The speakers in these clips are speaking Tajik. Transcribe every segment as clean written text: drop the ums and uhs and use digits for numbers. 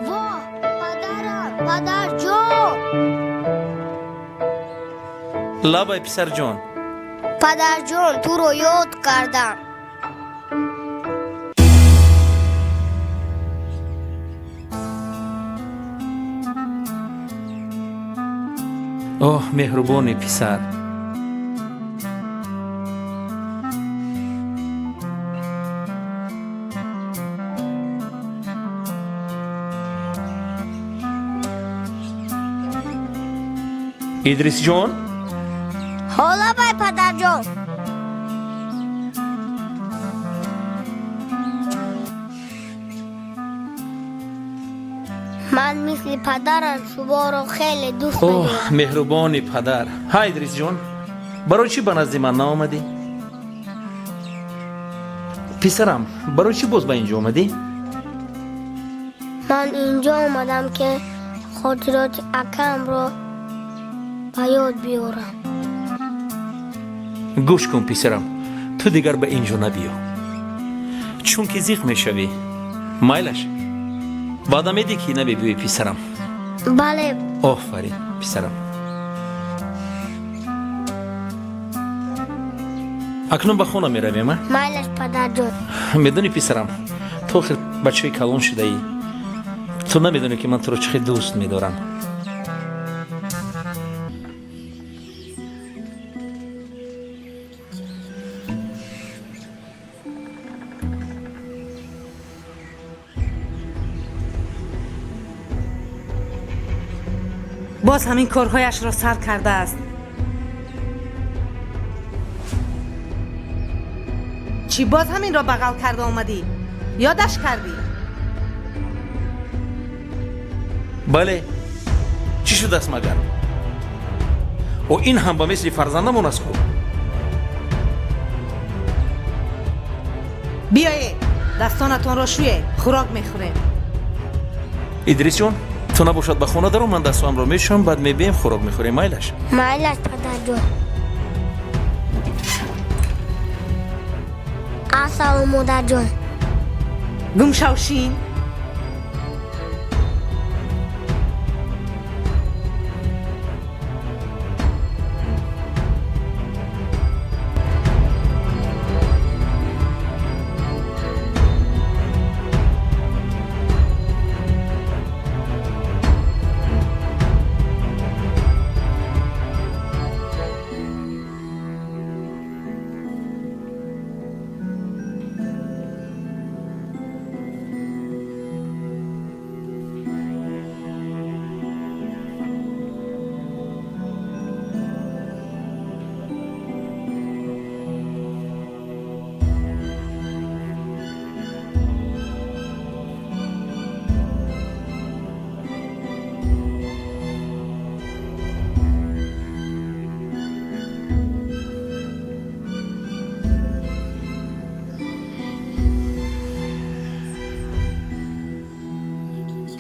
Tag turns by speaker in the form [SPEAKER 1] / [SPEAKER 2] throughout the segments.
[SPEAKER 1] Воҳ, падарам, падарҷон!
[SPEAKER 2] Лабай, писарҷон.
[SPEAKER 1] Падарҷон, туро ёд кардам.
[SPEAKER 2] Оҳ, меҳрубони писар. Идрисҷон.
[SPEAKER 1] Ҳо, лабай, падарҷон. Ман мисли падарам шуморо хеле дӯст
[SPEAKER 2] Оҳ,
[SPEAKER 1] медорам.
[SPEAKER 2] меҳрубони падар. Ҳа, Идрисҷон, барои чӣ ба назди ман наомадӣ? Писарам, барои чӣ боз ба ин ҷо омадӣ?
[SPEAKER 1] Ман инҷо омадам, ки хотироти акамро ба ёд биёрам.
[SPEAKER 2] Гӯш кун, писарам, ту дигар ба ин ҷо набиё, чунки зиқ мешавӣ. Майлаш, ваъда медиҳӣ, ки намебиёӣ, писарам?
[SPEAKER 1] Бале.
[SPEAKER 2] Офарин, писарам. Акнун ба хона меравем, а?
[SPEAKER 1] Майлаш, падарҷон.
[SPEAKER 2] Медонӣ, писарам, ту охир бачаи калон шудаӣ. Ту намедонӣ, ки ман туро чӣ хел дӯст медорам.
[SPEAKER 3] Боз ҳамин корҳояшро сар кардааст. Чӣ, боз ҳаминро бағал карда омадӣ? Ёдаш кардӣ?
[SPEAKER 2] Бале, чӣ шудааст магар? О, ин ҳам ба мисли фарзандамон аст ку.
[SPEAKER 3] Биёед, дастонатонро шӯед, хӯрок мехӯрем.
[SPEAKER 2] Идрисҷон, ту набошад ба хона даро, ман дастҳоамро мешӯям, баъд мебием, хӯрок мехӯрем, майлаш?
[SPEAKER 1] Майлаш, падарҷон. Ассалом, модарҷон.
[SPEAKER 3] Гум шав, шин.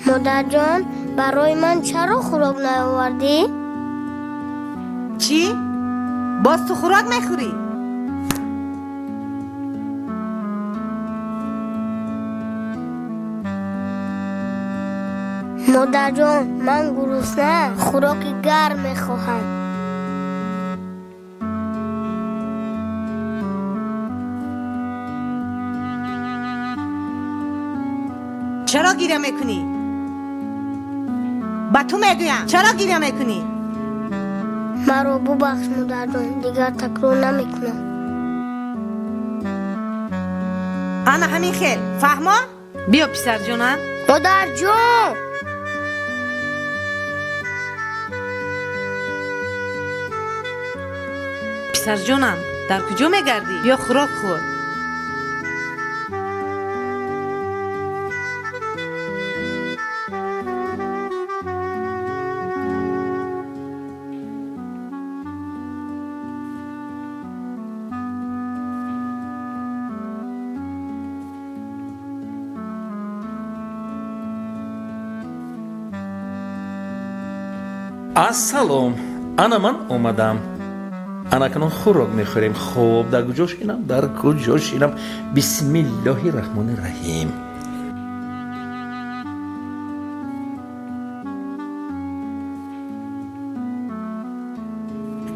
[SPEAKER 1] Модарҷон, барои ман чаро хӯрок наовардӣ?
[SPEAKER 3] Чӣ, боз ту хӯрок мехӯрӣ?
[SPEAKER 1] Модарҷон, ман гурусна, хӯроки гарм мехоҳам.
[SPEAKER 3] Чаро гиря мекунӣ? Ба ту мегӯям, чаро гиря мекунӣ?
[SPEAKER 1] Маро бубахш, модарҷон, дигар такрор намекунам.
[SPEAKER 3] Ана ҳамин хел, фаҳмо? Биё, писарҷонам.
[SPEAKER 1] Модарҷон!
[SPEAKER 3] Писарҷонам, дар куҷо мегардӣ? Биё, хӯрок хӯр.
[SPEAKER 2] Ассалом, ана ман омадам. Анакнун хӯрок мехӯрем. Хуб, дар куҷо шинам, дар куҷо шинам? Бисмиллоҳи раҳмони раҳим.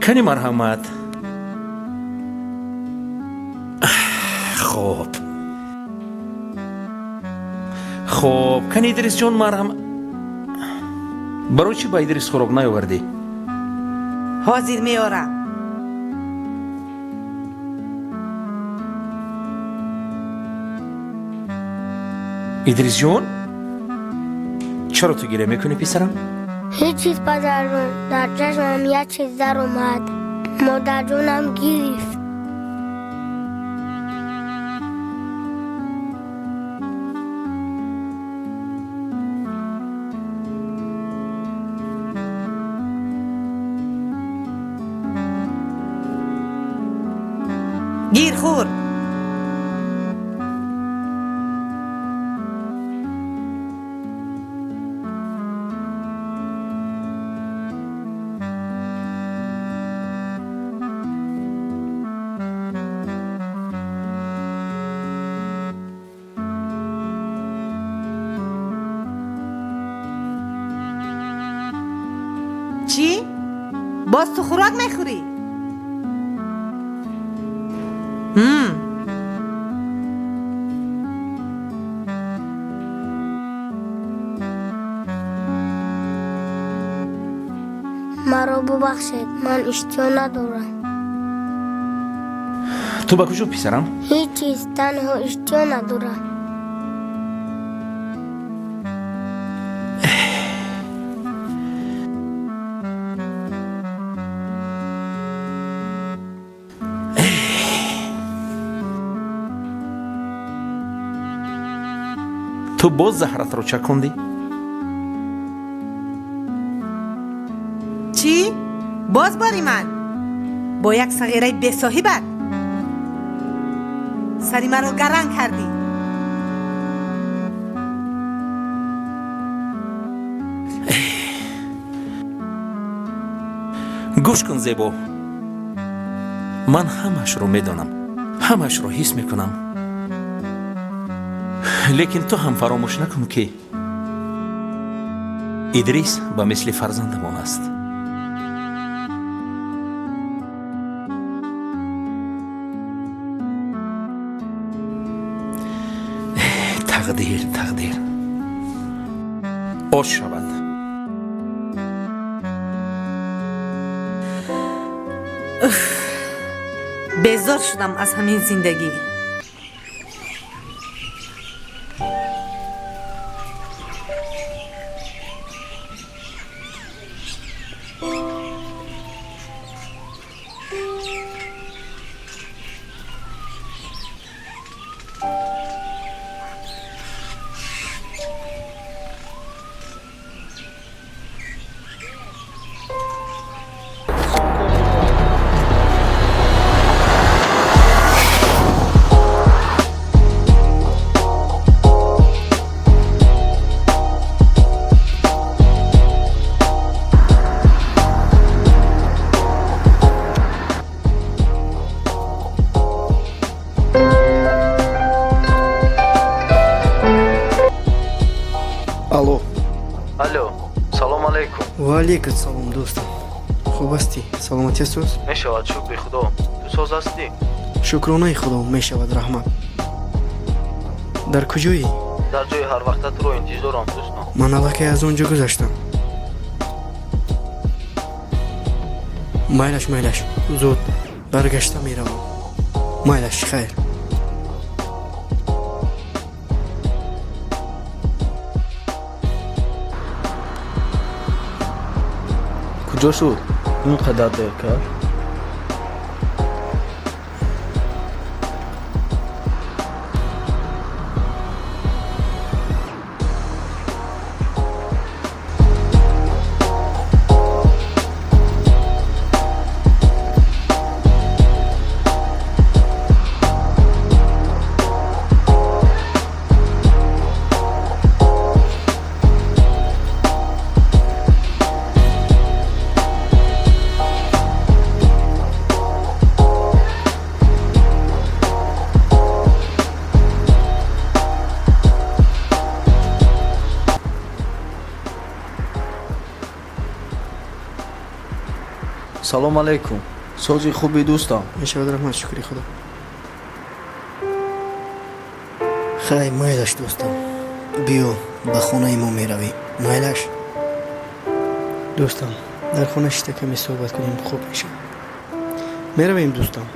[SPEAKER 2] Кани марҳамат. Хуб, хуб, кани Идрисҷон, марҳам. Барои чӣ ба Идрис хӯрок наёвардӣ?
[SPEAKER 3] Ҳозир меорам.
[SPEAKER 2] Идрисҷон, чаро ту гиря мекунӣ, писарам?
[SPEAKER 1] Ҳеҷ чиз, падарҷон. Дар чашмам як чиз даромад, модарҷонам гирифт.
[SPEAKER 3] Гир, хӯр. Чӣ, боз ту хӯрок мехӯрӣ?
[SPEAKER 1] Маро бубахшед, ман иштиҳо надорам.
[SPEAKER 2] Ту ба куҷо, писарам?
[SPEAKER 1] Ҳеҷ чиз, танҳо иштиҳо надорам.
[SPEAKER 2] Ту боз заҳратро чакондӣ?
[SPEAKER 3] Чӣ, боз бори ман бо як сағираи бесоҳибат сари маро гаранг кардӣ.
[SPEAKER 2] Гӯш кун, Зебо, ман ҳамаашро медонам, ҳамаашро ҳис мекунам, лекин ту ҳам фаромӯш накун, ки Идрис ба мисли фарзандамон аст. Тақдир, тақдир. Ош шавад.
[SPEAKER 3] Безор шудам аз ҳамин зиндагӣ.
[SPEAKER 4] Алло.
[SPEAKER 5] Алло, салом алейкум.
[SPEAKER 4] Ва алейкум салом, дӯстам. Хуб ҳастӣ? Саломатӣ соз?
[SPEAKER 5] Мешавад, шукри Худо. Ту соз ҳастӣ?
[SPEAKER 4] Шукронаи Худо, мешавад, раҳмат. Дар куҷоӣ?
[SPEAKER 5] Дар ҷои ҳарвақта туро интизорам, дӯстам.
[SPEAKER 4] Ман аллакай аз он ҷо гузаштам. Майлаш, майлаш, зуд баргашта меравам. Майлаш, хайр.
[SPEAKER 5] Куҷо шуд ин қадар дер кард? Салом алейкум. Сози хуби дӯстам.
[SPEAKER 4] Мешавад, раҳмат, шукри худо. Хай, майлаш, дӯстам, биё ба хонаи мо меравем. Майлаш, дӯстам, дар хона шита каме суҳбат кунем, хуб мешавад. Меравем, дӯстам.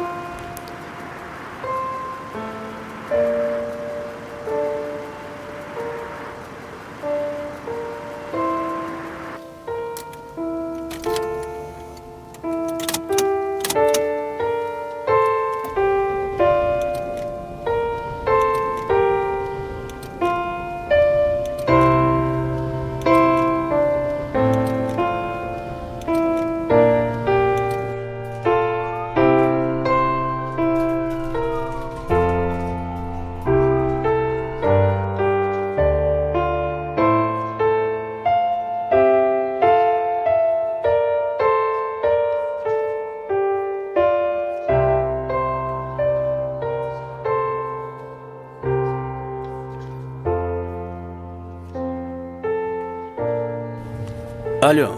[SPEAKER 6] Алло.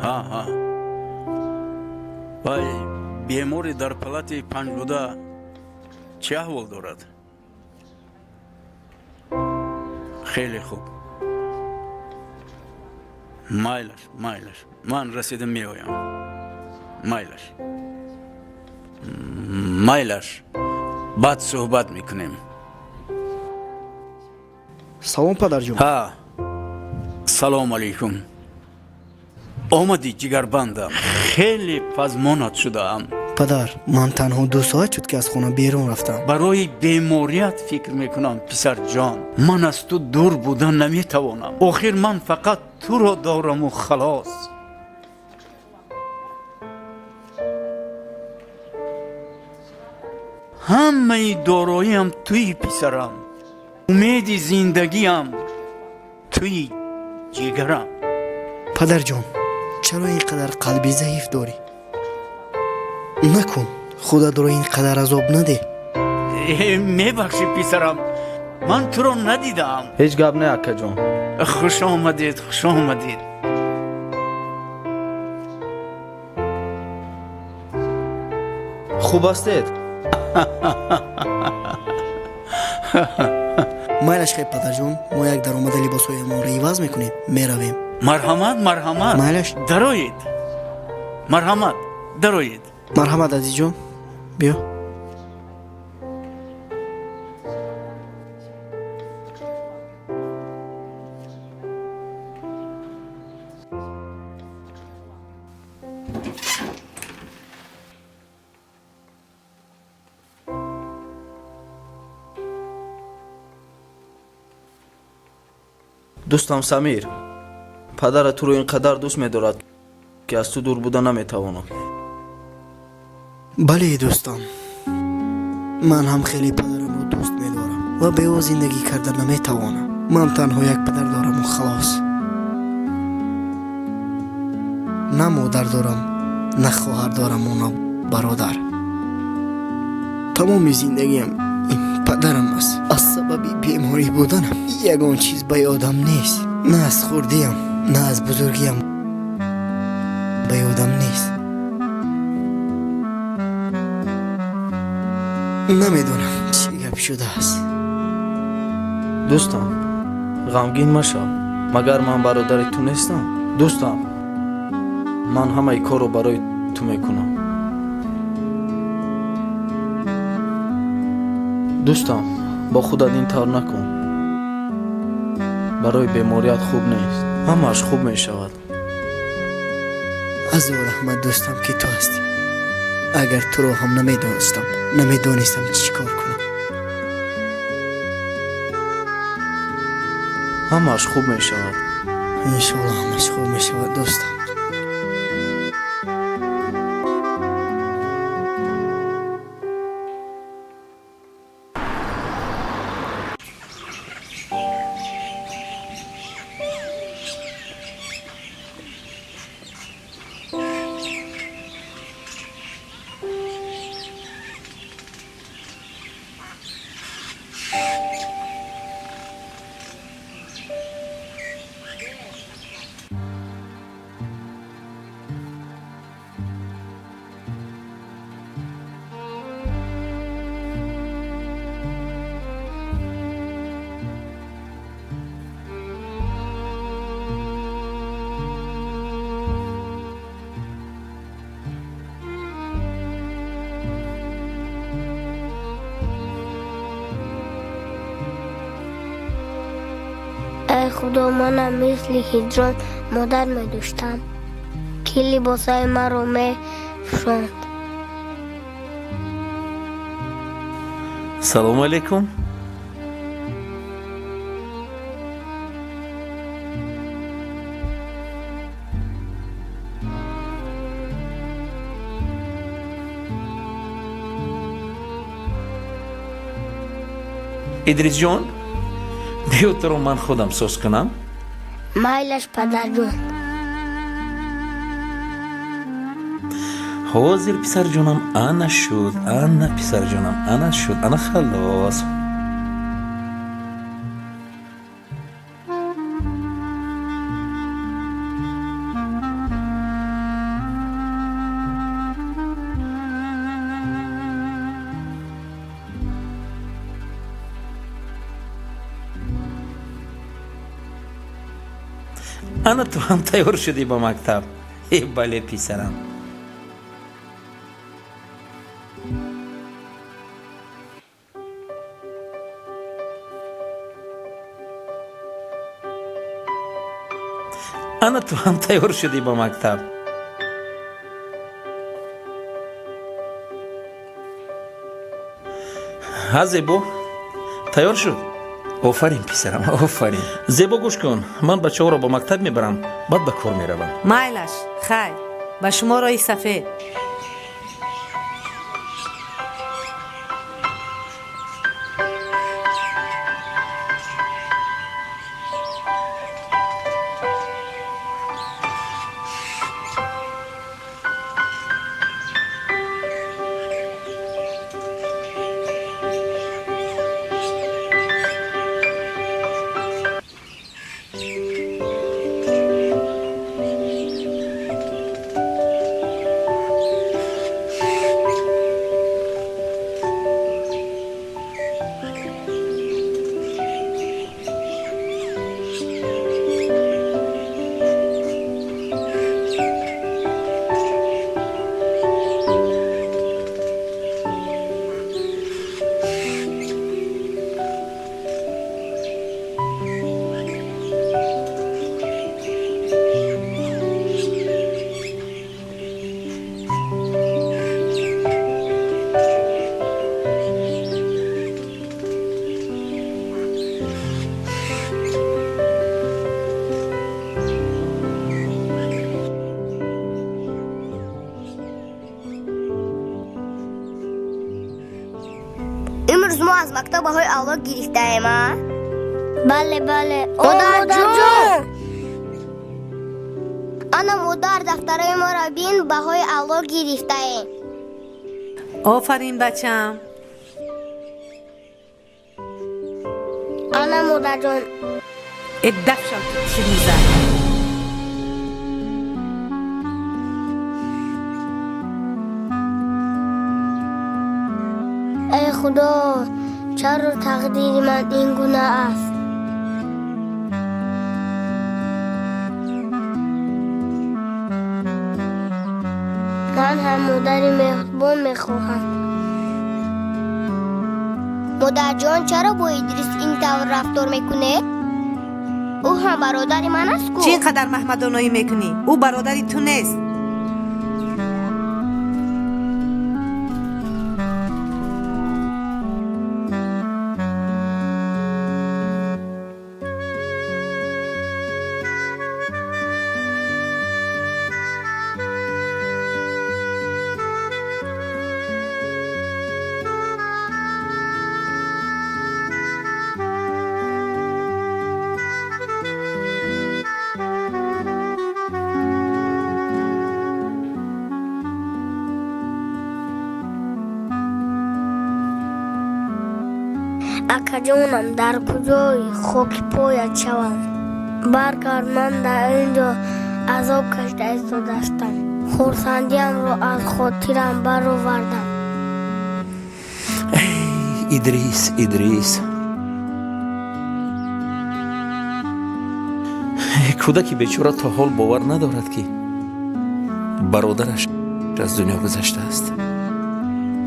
[SPEAKER 6] Ҳа, ҳа. Вай, бемори дар палати панҷ буда чӣ аҳвол дорад? Хеле хуб. Майлаш, майлаш. Ман расида меоям. Майлаш. Майлаш. Баъд суҳбат мекунем.
[SPEAKER 4] Салом, падарҷон.
[SPEAKER 6] Ҳа. Салом алейкум. Омадӣ, ҷигарбандам. Хеле пазмонат шудаам.
[SPEAKER 4] Падар, ман танҳо 2 соат шуд, ки аз хона берун рафтам.
[SPEAKER 6] Барои беморият фикр мекунам, писарҷон. Ман аз ту дур будан наметавонам. Охир ман фақат туро дораму халос. Ҳамаи дороиам туи, писарам. Умеди зиндагиам туи, ҷигарам.
[SPEAKER 4] Падарҷон, чаро ин қадар қалби заиф дорӣ? Накун, худатро ин қадар азоб надеҳ.
[SPEAKER 6] Мебахшӣ, писарам, ман туро надидаам.
[SPEAKER 5] Ҳеҷ гап не, акаҷон.
[SPEAKER 6] Хуш омадед, хуш омадед.
[SPEAKER 5] Хуб ҳастед?
[SPEAKER 4] Майлаш, хеб, падарҷон, мо як даромада либосҳоямонро иваз мекунем, меравем.
[SPEAKER 6] Марҳамат, марҳамат.
[SPEAKER 4] Майлаш.
[SPEAKER 6] Дароед. Марҳамат, дароед.
[SPEAKER 4] Марҳамат, азизҷон, биё.
[SPEAKER 5] Дӯстам Самир, падарат туро ин қадар дӯст медорад, ки аз ту дур буда наметавонад.
[SPEAKER 4] Бале, дӯстам, ман ҳам хеле падарамро дӯст медорам ва бе ӯ зиндагӣ карда наметавонам. Ман танҳо як падар дораму халос. На модар дорам, на хоҳар дораму на бародар. Тамоми зиндагиам ин падарам аст. Аз сабаби беморӣ буданам ягон чиз ба ёдам нест. На аз хурдиам, на аз бузургиам ба ёдам нест. Намедонам чӣ гап шудааст.
[SPEAKER 5] Дӯстам, ғамгин машав. Магар ман бародари ту нестам? Дӯстам, ман ҳамаи корро барои ту мекунам. Дӯстам, бо худат ин тавр накун. Барои беморият хуб нест. Ҳамааш хуб мешавад.
[SPEAKER 4] Азо раҳмат, дӯстам, ки ту ҳастӣ. Агар туро ҳам намедонистам, намедонистам чӣ кор кунам.
[SPEAKER 5] Ҳамааш хуб мешавад.
[SPEAKER 4] Иншоалло ҳамааш хуб мешавад, дӯстам.
[SPEAKER 1] Худо, манам мисли Ҳиҷрон модар медоштам, ки либосҳои маро мепӯшонд.
[SPEAKER 2] Салому алейкум. Идрисҷон, биё туро ман худам соз кунам.
[SPEAKER 1] Майлаш, падарҷон.
[SPEAKER 2] Ҳозир, писарҷонам, ана шуд, ана, писарҷонам, ана шуд, ана халос. Ана ту ҳам тайёр шудӣ ба мактаб. Э, бале, писарам. Ана ту ҳам тайёр шудӣ ба мактаб. Ҳа, Зебо, тайёр шуд? Офарин, писарам, офарин. Зебо, гӯш кун, ман бачаҳоро ба мактаб мебарам, баъд ба кор меравам.
[SPEAKER 3] Майлаш, хайр, ба шумо роҳи сафед.
[SPEAKER 7] Имрӯз мо аз мактаб баҳои аъло гирифтаем, а?
[SPEAKER 1] Бале, бале.
[SPEAKER 7] Модарҷон! Ана, модар, дафтарои моро бин, баҳои аъло гирифтаем.
[SPEAKER 3] Офарин, бачам.
[SPEAKER 1] Ана, модарҷон.
[SPEAKER 3] Э, дафшам, тир мизад.
[SPEAKER 1] Эй худо, чаро тақдири ман ин гуна аст? Ман ҳам модари меҳрубон мехоҳам.
[SPEAKER 7] Модарҷон, чаро бо Идрис ин тавр рафтор мекунед? Ӯ ҳам бародари ман аст ку.
[SPEAKER 3] Чӣ ин қадар маҳмадоноӣ мекунӣ? Ӯ бародари ту нест.
[SPEAKER 1] Акаҷонам, дар куҷои хоки поят шавам? Баргард, ман дар ин ҷо азоб кашида истодаастам. Хурсандиамро аз хотирам баровардам.
[SPEAKER 2] Идрис, Идрис, кӯдаки бечора то ҳол бовар надорад, ки бародараш аз дунё гузаштааст.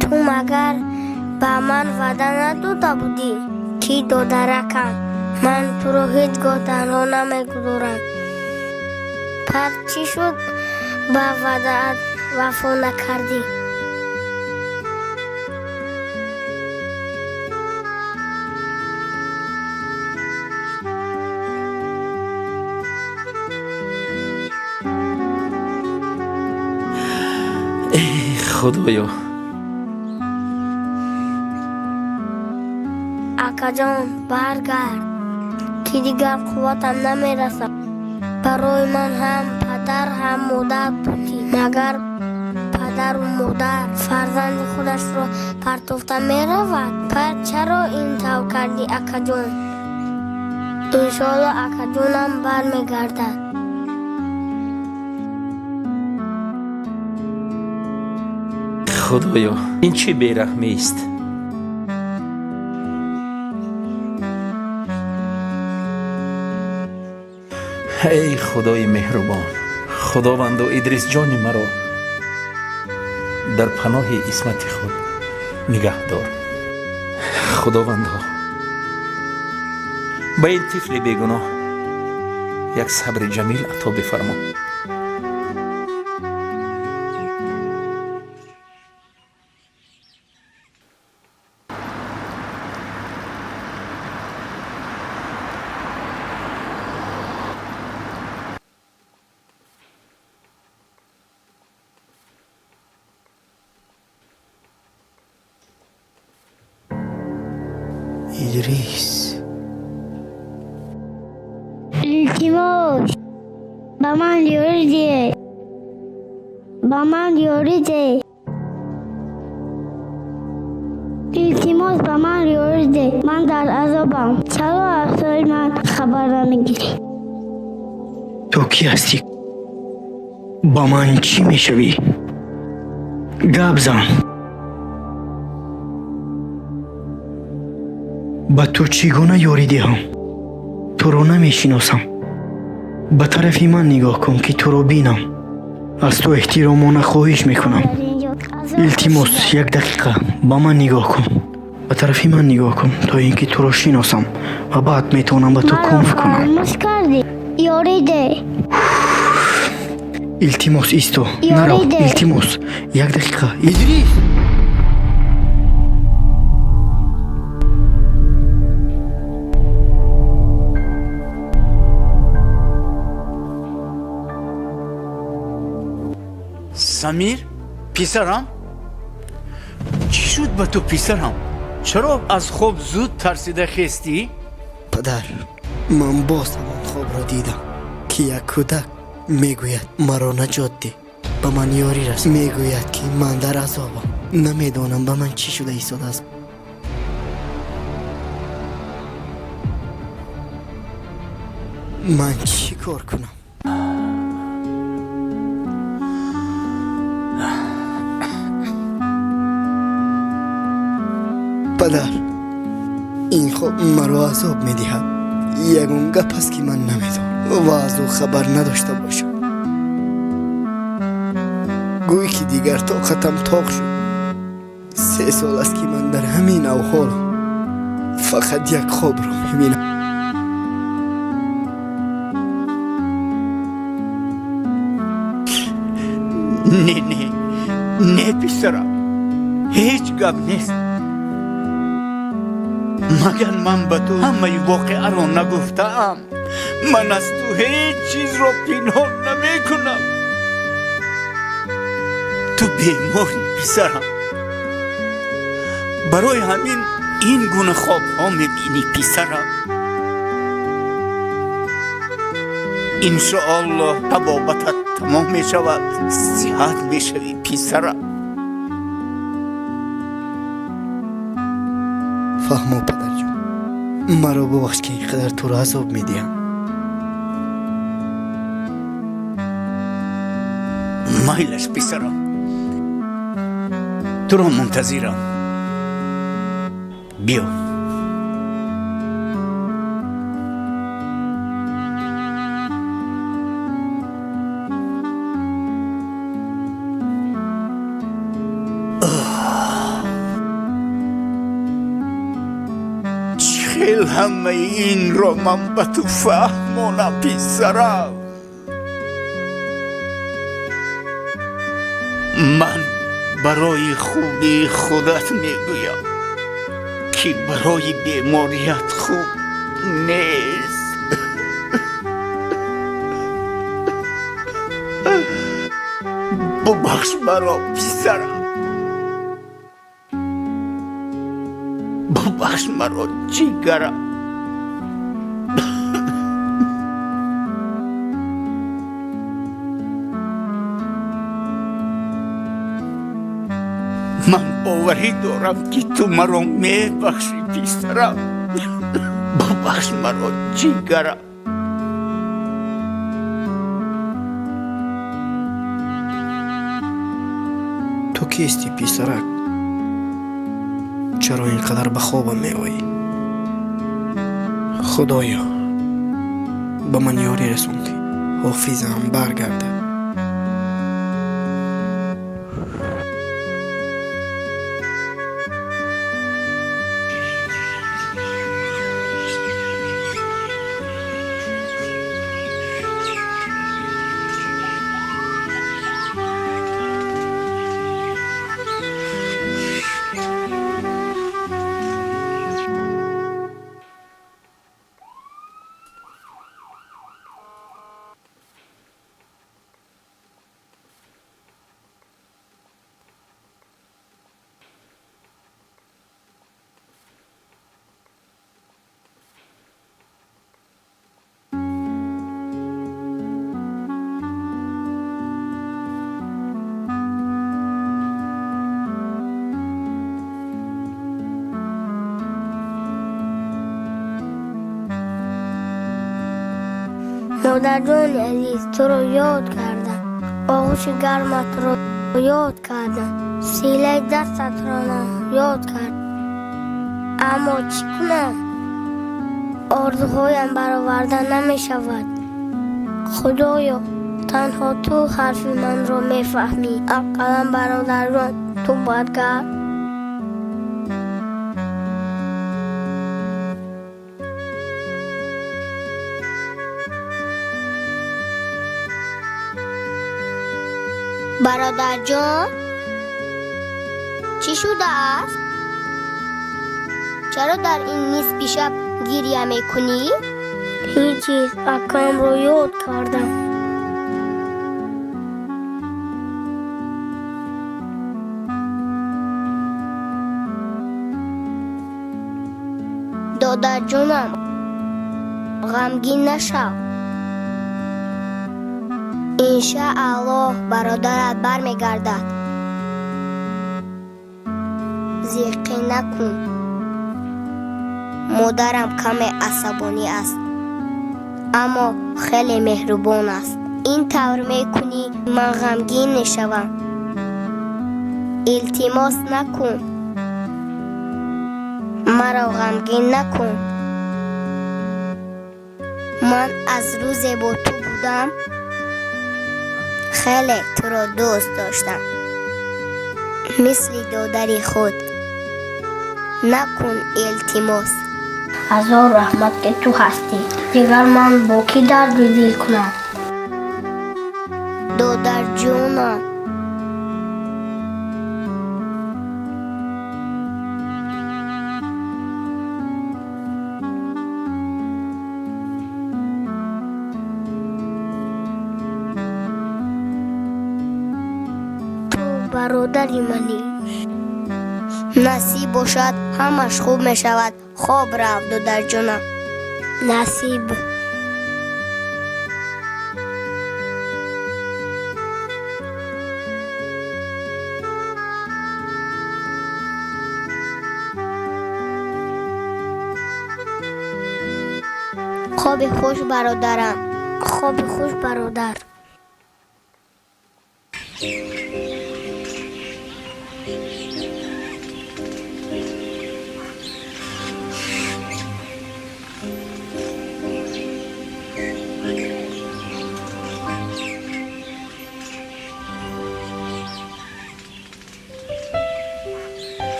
[SPEAKER 1] Ту магар ба ман ваъда надода будӣ, ки додаракам Ман туро ҳеҷ гоҳ танҳо намегузорам. Пас чӣ шуд ба ваъдаат вафо накардӣ?
[SPEAKER 2] Эй Худоё!
[SPEAKER 1] Акаҷон, баргард, ки дигар қувватам намерасад. Барои ман ҳам падар, ҳам модар будӣ. Магар падару модар фарзанди худашро партофта меравад? Пас чаро ин тавр кардӣ, акаҷон? Иншоалло акаҷонам бармегардад.
[SPEAKER 2] Худоё, ин чӣ бераҳмист? Эй Худои меҳрубон, Худованду Идрисҷони маро дар паноҳи исмати худ нигаҳ дор. Худовандо, ба ин тифли бегуноҳ як сабри ҷамил ато бифармо.
[SPEAKER 4] Идрис,
[SPEAKER 1] Илтимос, ба ман ёрӣ деҳ. Ба ман ёрӣ деҳ. Илтимос, ба ман ёрӣ деҳ. Ман дар азобам. Чаро аз ҳоли ман хабар намегирӣ?
[SPEAKER 4] Ту кӣ ҳастӣ? Ба ман чӣ мешавӣ? Гап зан. Ба ту чӣ гуна ёрӣ диҳам? Туро намешиносам. Ба тарафи ман нигоҳ кун, ки туро бинам. Аз ту эҳтиромона хоҳиш мекунам.
[SPEAKER 1] Дар инҷо азоб
[SPEAKER 4] Илтимос,
[SPEAKER 1] кашидам.
[SPEAKER 4] як дақиқа ба ман нигоҳ кун. Ба тарафи ман нигоҳ кун, то ин ки туро шиносам ва баъд метавонам ба ту
[SPEAKER 1] Маро
[SPEAKER 4] кӯмак кунам.
[SPEAKER 1] фаромӯш кардӣ? Ёрӣ деҳ.
[SPEAKER 4] Илтимос, исто.
[SPEAKER 1] Ёрӣ
[SPEAKER 4] Нарав.
[SPEAKER 1] деҳ.
[SPEAKER 4] Илтимос, як дақиқа. Идрис!
[SPEAKER 6] Самир, писарам, чӣ шуд ба ту, писарам? Чаро аз хоб зуд тарсида хестӣ?
[SPEAKER 4] Падар, ман боз ҳамон хобро дидам, ки як кӯдак мегӯяд: маро наҷот деҳ, ба ман ёрӣ рас. Мегӯяд, ки ман дар азобам. Намедонам, ба ман чӣ шуда истодааст. Ман чӣ кор кунам? Падар, ин хоб маро азоб медиҳад. Ягон гап аст, ки ман намедонам ва аз ӯ хабар надошта бошам. Гӯй, ки дигар тоқатам тоқ шуд. 3 сол аст, ки ман дар ҳамин авҳолам. Фақат як хобро мебинам.
[SPEAKER 6] Не, не, не, писарам, ҳеҷ гап нест. Магар ман ба ту ҳамаи воқеаро нагуфтаам? Ман аз ту ҳеҷ чизро пинҳон намекунам. Ту беморӣ, писарам, барои ҳамин ин гуна хобҳо мебинӣ, писарам. Иншоаллоҳ, табобатат тамом мешавад, сиҳат мешавӣ, писарам.
[SPEAKER 4] Фаҳмо, падарҷон. Маро бубахш, ки ин қадар туро азоб медиҳам.
[SPEAKER 6] Майлаш, писарам, туро мунтазирам, биё. Чӣ хел хел ҳамаи инро ман ба ту фаҳмонам, писарам? Ман барои хубии худат мегӯям, ки барои беморият хуб нест. Бубахш маро, писарам. Бубахш маро, ҷигарам. Ман боварӣ дорам, ки ту маро мебахшӣ, писарам. Бубахш маро, ҷигарам.
[SPEAKER 4] Ту кистӣ, писарак? Чаро ин қадар ба хобам меоӣ? Худоё, ба ман ёрӣ расон, ки ҳофизаам баргардад.
[SPEAKER 1] Модарҷони азиз, туро ёд кардам, оғӯши гарматро ёд кардам, силаи дастатро ёд кардам. Аммо чӣ кунам? Орзуҳоям бароварда намешавад. Худоё, танҳо ту ҳарфи манро мефаҳмӣ. Ақаллан бародарҷон, ту баргард.
[SPEAKER 7] Бародарҷон, чӣ шудааст? Чаро дар ин нисфи шаб гиря мекунӣ?
[SPEAKER 1] Ҳеҷ чиз, акамро ёд кардам.
[SPEAKER 7] Додарҷонам, ғамгин нашав. Иншааллоҳ бародарат бармегардад. Зиқӣ накун. Модарам каме асабонӣ аст, аммо хеле меҳрубон аст. Ин тавр мекунӣ, ман ғамгин мешавам. Илтимос накун. Маро ғамгин накун. Ман аз рӯзе бо ту будам, хеле туро дӯст доштам, мисли додари худ. Накун илтимос.
[SPEAKER 1] Ҳазор раҳмат, ки ту ҳастӣ. Дигар ман бо кӣ дарду дил кунам?
[SPEAKER 7] Додарҷонам,
[SPEAKER 1] ту бародари манӣ.
[SPEAKER 7] Насиб бошад, ҳамаш хуб мешавад. Хоб рав, додарҷонам.
[SPEAKER 1] Насиб.
[SPEAKER 7] Хоби хуш, бародарам.
[SPEAKER 1] Хоби хуш, бародар.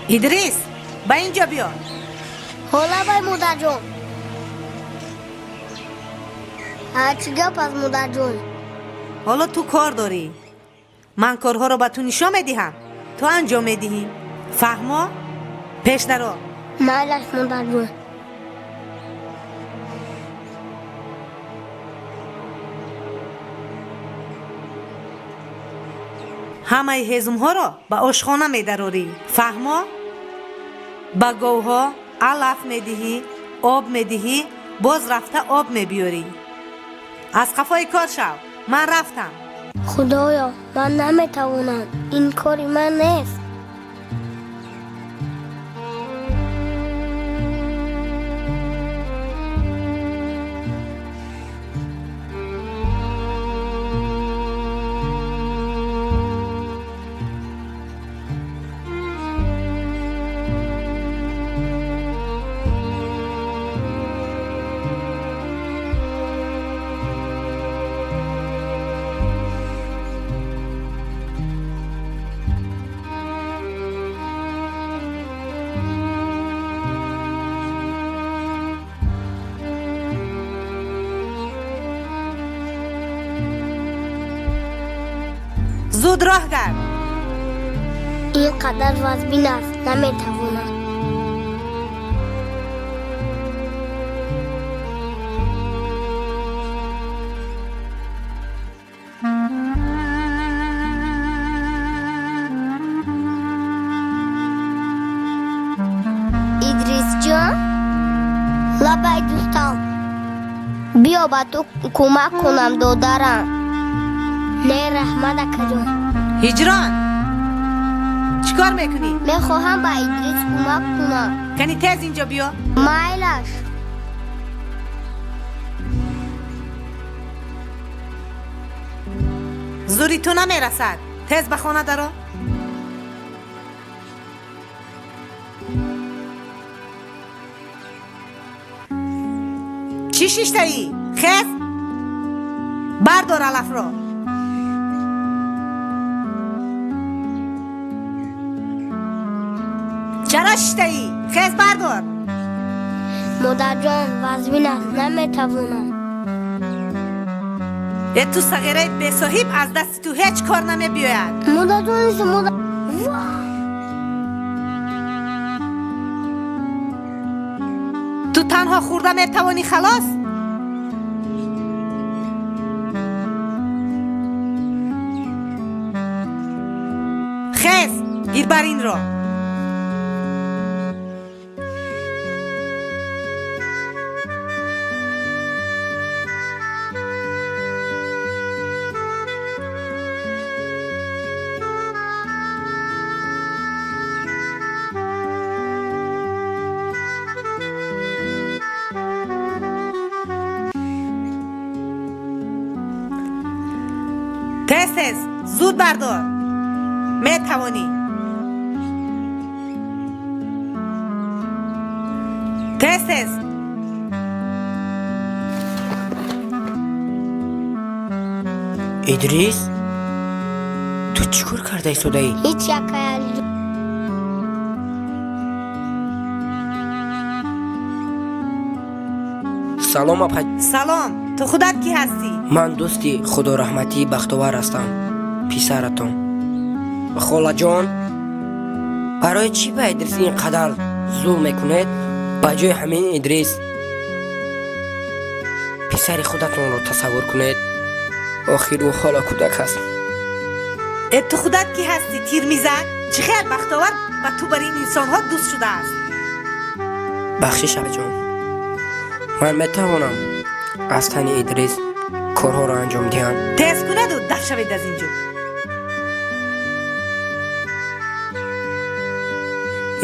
[SPEAKER 3] Идрис, ба инҷо биё.
[SPEAKER 1] Ҳола бай, модарҷон. Чӣ гап аст, модарҷон?
[SPEAKER 3] Ҳоло ту кор дорӣ. Ман корҳоро ба ту нишон медиҳам, ту анҷом медиҳӣ. Фаҳмо? Пеш даро.
[SPEAKER 1] Майлаш, модарҷон.
[SPEAKER 3] Ҳамаи ҳезумҳоро ба ошхона медарорӣ. Фаҳмо? Ба говҳо алаф медиҳӣ, об медиҳӣ, боз рафта об мебиёрӣ. Аз қафои кор шав. Ман рафтам.
[SPEAKER 1] Худоё, ман наметавонам. Ин кори ман нест.
[SPEAKER 3] Зуд роҳ гард.
[SPEAKER 1] Ин қадар вазбин аст, наметавонам. Идрисҷон, лабай дӯстам, биё ба ту кӯмак кунам, додарам. Не, раҳмат, акаҷон.
[SPEAKER 3] Ҳиҷрон, чӣ кор мекунӣ?
[SPEAKER 1] Мехоҳам ба Идрис кӯмак кунам.
[SPEAKER 3] Кани тез инҷо биё.
[SPEAKER 1] Майлаш.
[SPEAKER 3] Зури ту намерасад. Тез ба хона даро. Чӣ шиштаӣ? Хез, бардор алафро. Чаро шиштаӣ? Хез, бардор.
[SPEAKER 1] Модарҷон, вазбин аст, наметавонам.
[SPEAKER 3] Э, ту сағираи бесоҳиб, аз дасти ту ҳеҷ кор намебиёяд.
[SPEAKER 1] Модарҷон, модар.
[SPEAKER 3] Ту танҳо хӯрда метавонӣ, халос? Хез, гир бар инро. Тез, тез, зуд бардор. Метавонӣ. Тез, тез.
[SPEAKER 8] Идрис, ту чӣ кор карда истодаӣ?
[SPEAKER 1] Ҳеҷ, акай Алиҷон.
[SPEAKER 8] Салом, апа.
[SPEAKER 3] Салом. Ту худат кӣ ҳастӣ?
[SPEAKER 8] Ман дӯсти худораҳматии Бахтовар ҳастам, писаратон. Холаҷон, барои чӣ ба Идрис ин қадар зулм мекунед? Ба ҷои ҳамин Идрис писари худатонро тасаввур кунед. Охир ӯ ҳоло кӯдак аст.
[SPEAKER 3] Э, ту худат кӣ ҳастӣ, тирмизак? Чӣ хел Бахтовар ба ту бар ин инсонҳо дӯст шудааст?
[SPEAKER 8] Бахшиш, апаҷон, ман метавонам аз тани Идрис корҳоро анҷом диҳам.
[SPEAKER 3] Тез кунеду даф шавед аз инҷо.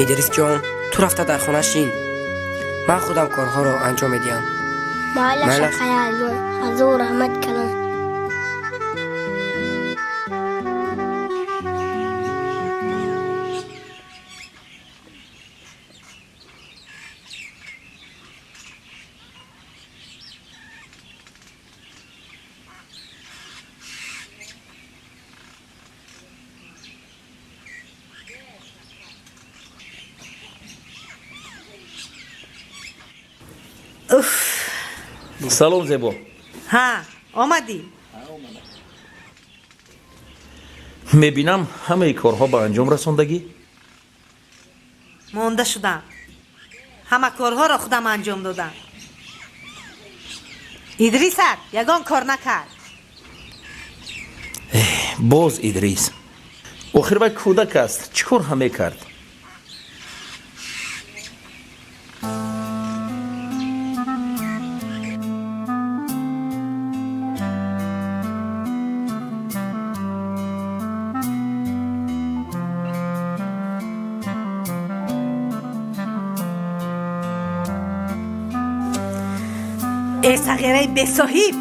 [SPEAKER 8] Идрисҷон, ту рафта дар хона шин, ман худам корҳоро анҷом медиҳам.
[SPEAKER 1] Майлаш,
[SPEAKER 8] Майлаш.
[SPEAKER 1] Акай Алиҷон, ҳазор раҳмат калом.
[SPEAKER 3] Уф.
[SPEAKER 2] Салом, Зебо.
[SPEAKER 3] Ҳа, омадӣ.
[SPEAKER 2] Мебинам, ҳамаи корҳо ба анҷом расондагӣ.
[SPEAKER 3] Монда шудам, ҳама корҳоро худам анҷом додам. Идрисак ягон кор накард.
[SPEAKER 2] Боз Идрис! Охир вай кӯдак аст, чӣ кор ҳам мекард?
[SPEAKER 3] Э сағираи бесоҳиб,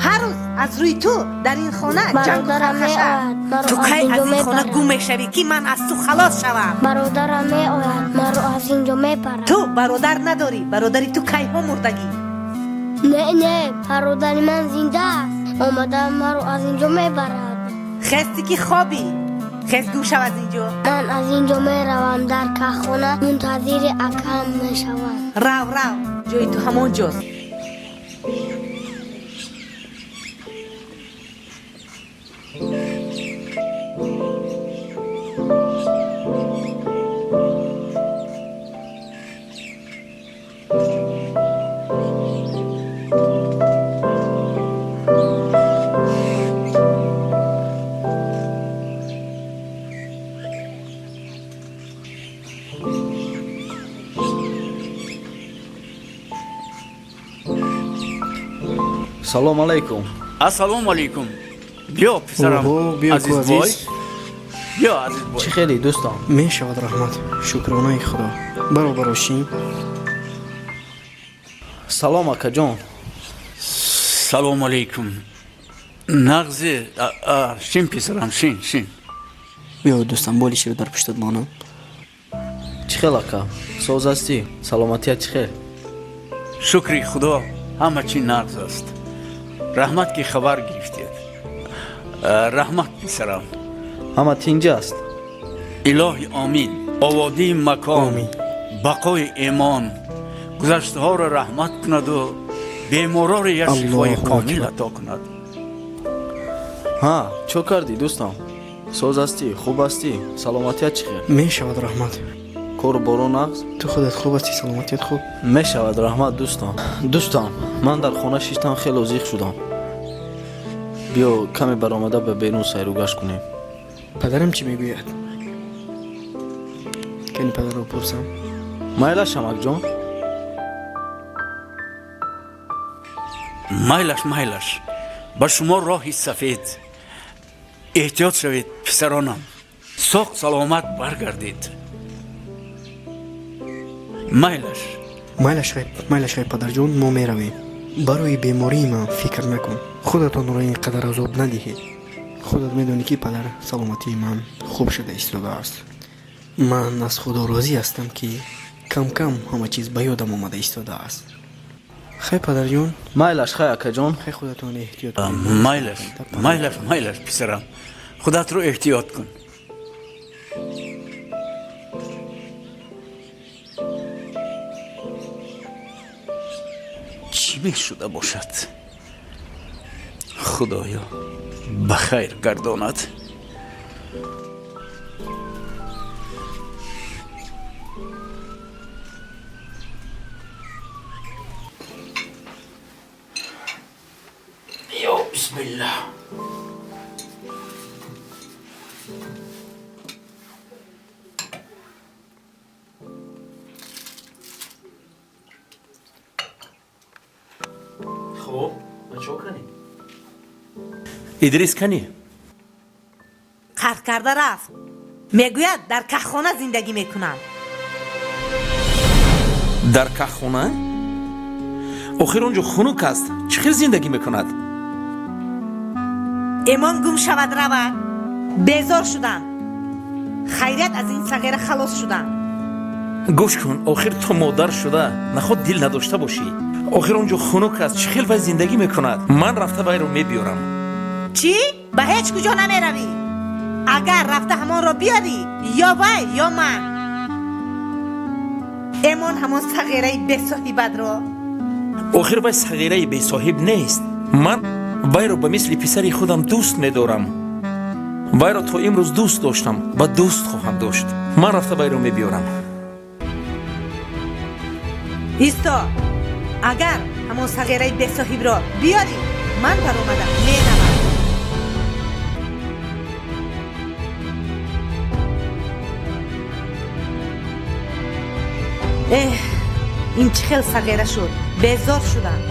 [SPEAKER 3] ҳар рӯз аз рӯи ту дар ин хона ҷангу
[SPEAKER 1] Бародарам
[SPEAKER 3] хархаша.
[SPEAKER 1] меояд, маро
[SPEAKER 3] Ту
[SPEAKER 1] аз
[SPEAKER 3] кай
[SPEAKER 1] ин
[SPEAKER 3] аз
[SPEAKER 1] ҷо
[SPEAKER 3] ин хона
[SPEAKER 1] мебарад.
[SPEAKER 3] гум мешавӣ, ки ман аз ту халос шавам?
[SPEAKER 1] Бародарам меояд, маро аз ин ҷо мебарад.
[SPEAKER 3] Ту бародар надорӣ, бародари ту кайҳо мурдагӣ.
[SPEAKER 1] Не, не, бародари ман зинда аст, омада маро аз ин ҷо мебарад.
[SPEAKER 3] Хести ки хобӣ, хез, гум шав аз ин ҷо.
[SPEAKER 1] Ман аз ин ҷо меравам, дар каххона мунтазири акам мешавам.
[SPEAKER 3] Рав, рав, ҷои ту ҳамон ҷост.
[SPEAKER 5] Салом алайкум.
[SPEAKER 6] Ассалому алайкум, биё, писарам.
[SPEAKER 4] Оҳо, биё ку.
[SPEAKER 6] Азизбой.
[SPEAKER 4] Азиз.
[SPEAKER 6] Биё, Азизбой.
[SPEAKER 5] Чӣ хеле, дӯстам?
[SPEAKER 4] Мешавад, раҳмат, шукронаи Худо. Баробаро шин.
[SPEAKER 5] Салом, акаҷон.
[SPEAKER 6] Салому алайкум, нағзи? Шин, писарам, шин, шин.
[SPEAKER 4] Биё, дӯстам, болиширо дар пуштат монам.
[SPEAKER 5] Чӣ хел, ака, соз ҳастӣ? Саломатият чӣ хел?
[SPEAKER 6] Шукри Худо, ҳама чӣ нағз аст. Раҳмат, ки хабар гирифтед. Раҳмат, писарам.
[SPEAKER 5] Ҳама тинҷ аст?
[SPEAKER 6] Илоҳи омин. Оводии макон.
[SPEAKER 4] Омин.
[SPEAKER 6] Бақои имон, гузаштаҳоро раҳмат кунаду бемороро як шифои
[SPEAKER 4] Аллоҳу
[SPEAKER 6] комил
[SPEAKER 4] акбар.
[SPEAKER 6] ато кунад.
[SPEAKER 5] Ҳа, чо кардӣ, дӯстам? Соз ҳастӣ, хуб ҳастӣ? Саломатият чӣ хел?
[SPEAKER 4] Мешавад, раҳмат.
[SPEAKER 5] Кору боро нағз?
[SPEAKER 4] Ту худат хуб ҳастӣ? Саломатият хуб?
[SPEAKER 5] Мешавад, раҳмат, дӯстам. Дӯстам, ман дар хона шиштам, хело зиқ шудам. Биё, каме баромада ба берун сайру гашт кунем.
[SPEAKER 4] Падарам чӣ мегӯяд? Кани падарро пурсам.
[SPEAKER 5] Майлаш, амакҷон.
[SPEAKER 6] Майлаш, майлаш, ба шумо роҳи сафед. Эҳтиёт шавед, писаронам, соқ саломат баргардед. Майлаш.
[SPEAKER 4] Майлаш, хай, майлаш, хай, падарҷон, мо меравем. Барои бемории ман фикр накун, худатонро ин қадар азоб надиҳед. Худат медонӣ, ки падар, саломатии ман хуб шуда истодааст. Ман аз Худо розӣ ҳастам, ки кам кам ҳама чиз ба ёдам омада истодааст. Хай, падарҷон.
[SPEAKER 5] Майлаш, хай, акаҷон.
[SPEAKER 4] Хай, худатон эҳтиёт кунед.
[SPEAKER 6] Майлаш, майлаш, майлаш, писарам, худатро эҳтиёт кун. Чӣ мешуда бошад? Худоё, ба хайр гардонад. Ё бисмиллаҳ.
[SPEAKER 2] Хуб, бачаҳо, канӣ Идрис, канӣ?
[SPEAKER 3] Қатл карда рафт. Мегӯяд, дар каххона зиндагӣ мекунам.
[SPEAKER 2] Дар каххона? Охир он ҷо хунук аст, чӣ хел зиндагӣ мекунад?
[SPEAKER 3] Эмон гум шавад, равад. Безор шудам. Хайрият, аз ин сағира халос шудам.
[SPEAKER 2] Гӯш кун, охир ту модар шуда наход дил надошта бошӣ. Охир он ҷо хунук аст, чӣ хел вай зиндагӣ мекунад? Ман рафта вайро мебиёрам.
[SPEAKER 3] Чӣ? Ба ҳеҷ куҷо намеравӣ. Агар рафта ҳамонро биёрӣ, ё вай, ё ман. Эмон ҳамон сағираи бесоҳибатро.
[SPEAKER 2] Охир вай сағираи бесоҳиб нест. Ман вайро ба мисли писари худам дӯст медорам. Вайро то имрӯз дӯст доштам ва дӯст хоҳам дошт. Ман рафта вайро мебиёрам.
[SPEAKER 3] Исто, агар ҳамон сағираи бесоҳибро биёрӣ, ман баромада меравам. Эҳ, ин чӣ хел сағира шуд, безор шудам.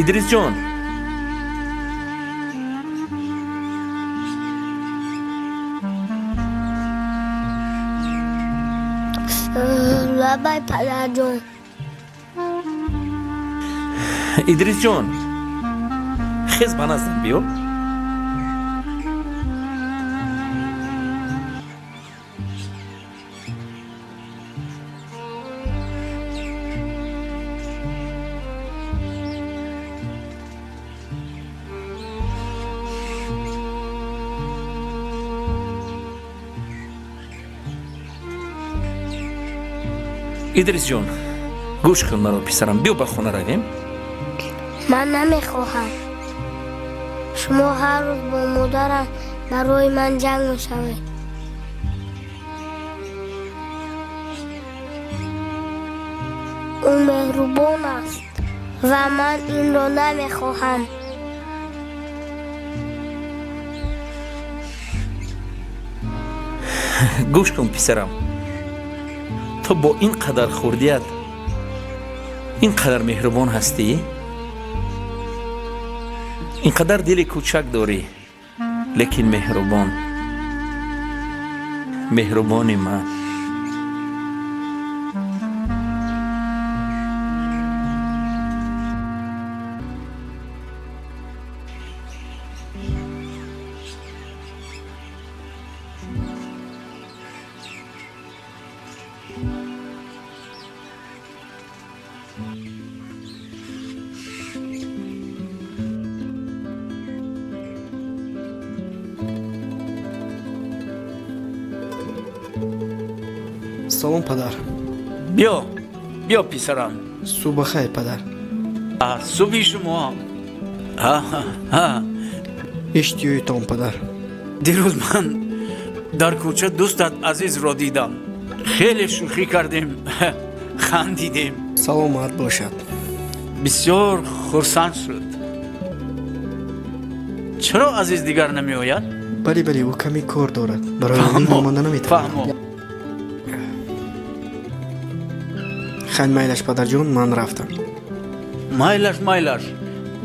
[SPEAKER 2] Идрисҷон,
[SPEAKER 1] Лабай, падарҷон.
[SPEAKER 2] Идрисҷон, хез, ба наздам биё. Идрисҷон, гӯш кун маро, писарам, биё ба хона равем.
[SPEAKER 1] Ман намехоҳам. Шумо ҳар рӯз бо модарам барои ман ҷанг мешавед. Ӯ меҳрубон аст ва ман инро намехоҳам.
[SPEAKER 2] Гӯш кун, писарам, ту бо ин қадар хурдият ин қадар меҳрубон ҳастӣ, ин қадар дили кӯчак дорӣ, лекин меҳрубон, меҳрубони ман.
[SPEAKER 4] Салом, падар.
[SPEAKER 6] Биё, биё, писарам.
[SPEAKER 4] Субҳ бахайр, падар.
[SPEAKER 6] Субҳи шумо.
[SPEAKER 4] Иштиёитон, падар.
[SPEAKER 6] Дирӯз ман дар кӯча дӯстат Азизро дидам. Хеле шӯхӣ кардем, хандидем.
[SPEAKER 4] Саломат бошад.
[SPEAKER 6] Бисёр хурсанд шуд. Чаро Азиз дигар намеояд?
[SPEAKER 4] Бале, бале, ӯ каме кор дорад. Барои ҳамин омада наметавонад.
[SPEAKER 6] Фаҳмо.
[SPEAKER 4] Хай, майлаш, падарҷон, ман рафтам.
[SPEAKER 6] Майлаш, майлаш,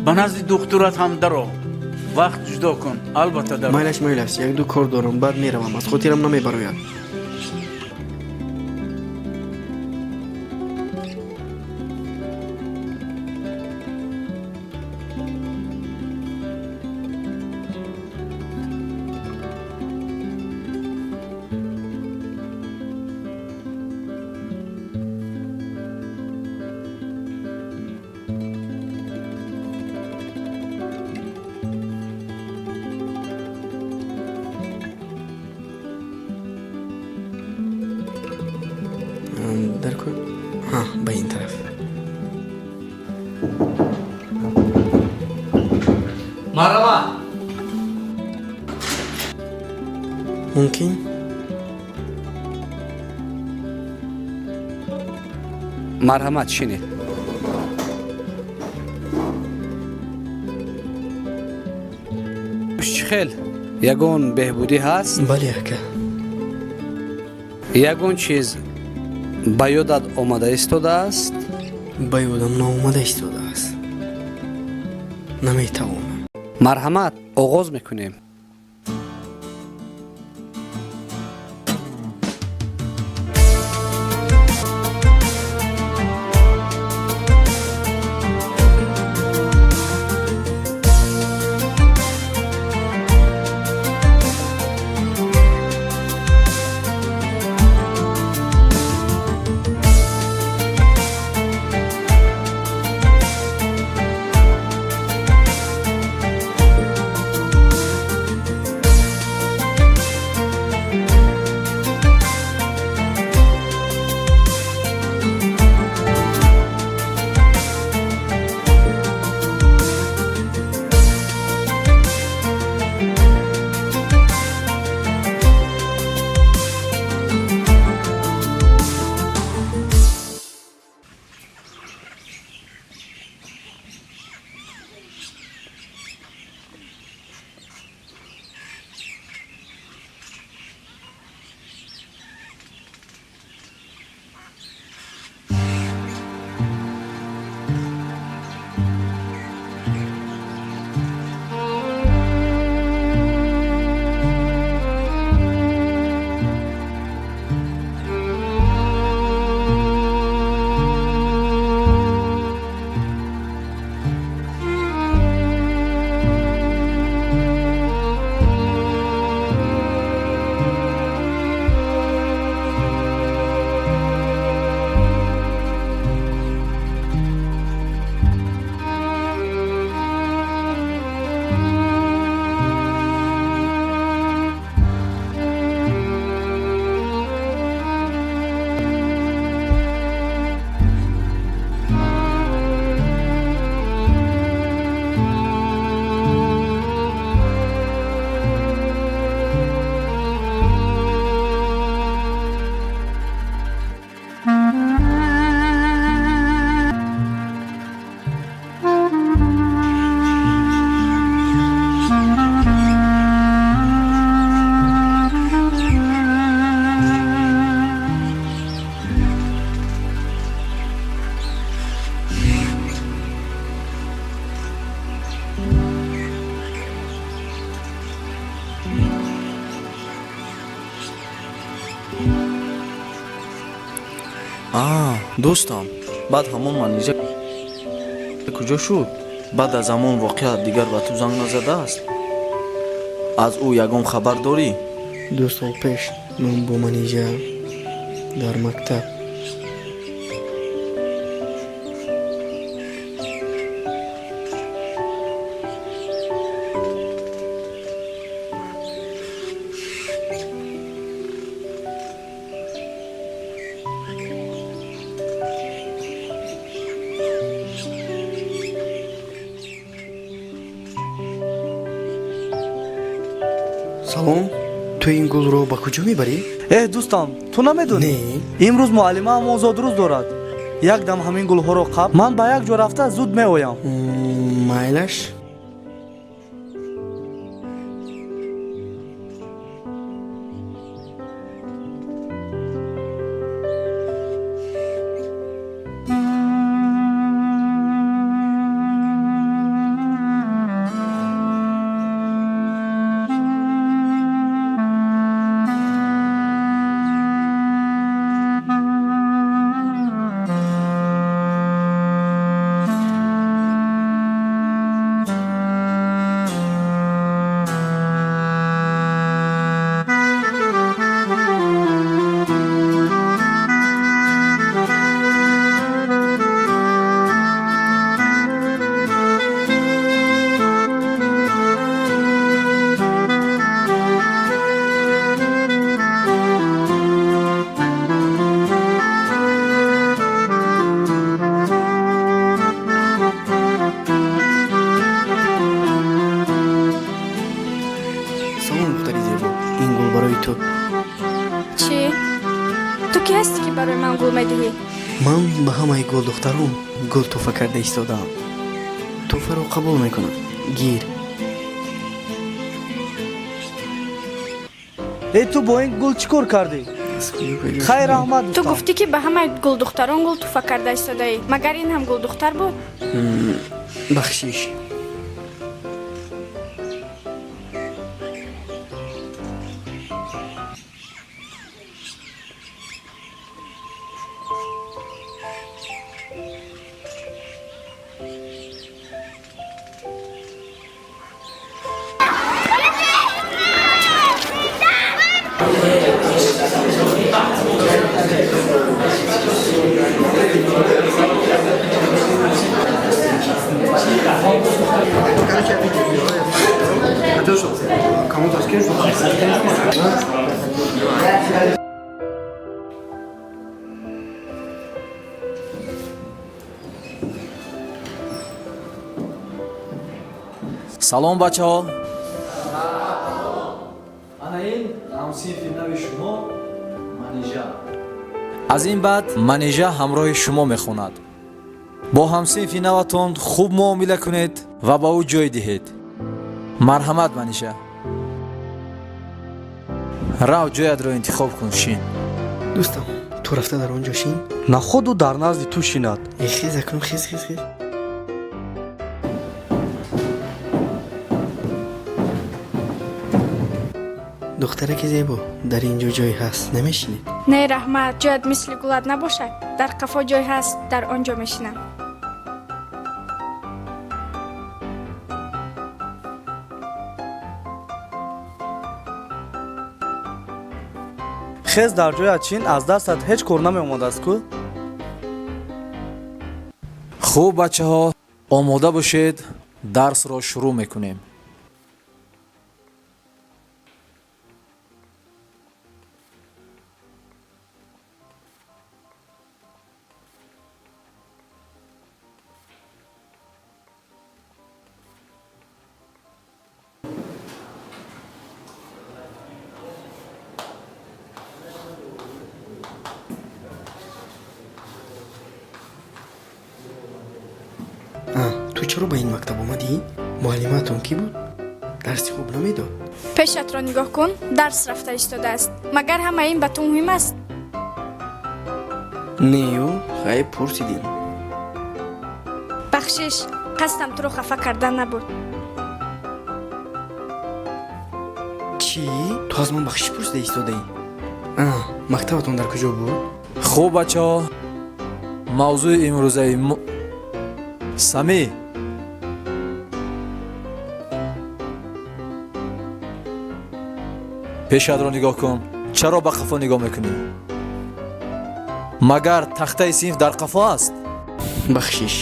[SPEAKER 6] ба назди духтурат ҳам даро. Вақт ҷудо кун, албатта даро.
[SPEAKER 4] Майлаш, майлаш, якду кор дорам, баъд меравам, аз хотирам намебарояд.
[SPEAKER 9] Марҳамат.
[SPEAKER 4] Мумкин?
[SPEAKER 9] Марҳамат, шинед. Чӣ хел? Ягон беҳбудӣ ҳаст?
[SPEAKER 4] Бале, ака.
[SPEAKER 9] Ягон чиз ба ёдат омада истодааст?
[SPEAKER 4] Ба ёдам наомада истодааст. Наметавонам.
[SPEAKER 9] Марҳамат, оғоз мекунем.
[SPEAKER 5] Дӯстам, баъд ҳамон Манижа куҷо шуд? Баъд аз ҳамон воқеа дигар ба ту занг назадааст? Аз ӯ ягон хабар дорӣ?
[SPEAKER 4] 2 сол пеш ман бо Манижа дар мактаб Салом, ту ин гулро ба куҷо мебарӣ?
[SPEAKER 10] Эҳ, дӯстам, ту намедонӣ? Имрӯз муаллимаам озодрӯз дорад. Як дам ҳамин гулҳоро қаб, ман ба як ҷо рафта зуд меоям.
[SPEAKER 4] Майлаш? ту.
[SPEAKER 11] Чӣ? Ту кӣ ҳастӣ, ки барои ман гул медиҳӣ?
[SPEAKER 4] Ман ба ҳамаи гулдухтарон гул тӯҳфа карда истодаам. Тӯҳфаро қабул мекунам. Гир.
[SPEAKER 10] Э, ту бо ин гул чӣ кор кардӣ? Хайр, раҳмат.
[SPEAKER 11] Ту гуфтӣ, ки ба ҳамаи гулдухтарон гул тӯҳфа карда истодаӣ. Магар ин ҳам гулдухтар буд?
[SPEAKER 4] Бахшиш.
[SPEAKER 12] Салом, бачаҳо! Ана ин ҳамсинфи нави шумо Манижа. Аз ин баъд Манижа ҳамроҳи шумо мехонад. Бо ҳамсинфи наватон хуб муомила кунед ва ба ӯ ҷой диҳед. Марҳамат, Манижа, рав, ҷоятро интихоб кун, шин.
[SPEAKER 4] Дӯстам, ту рафта дар он ҷо шин.
[SPEAKER 10] Наход ӯ дар назди ту шинад?
[SPEAKER 4] Э, хез акнун, хез, хез, хез. Духтараки зебо, дар ин ҷо ҷой ҳаст, намешинед?
[SPEAKER 11] Не, раҳмат. Ҷоят мисли гулат набошад. Дар қафо ҷой ҳаст, дар он ҷо мешинам.
[SPEAKER 10] Хез, дар ҷоят шин, аз дастат ҳеҷ кор намеомадааст ку.
[SPEAKER 12] Хуб, бачаҳо, омода бошед, дарсро шурӯъ мекунем.
[SPEAKER 4] Ту чаро ба ин мактаб омадӣ? Муаллимаатон кӣ буд? Дарси хуб намедод?
[SPEAKER 11] Пешатро нигоҳ кун, дарс рафта истодааст. Магар ҳамаи ин ба ту муҳим аст?
[SPEAKER 4] Нею, хайр, пурсидем.
[SPEAKER 11] Бахшиш, қасдам туро хафа кардан набуд.
[SPEAKER 4] Чӣ? Ту аз ман бахшиш пурсида истодаӣ? Мактабатон дар куҷо буд?
[SPEAKER 12] Хуб, бачаҳо, мавзӯи имрӯзаи Самӣ, пешатро нигоҳ кун. Чаро ба қафо нигоҳ мекунӣ? Магар тахтаи синф дар қафо аст?
[SPEAKER 4] Бахшиш.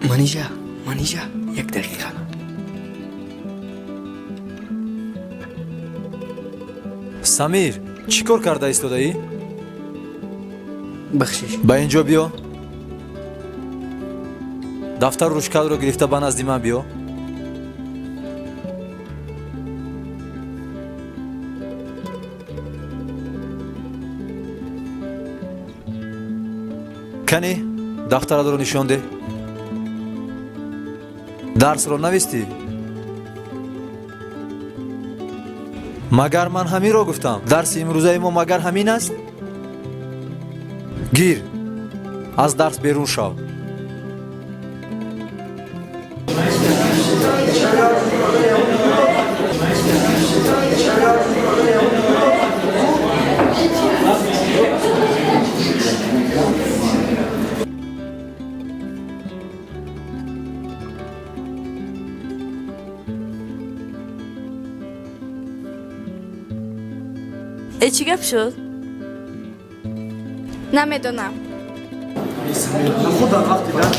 [SPEAKER 4] Манижа, Манижа, як дақиқа.
[SPEAKER 12] Самир, чӣ кор карда истодаӣ?
[SPEAKER 4] Бахшиш.
[SPEAKER 12] Ба ин ҷо биё, дафтару ручкаатро гирифта ба назди ман биё. Кани, дафтаратро нишон деҳ. Дарсро навистӣ? Магар ман ҳаминро гуфтам? Дарси имрӯзаи мо магар ҳамин аст? Гир, аз дарс берун шав.
[SPEAKER 13] Э, чӣ гап шуд?
[SPEAKER 11] Намедонам.
[SPEAKER 10] Наход дар вақти дарс?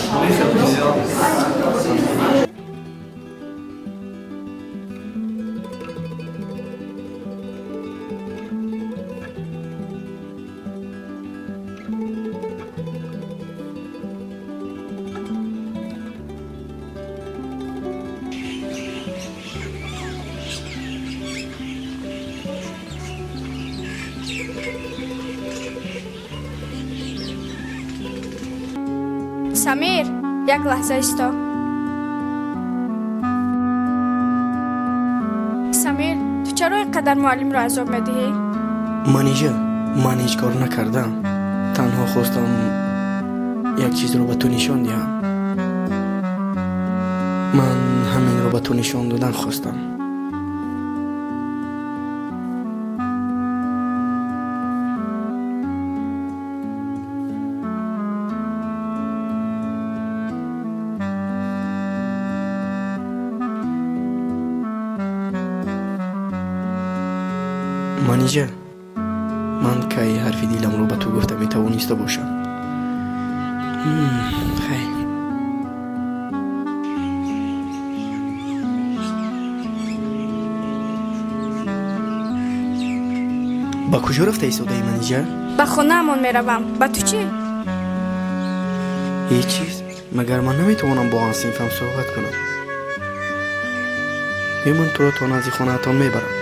[SPEAKER 11] Самир, як лаҳза исто. Самир, ту чаро ин қадар муаллимро азоб медиҳӣ?
[SPEAKER 4] Манижа, ман ҳеҷ кор накардам. Танҳо хостам як чизро ба ту нишон диҳам. Ман ҳаминро ба ту нишон додан хостам. Манижа, ман кай ҳарфи диламро ба ту гуфта метавониста бошам? Хай. Ба куҷо рафта истодаӣ, Манижа?
[SPEAKER 11] Ба хонаамон меравам. Ба ту чӣ?
[SPEAKER 4] Ҳеҷ чиз. Магар ман наметавонам бо ҳамсинфам суҳбат кунам? Ё ман туро то назди хонаатон мебарам.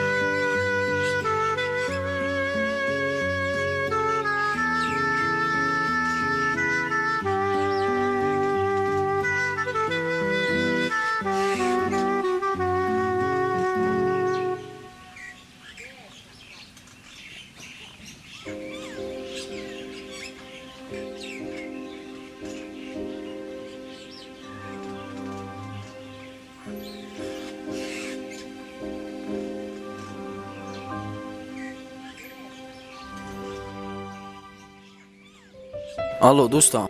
[SPEAKER 5] Алло, дӯстам.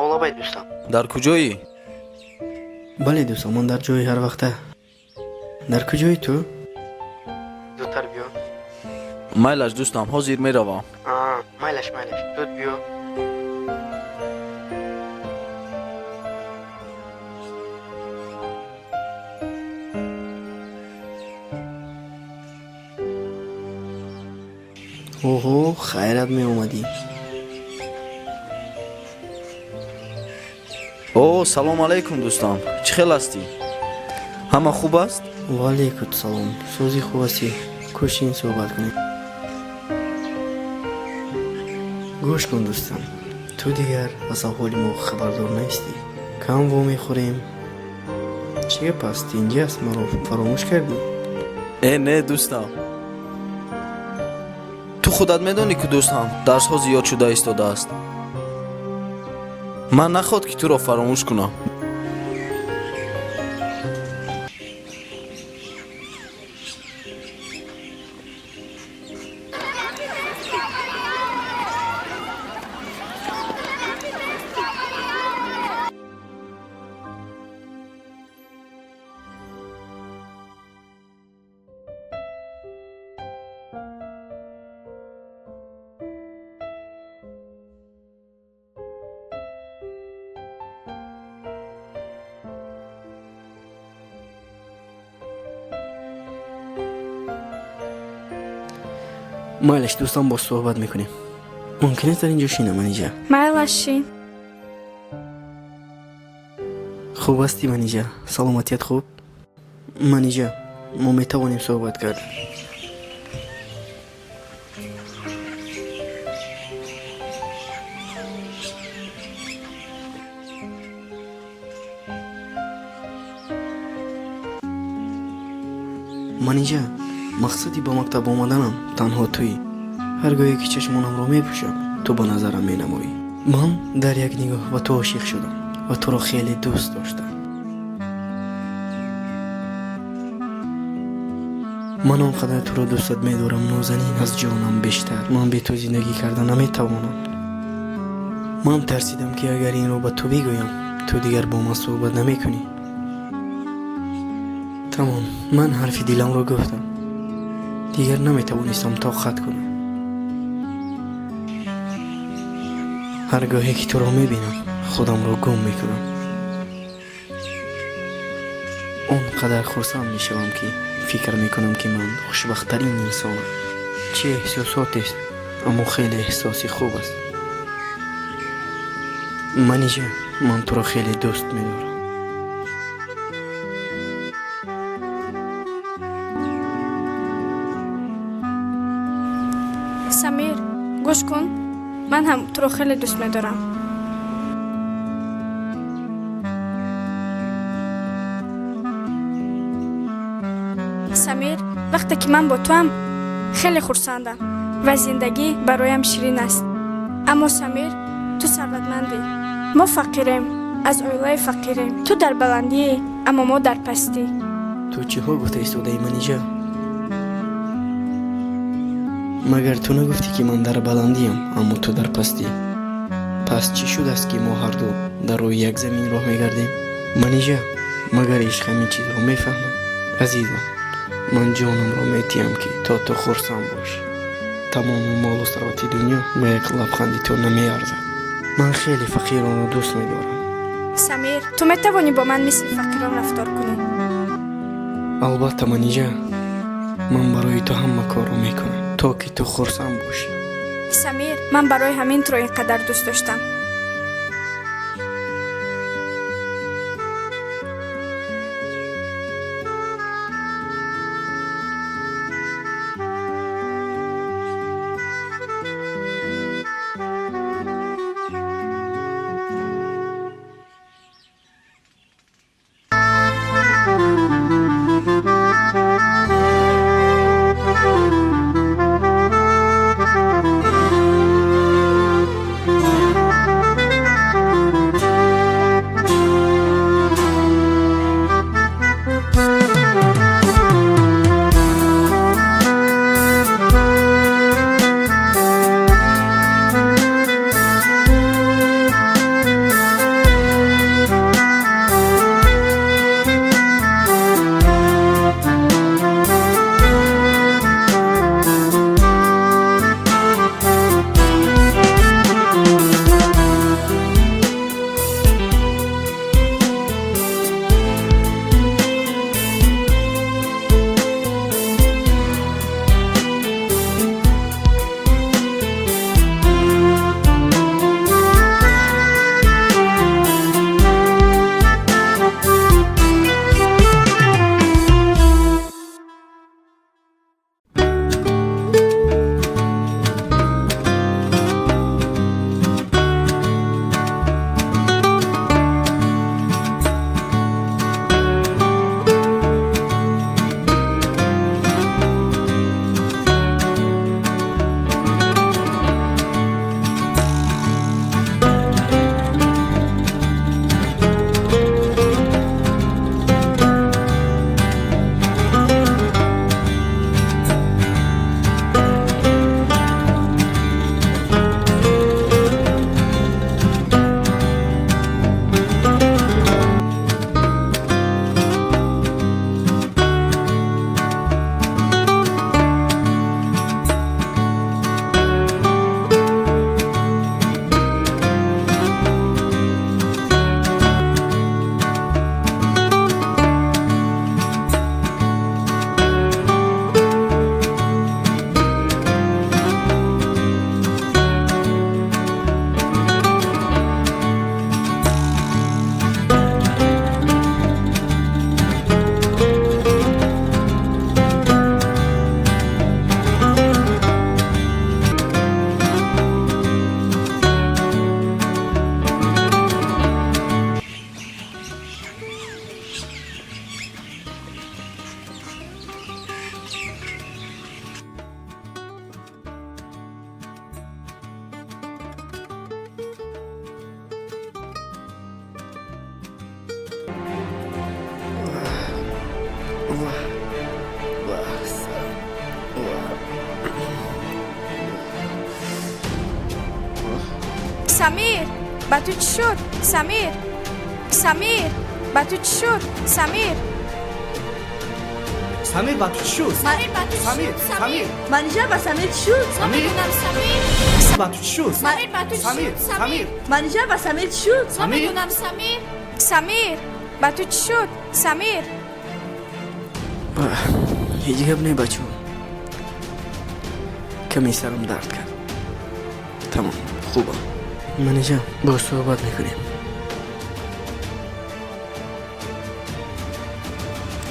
[SPEAKER 4] Олабай, дӯстам.
[SPEAKER 5] Дар куҷоӣ?
[SPEAKER 4] Бале, дӯстам, ман дар ҷои ҳарвақта. Дар куҷои ту? Зудтар биё.
[SPEAKER 5] Майлаш, дӯстам, ҳозир меравам.
[SPEAKER 4] Майлаш, майлаш, зуд биё. Оҳо, хайрат меомадӣ.
[SPEAKER 5] О, салом алайкум, дӯстам. Чӣ хел ҳастӣ? Ҳама хуб аст?
[SPEAKER 4] Ва алайкум салом. Сӯзи хуб ҳастӣ. Кӯшин суҳбат кунем. Гӯш кун, дӯстам. Ту дигар аз аҳволи мо хабардор нестӣ. Кам вомехӯрем. Чӣ гап аст? Инҷи аст, маро фаромӯш кардӣ?
[SPEAKER 5] Э, не, дӯстам. Ту худат медонӣ, ки дӯстам, дарсҳо зиёд шуда истодааст. Ман нахоҳад, ки туро фаромӯш кунам.
[SPEAKER 4] Майлаш, дӯстам, боз суҳбат мекунем. Мумкин аст дар инҷо шинам, Манижа?
[SPEAKER 11] Майлаш, шин.
[SPEAKER 4] Хуб ҳастӣ, Манижа? Саломатият хуб? Манижа, мо метавонем суҳбат кард. Манижа, мақсади ба мактаб омаданам танҳо туӣ. Ҳар гоҳе ки чашмонамро мепӯшам, ту ба назарам менамоӣ. Ман дар як нигоҳ ба ту ошиқ шудам ва туро хеле дӯст доштам. Ман он қадар туро дӯстат медорам, нозанин, аз ҷонам бештар. Ман бе ту зиндагӣ карда наметавонам. Ман тарсидам, ки агар инро ба ту бигӯям, ту дигар бо ман суҳбат намекунӣ. Тамом, ман ҳарфи диламро гуфтам. Дигар наметавонистам тоқат кунам. Ҳар гоҳе ки туро мебинам, худамро гум мекунам. Он қадар хурсанд мешавам, ки фикр мекунам, ки ман хушбахттарин инсонам. Чӣ эҳсосотест, аммо хеле эҳсоси хуб аст. Манижа, ман туро хеле дӯст медорам.
[SPEAKER 11] Самир, гӯш кун. Ман ҳам туро хеле дӯст медорам. Самир, вақте ки ман бо туам, хеле хурсандам ва зиндагӣ бароям ширин аст. Аммо Самир, ту сарватмандӣ, мо фақирем, аз оилаи фақирем. Ту дар баландӣ, аммо мо дар пастӣ.
[SPEAKER 4] Ту чиҳо гуфта истодаӣ, Манижа? Магар ту нагуфтӣ, ки ман дар баландиам, аммо ту дар пастӣ? Пас чӣ шудааст, ки мо ҳарду дар рӯи як замин роҳ мегардем? Манижа, магар ишқ ҳамин чизро мефаҳмад? Азизам, ман ҷонамро метиҳам, ки то ту хурсанд бошӣ. Тамоми молу сарвати дунё ба як лабханди ту намеарзад. Ман хеле фақиронро дӯст медорам.
[SPEAKER 11] Самир, ту метавонӣ бо ман мисли фақирон рафтор кунӣ?
[SPEAKER 4] Албатта, Манижа, ман барои ту ҳама корро мекунам, то ки ту хурсанд бошӣ.
[SPEAKER 11] Самир, ман барои ҳамин туро ин қадар дӯст доштам. Самир, ба ту чӣ шуд? Самир, Самир, ба ту чӣ шуд? Самир,
[SPEAKER 10] Самир, ба ту чӣ шуд?
[SPEAKER 11] Самир, ба ту чӣ
[SPEAKER 10] Самир,
[SPEAKER 11] шуд?
[SPEAKER 10] Самир,
[SPEAKER 13] Манижа, ба Самир чӣ шуд?
[SPEAKER 11] Намедонам, Самир.
[SPEAKER 10] Ба ту чӣ шуд?
[SPEAKER 11] Самир, ба ту чӣ
[SPEAKER 10] Самир,
[SPEAKER 11] шуд?
[SPEAKER 10] Самир,
[SPEAKER 13] Манижа, ба Самир чӣ шуд?
[SPEAKER 10] Самир.
[SPEAKER 11] Намедонам, Самир. Самир, ба ту чӣ шуд? Самир.
[SPEAKER 4] Ҳеҷ гап не, бачаҳо, каме сарам дард кард. Тамом, хубам. Манижа, боз суҳбат мекунем.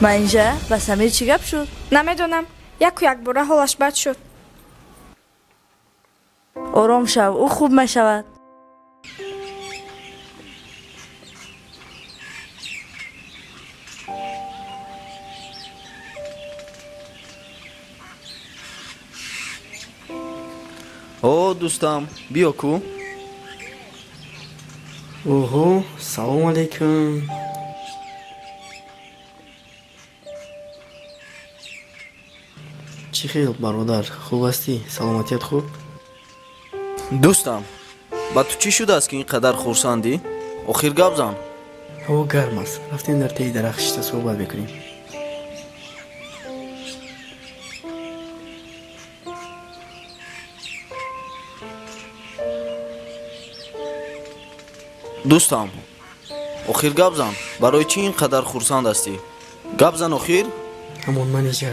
[SPEAKER 13] Манижа, ба Самир чӣ гап шуд?
[SPEAKER 11] Намедонам, яку якбора ҳолаш бад шуд.
[SPEAKER 13] Ором шав, ӯ хуб мешавад.
[SPEAKER 5] О, дӯстам, биё ку.
[SPEAKER 4] Оҳо, салом алейкум. Чӣ хел, бародар, хуб ҳастӣ? Саломатият хуб?
[SPEAKER 5] Дӯстам, ба ту чӣ шудааст, ки ин қадар хурсандӣ? Охир гап зан.
[SPEAKER 4] Ҳаво гарм аст, рафтем дар таи дарахт шишта суҳбат мекунем.
[SPEAKER 5] Дӯстам, охир гап зан, барои чӣ ин қадар хурсанд ҳастӣ? Гап зан охир.
[SPEAKER 4] Ҳамон Манижа,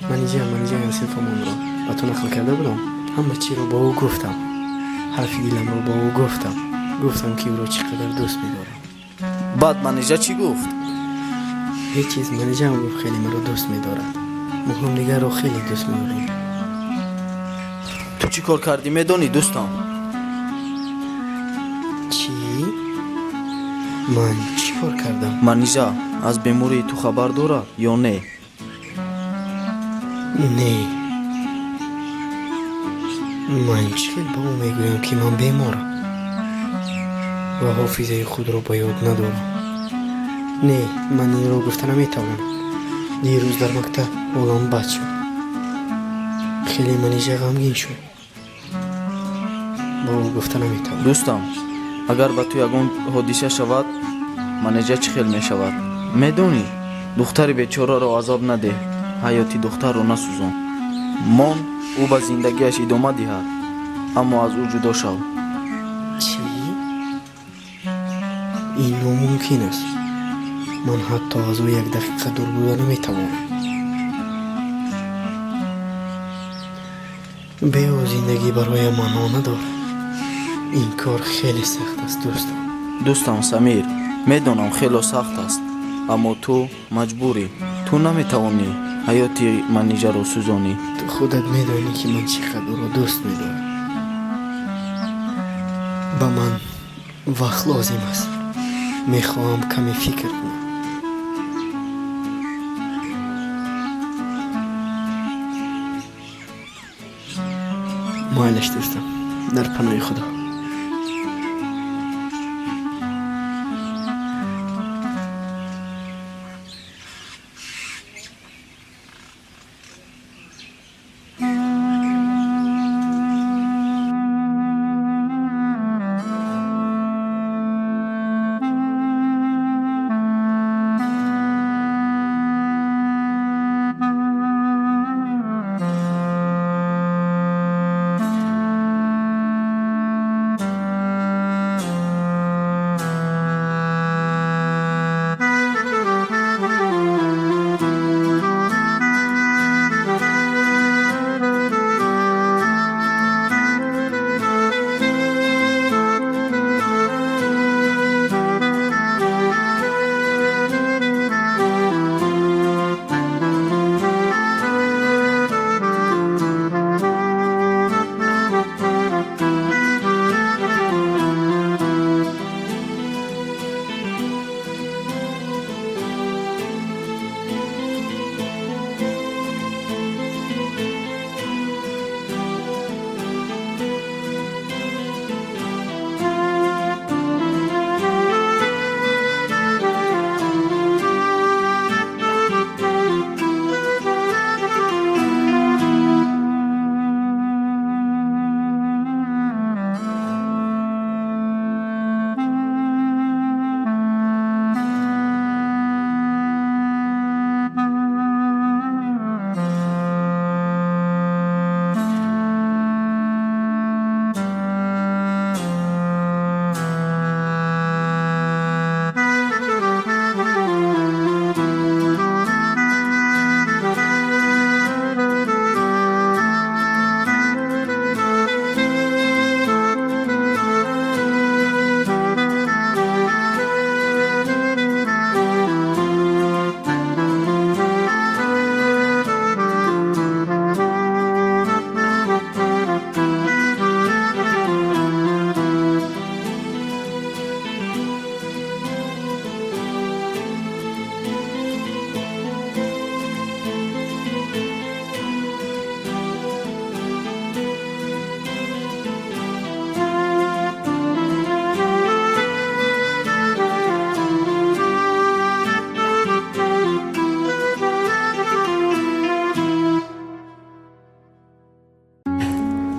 [SPEAKER 4] Манижа, Манижа синфамонро ба ту нақл карда будам. Ҳама чиро ба ӯ гуфтам, ҳарфи диламро ба ӯ гуфтам, гуфтам, ки ӯро чӣ қадар дӯст медорам.
[SPEAKER 5] Баъд Манижа чӣ гуфт?
[SPEAKER 4] Ҳеҷ чиз. Манижаам гуфт, хеле маро дӯст медорад. Мо ҳамдигарро хеле дӯст медорем.
[SPEAKER 5] Ту чӣ кор кардӣ, медонӣ, дӯстам?
[SPEAKER 4] Чӣ? Ман чӣ кор кардам?
[SPEAKER 5] Манижа аз бемории ту хабар дорад ё не?
[SPEAKER 4] Не, ман чӣ хел ба ӯ мегӯям, ки ман беморам ва ҳофизаи худро ба ёд надорам? Не, ман инро гуфта наметавонам. Дирӯз дар мактаб ҳолам бад шуд хеле, Манижа ғамгин шуд. Ба ӯ гуфта наметавонам.
[SPEAKER 5] Дӯстам, агар ба ту ягон ҳодиса шавад, Манижа чӣ хел мешавад, медонӣ? Духтари бечораро азоб надеҳ, ҳаёти духтарро насӯзон. Мон, ӯ ба зиндагиаш идома диҳад, аммо аз ӯ ҷудо шав.
[SPEAKER 4] Чӣ? Ин номумкин аст. Ман ҳатто аз ӯ як дақиқа дур буда наметавонам. Бе ӯ зиндагӣ бароям маъно надорад. Ин кор хеле сахт аст, дӯстам.
[SPEAKER 5] Дӯстам Самир, медонам, хело сахт аст, аммо ту маҷбурӣ. Ту наметавонӣ ҳаёти Манижаро сӯзонӣ.
[SPEAKER 4] Ту худат медонӣ, ки ман чӣ қадр ӯро дӯст медорам. Ба ман вақт лозим аст, мехоҳам каме фикр кунам. Майлаш, дӯстам, дар паноҳи Худо.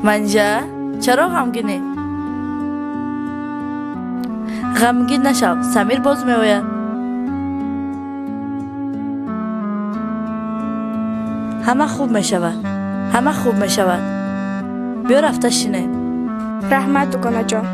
[SPEAKER 13] Манижа, чаро ғамгинӣ? Ғамгин нашав, Самир боз меояд. Ҳама хуб мешавад, ҳама хуб мешавад. Биё рафта шинем.
[SPEAKER 11] Раҳмат, дугонаҷон.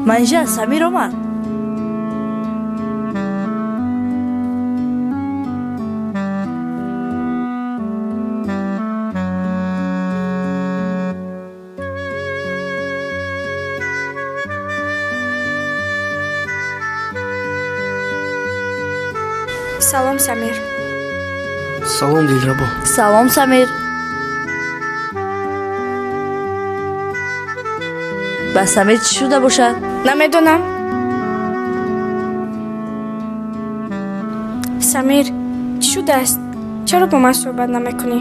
[SPEAKER 13] Манижа, Самир омад.
[SPEAKER 11] Салом, Самир.
[SPEAKER 4] Салом, Дилрабо.
[SPEAKER 13] Салом, Самир. Ба Самир чӣ шуда бошад?
[SPEAKER 11] Намедонам. Самир, чӣ шудааст? Чаро бо ман суҳбат намекунӣ?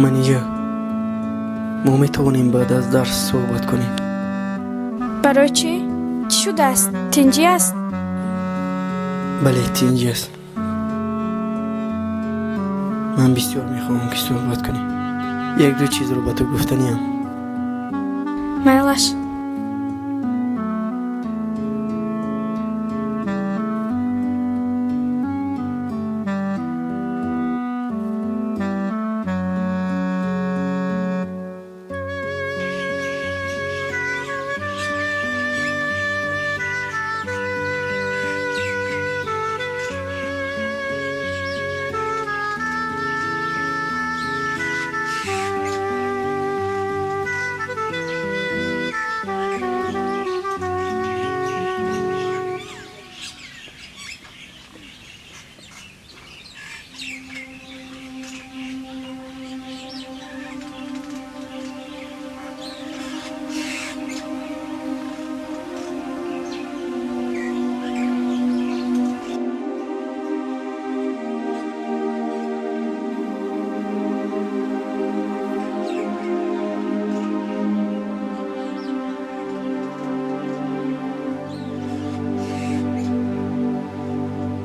[SPEAKER 4] Манижа, мо метавонем баъд аз дарс суҳбат кунем.
[SPEAKER 11] Барои чӣ? Чӣ шудааст? Тинҷӣ аст?
[SPEAKER 4] Бале, тинҷӣ аст. Ман бисёр мехоҳам, ки суҳбат кунем. Як-ду чизро ба ту гуфтаниам.
[SPEAKER 11] Майлаш.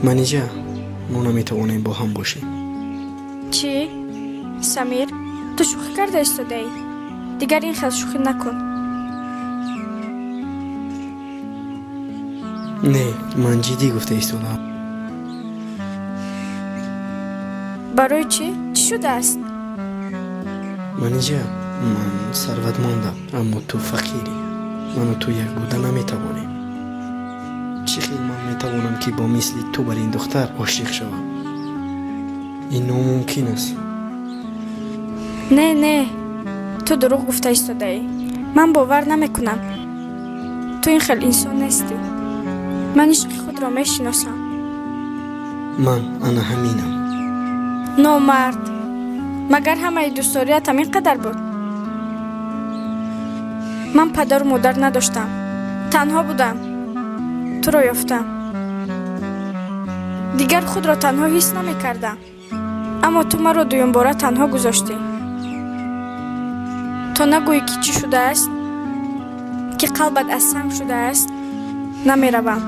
[SPEAKER 4] Манижа, мо наметавонем бо ҳам бошем.
[SPEAKER 11] Чӣ? Самир, ту шӯхӣ карда истодаӣ? Дигар ин хел шӯхӣ накун.
[SPEAKER 4] Не, ман ҷиддӣ гуфта истодаам.
[SPEAKER 11] Барои чӣ? Чӣ шудааст?
[SPEAKER 4] Манижа, ман сарватмандам, аммо ту фақирӣ. Ману ту як буда наметавонем. Чӣ хел ман метавонам, ки бо мисли ту бар ин духтар ошиқ шавам? Ин номумкин аст.
[SPEAKER 11] Не, не, ту дурӯғ гуфта истодаӣ. Ман бовар намекунам. Ту ин хел инсон нестӣ. Ман ишқи худро мешиносам.
[SPEAKER 4] Ман ана ҳаминам.
[SPEAKER 11] Номард, магар ҳамаи дӯстдорият ҳамин қадар буд? Ман падару модар надоштам, танҳо будам. Туро ёфтам. Дигар худро танҳо ҳис намекардам, аммо ту маро дуюмбора танҳо гузоштӣ. То нагӯӣ, ки чӣ шудааст, ки қалбат аз санг шудааст, намеравам.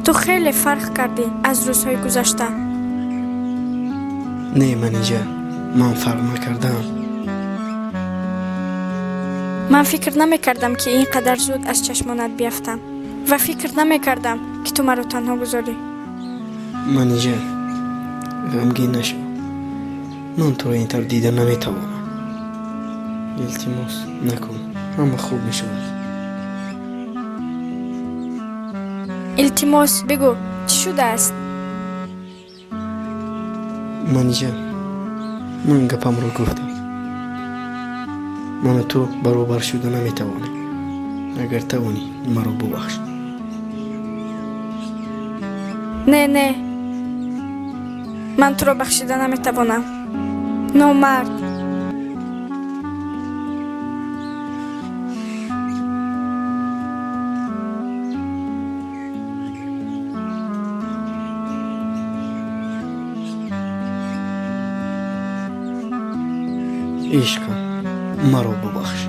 [SPEAKER 11] Ту хеле фарқ кардӣ аз рӯзҳои гузашта.
[SPEAKER 4] Не, Манижа, ман фарқ накардаам.
[SPEAKER 11] Ман фикр намекардам, ки ин қадар зуд аз чашмонат биафтам, ва фикр намекардам, ки ту маро танҳо гузорӣ.
[SPEAKER 4] Манижа, ғамгин нашав. Ман туро ин тавр дида наметавонам. Илтимос, накун, ҳама хуб мешавад.
[SPEAKER 11] Илтимос, бигӯ, чӣ шудааст?
[SPEAKER 4] Манижа, ман гапамро гуфтам. Ману ту баробар шуда наметавонем. Агар тавонӣ, маро бубахш.
[SPEAKER 11] Не, не, ман туро бахшида наметавонам, номард.
[SPEAKER 4] Ишқам, маро бубахш.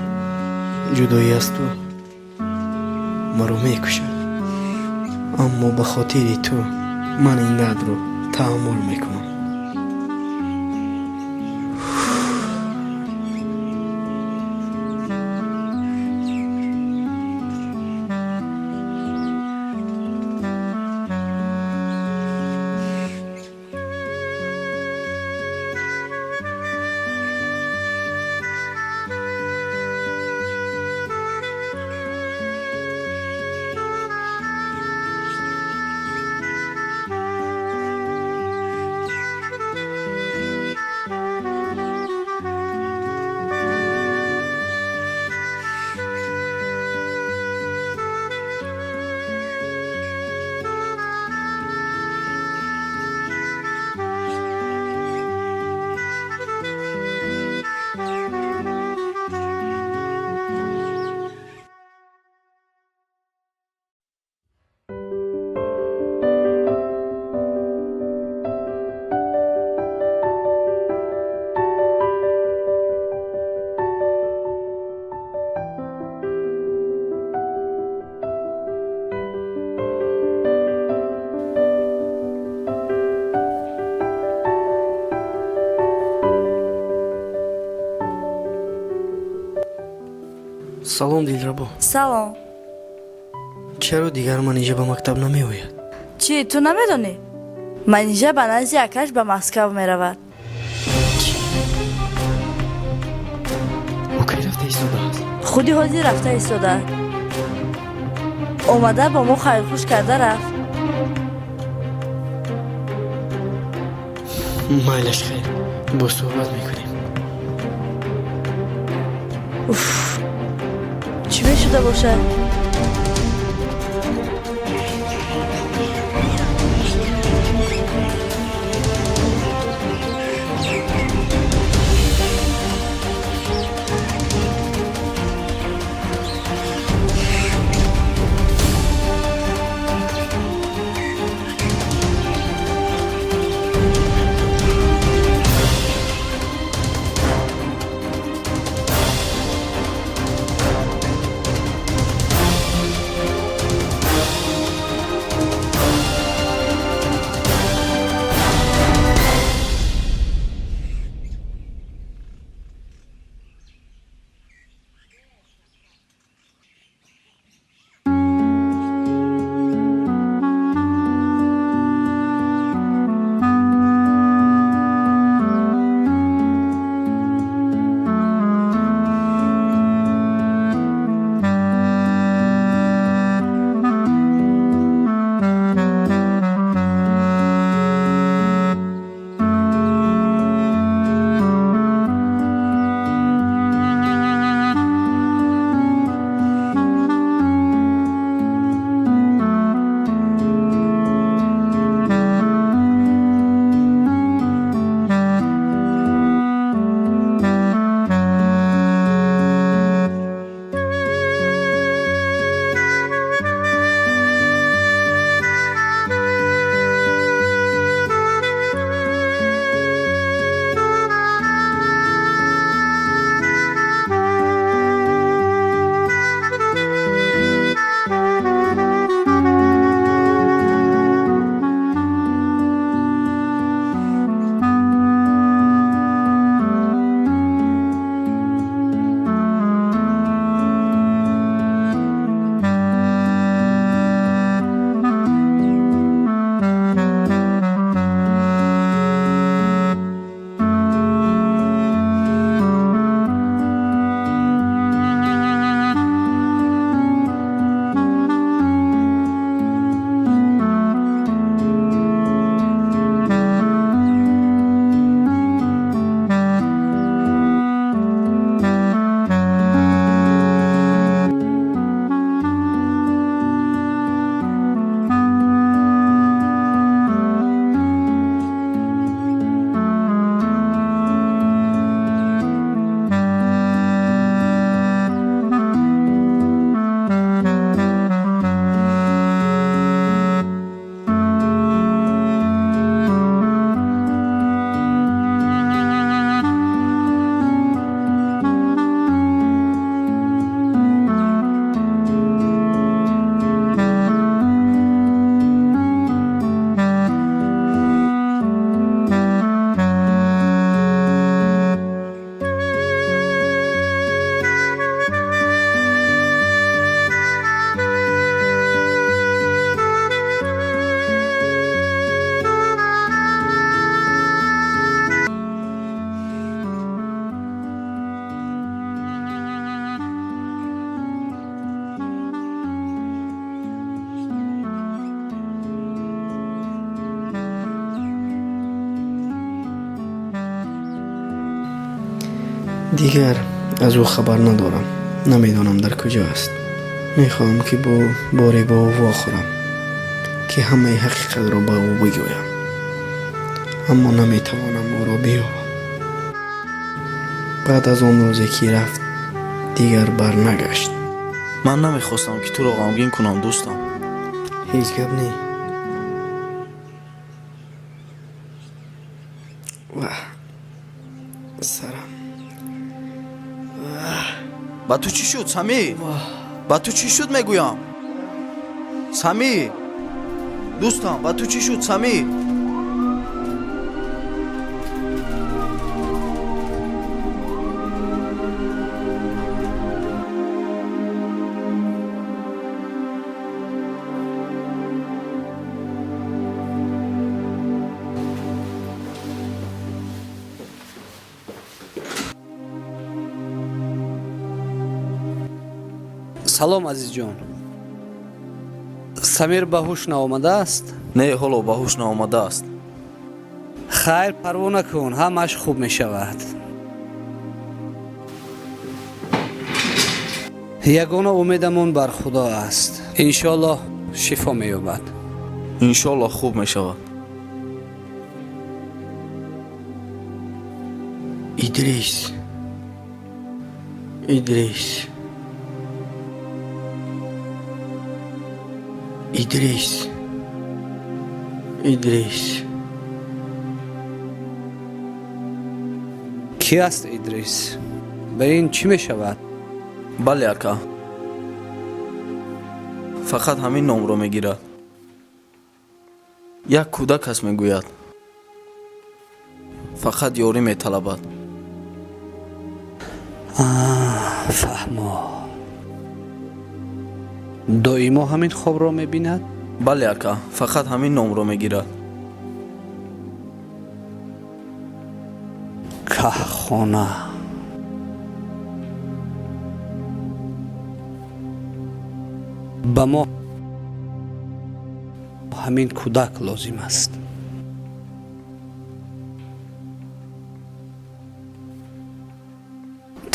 [SPEAKER 4] Ҷудоӣ аз ту маро мекушад, аммо ба хотири ту ман ин дардро таҳаммул мекунам. Салом, Дилрабо.
[SPEAKER 13] Салом.
[SPEAKER 4] Чаро дигар Манижа ба мактаб намеояд?
[SPEAKER 13] Чӣ, ту намедонӣ? Манижа ба назди акаш ба Москав меравад.
[SPEAKER 4] Ӯ кай рафта истодааст?
[SPEAKER 13] Худи ҳозир рафта истодааст. Омада бо мо хайрхуш карда рафт.
[SPEAKER 4] Майлаш, хайр, боз суҳбат мекунем.
[SPEAKER 13] Уф, чӣ мешуда бошад?
[SPEAKER 4] Дигар аз ӯ хабар надорам, намедонам дар куҷо аст. Мехоҳам, ки бо боре бо ӯ вохӯрам, ки ҳамаи ҳақиқатро ба ӯ бигӯям, аммо наметавонам ӯро биёбам. Баъд аз он рӯзе ки рафт, дигар барнагашт.
[SPEAKER 5] Ман намехостам, ки туро ғамгин кунам, дӯстам.
[SPEAKER 4] Ҳеҷ гап не. Ваҳ, сарам!
[SPEAKER 5] Ба ту чӣ шуд, Самир? Ба ту чӣ шуд, мегӯям? Самир, дӯстам, ба ту чӣ шуд, Самир?
[SPEAKER 9] Салом, азизҷон. Самир ба ҳуш наомадааст?
[SPEAKER 5] Не, ҳоло ба ҳуш наомадааст.
[SPEAKER 9] Хайр, парво накун, ҳамааш хуб мешавад. Ягона умедамон бар Худо аст. Иншоаллоҳ, шифо меёбад.
[SPEAKER 5] Иншоаллоҳ, хуб мешавад.
[SPEAKER 4] Идрис, Идрис, Идрис, Идрис.
[SPEAKER 9] Кӣ аст Идрис? Ба ин чӣ мешавад?
[SPEAKER 5] Бале, ака, фақат ҳамин номро мегирад. Як кӯдак аст, мегӯяд, фақат ёрӣ металабад.
[SPEAKER 9] Фаҳмо. Доимо ҳамин хобро мебинад?
[SPEAKER 5] Бале, ака, фақат ҳамин номро мегирад.
[SPEAKER 9] Каҳхона. Ба мо ҳамин кӯдак лозим аст.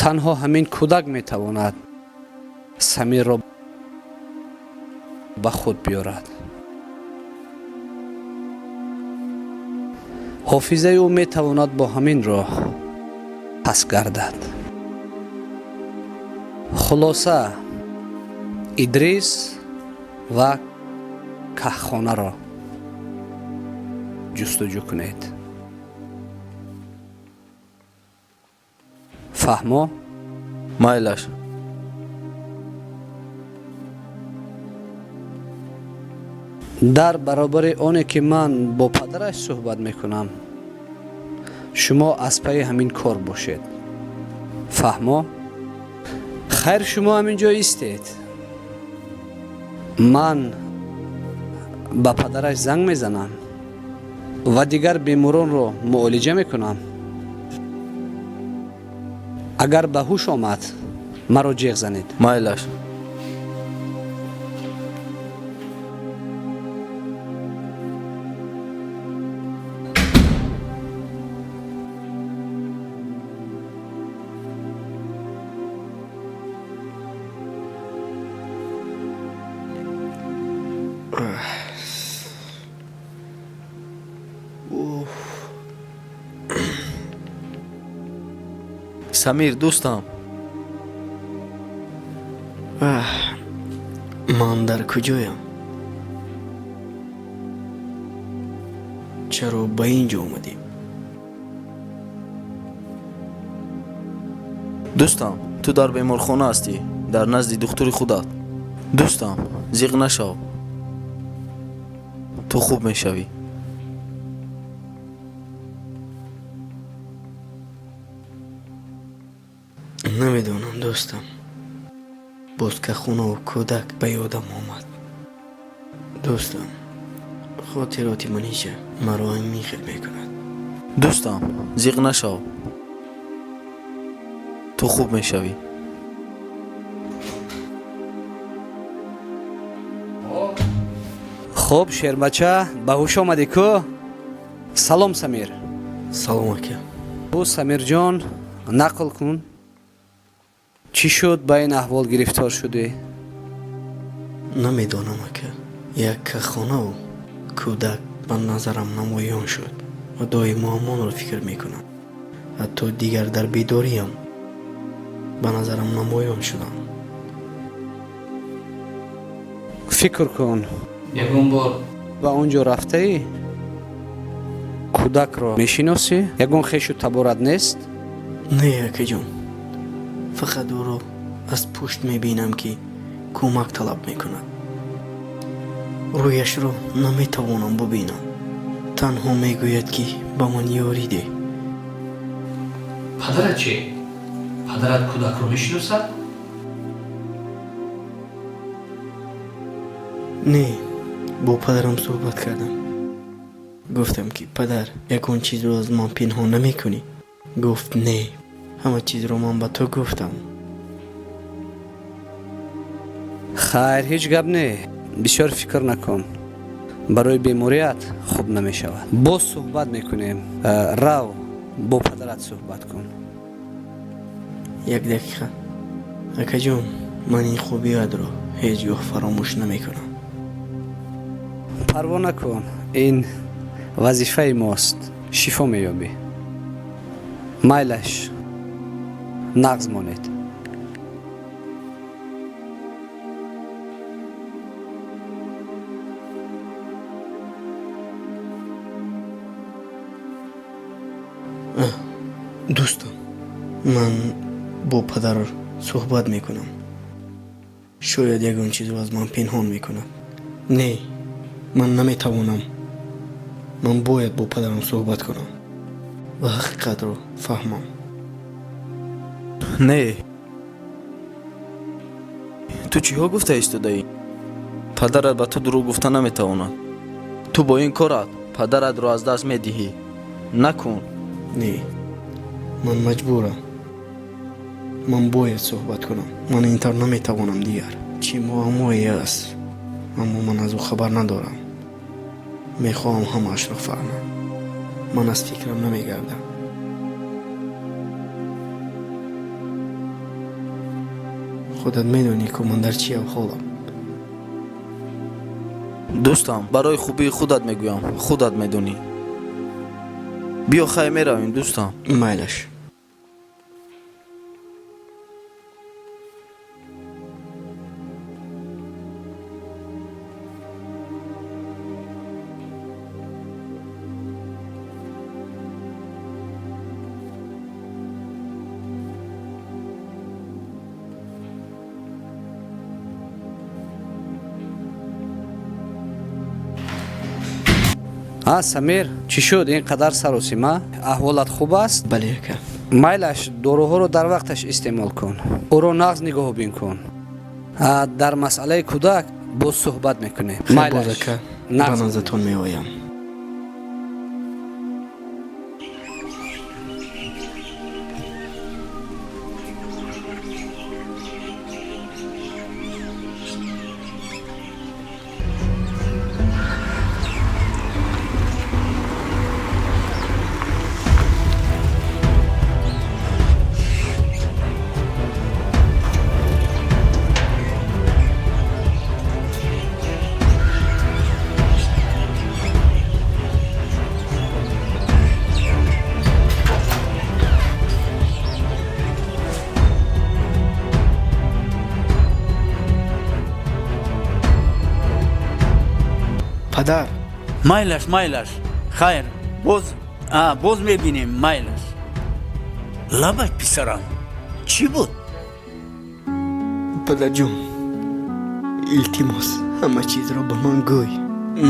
[SPEAKER 9] Танҳо ҳамин кӯдак метавонад Самирро ба худ биёрад. Ҳофизаи ӯ метавонад бо ҳамин роҳ пас гардад. Хулоса, Идрис ва каҳхонаро ҷустуҷӯ кунед. Фаҳмо?
[SPEAKER 5] Майлаш.
[SPEAKER 9] Дар баробари оне ки ман бо падараш суҳбат мекунам, шумо аз пайи ҳамин кор бошед. Фаҳмо? Хайр, шумо ҳамин ҷо истед. Ман ба падараш занг мезанам ва дигар беморонро муолиҷа мекунам. Агар ба ҳуш омад, маро ҷеғ занед.
[SPEAKER 5] Майлаш. Самир, дӯстам.
[SPEAKER 4] Ваҳ, ман дар куҷоям? Чаро ба ин ҷо омадем?
[SPEAKER 5] Дӯстам, ту дар беморхона ҳастӣ, дар назди духтури худат. Дӯстам, зиқ нашав, ту хуб мешавӣ.
[SPEAKER 4] Намедонам, дӯстам. Боз кахонаву кӯдак ба ёдам омад. Дӯстам, хотироти Манижа маро ҳамин хел мекунад.
[SPEAKER 5] Дӯстам, зиқ нашав, ту хуб мешавӣ.
[SPEAKER 9] Хуб, шербача, ба ҳуш омадӣ ку? Салом, Самир.
[SPEAKER 4] Салом, ака.
[SPEAKER 9] Ӯ, Самирҷон, нақл кун. Чӣ шуд ба ин аҳвол гирифтор шудӣ?
[SPEAKER 4] Намедонам, ака. Як кахонаву кӯдак ба назарам намоён шуд ва доимо ҳамонро фикр мекунам. Ҳатто дигар дар бедориям ба назарам намоён шуданд.
[SPEAKER 9] Фикр кун.
[SPEAKER 14] Ягон бор
[SPEAKER 9] ба он ҷо рафтаӣ? Кӯдакро мешиносӣ? Ягон хешу таборат нест?
[SPEAKER 4] Не, акаҷон, фақат ӯро аз пушт мебинам, ки кӯмак талаб мекунад. Рӯяшро наметавонам бубинам. Танҳо мегӯяд, ки ба ман ёрӣ деҳ.
[SPEAKER 14] Падарат чӣ? Падарат кӯдакро мешиносад?
[SPEAKER 4] Не, бо падарам суҳбат кардам. Гуфтам, ки падар, ягон чизро аз ман пинҳон намекунӣ? Гуфт: не, ҳама чизро ман ба ту гуфтам.
[SPEAKER 9] Хайр, ҳеҷ гап не, бисёр фикр накун, барои беморият хуб намешавад. Боз суҳбат мекунем. Рав, бо падарат суҳбат кун.
[SPEAKER 4] Як дақиқа, акаҷон. Ман ин хубиятро ҳеҷ гоҳ фаромӯш намекунам.
[SPEAKER 9] Парво накун, ин вазифаи мост. Шифо меёбӣ. Майлаш, нағз монед.
[SPEAKER 4] Дӯстам, ман бо падар суҳбат мекунам. Шояд ягон чизро аз ман пинҳон мекунад. Не, ман наметавонам. Ман бояд бо падарам суҳбат кунам ва ҳақиқатро фаҳмам.
[SPEAKER 5] Не, ту чиҳо гуфта истодаӣ? Падарат ба ту дурӯғ гуфта наметавонад. Ту бо ин корат падаратро аз даст медиҳӣ. Накун.
[SPEAKER 4] Не, ман маҷбурам. Ман бояд суҳбат кунам. Ман ин тавр наметавонам дигар. Чӣ муаммое аст, аммо ман аз ӯ хабар надорам. Мехоҳам ҳамаашро фаҳмам. Ман аз фикрам намегардам. Худат медонӣ, ку ман дар чӣ аҳволам.
[SPEAKER 5] Дӯстам, барои хубии худат мегӯям. Худат медонӣ. Биё, хай, меравем, дӯстам.
[SPEAKER 4] Майлаш.
[SPEAKER 9] А, Самир, чӣ шуд ин қадар саросима? Аҳволат хуб аст?
[SPEAKER 4] Бале, ака.
[SPEAKER 9] Майлаш, доруҳоро дар вақташ истеъмол кун, ӯро нағз нигоҳубин кун. Дар масъалаи кӯдак боз суҳбат мекунем.
[SPEAKER 4] Боз, ака, ба наздатон меоям. Падар.
[SPEAKER 6] Майлаш, майлаш, хайр, боз боз мебинем, майлаш. Лабай, писарам, чӣ буд?
[SPEAKER 4] Падарҷон, илтимос, ҳама чизро ба ман гӯй.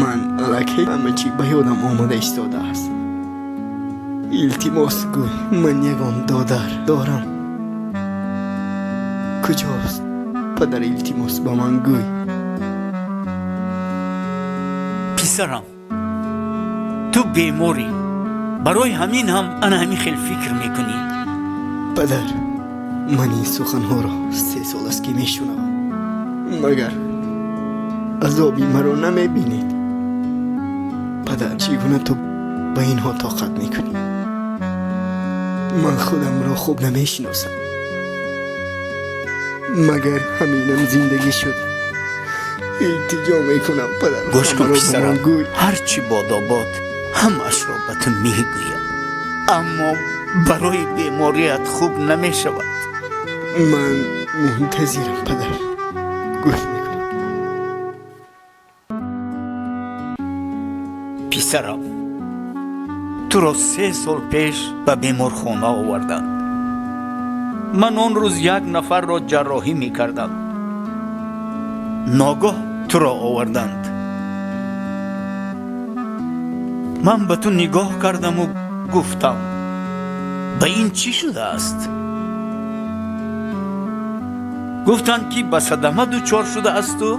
[SPEAKER 4] Ман аллакай ҳама чӣ ба ёдам омада истодааст. Илтимос, гӯй, ман ягон додар дорам? Куҷост, падар? Илтимос, ба ман гӯй.
[SPEAKER 6] Писарам, ту беморӣ, барои ҳамин ҳам ана ҳамин хел фикр мекунӣ.
[SPEAKER 4] Падар, ман ин суханҳоро 3 сол аст, ки мешунавам. Магар азоби маро намебинед? Падар, чӣ гуна ту ба инҳо тоқат мекунӣ? Ман худамро хуб намешиносам. Магар ҳаминам зиндагӣ шуд? Илтиҷо мекунам, падар.
[SPEAKER 6] Гӯш кун,
[SPEAKER 4] ҳамаро ба
[SPEAKER 6] писарам,
[SPEAKER 4] ман гӯй.
[SPEAKER 6] Ҳарчи бодобод ҳамаашро ба ту мегӯям, аммо барои беморият хуб намешавад.
[SPEAKER 4] Ман мунтазирам, падар, гӯш мекунам.
[SPEAKER 6] Писарам, туро 3 сол пеш ба беморхона оварданд. Ман он рӯз як нафарро ҷарроҳӣ мекардам. Ногоҳ туро оварданд. Ман ба ту нигоҳ кардаму гуфтам: ба ин чӣ шудааст? Гуфтанд, ки ба садама дучор шудаасту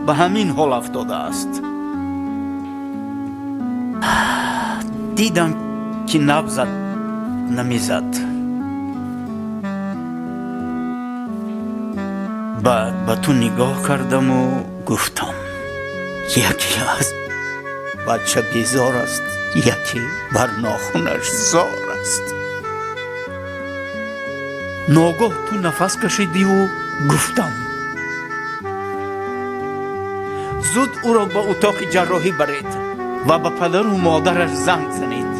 [SPEAKER 6] ба ҳамин ҳол афтодааст. Дидам, ки набзат намезад. Баъд ба ту нигоҳ кардаму гуфтам: яке аз бача безор аст, яке бар нохунаш зор аст. Ногоҳ ту нафас кашидиву гуфтам: зуд ӯро ба утоқи ҷарроҳӣ баред ва ба падару модараш занг занед.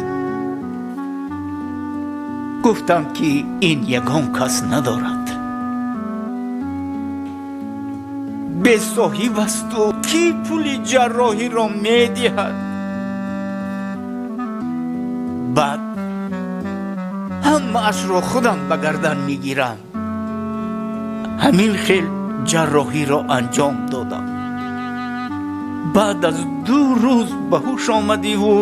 [SPEAKER 6] Гуфтам, ки ин ягон кас надорад, бесоҳиб асту кӣ пули ҷарроҳиро медиҳад? Баъд ҳамаашро худам ба гардан мегирам. Ҳамин хел ҷарроҳиро анҷом додам. Баъд аз 2 рӯз ба ҳуш омадиву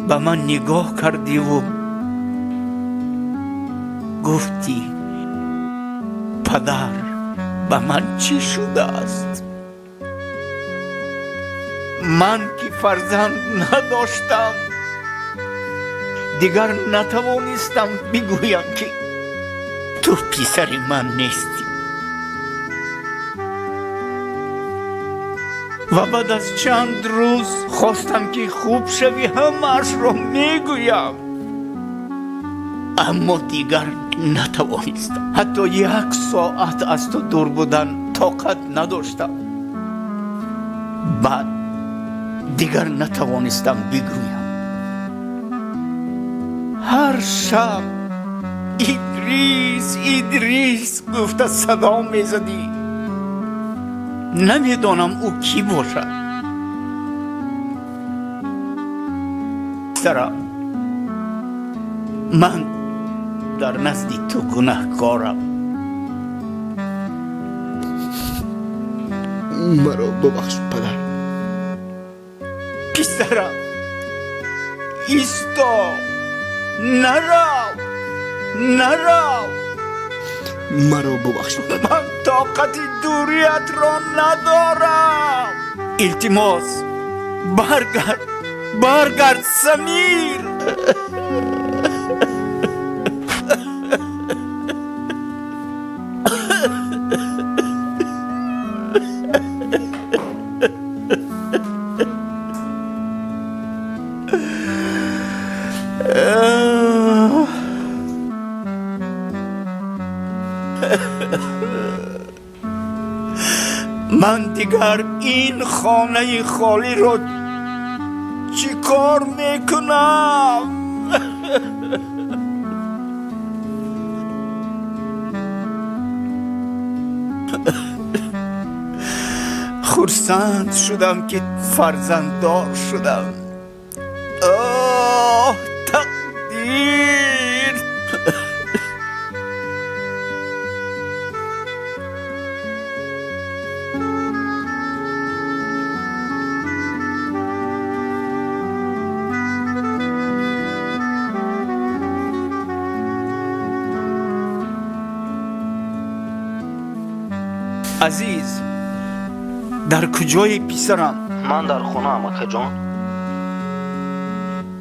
[SPEAKER 6] ба ман нигоҳ кардиву гуфтӣ: падар, ба ман чӣ шудааст? Ман ки фарзанд надоштам, дигар натавонистам бигӯям, ки ту писари ман нестӣ. Ва баъд аз чанд рӯз хостам, ки хуб шавӣ, ҳамаашро мегӯям, аммо дигар натавонистам. Ҳатто як соат аз ту дур будан тоқат надоштам. Баъд дигар натавонистам бигӯям. Ҳар шаб «Идрис, Идрис» гуфта садо мезадӣ. Намедонам, ӯ кӣ бошад. Писарам, ман дар назди ту гунаҳкорам.
[SPEAKER 4] Маро бубахш, падар.
[SPEAKER 6] Писарам, исто, нарав, нарав.
[SPEAKER 4] Маро бубахш.
[SPEAKER 6] Ман тоқати дуриятро надорам. Илтимос, баргард, баргард, Самир. Ман дигар ин хонаи холиро чӣ кор мекунам? Хурсанд шудам, ки фарзанддор шудам. Оҳ, тақдир! Азиз, дар куҷои, писарам?
[SPEAKER 5] Ман дар хонаам, акаҷон.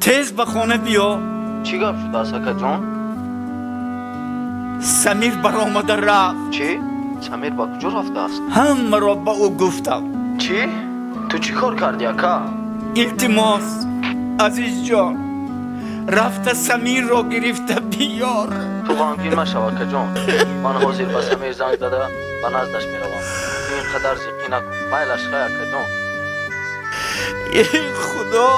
[SPEAKER 6] Тез ба хона биё.
[SPEAKER 5] Чӣ гап шудааст, акаҷон?
[SPEAKER 6] Самир баромада рафт.
[SPEAKER 5] Чӣ? Самир ба куҷо рафтааст?
[SPEAKER 6] Ҳамаро ба ӯ гуфтам.
[SPEAKER 5] Чӣ? Ту чӣ кор кардӣ, ака?
[SPEAKER 6] Илтимос, Азизҷон, Рафта Самирро гирифта биёр.
[SPEAKER 5] Ту ғамгин машав, акаҷон. Ман ҳозир ба Самир занг зада ба наздаш меравам. Ту ин қадар зиққӣ накун. Майлаш, хай, акаҷон.
[SPEAKER 6] Эй Худо!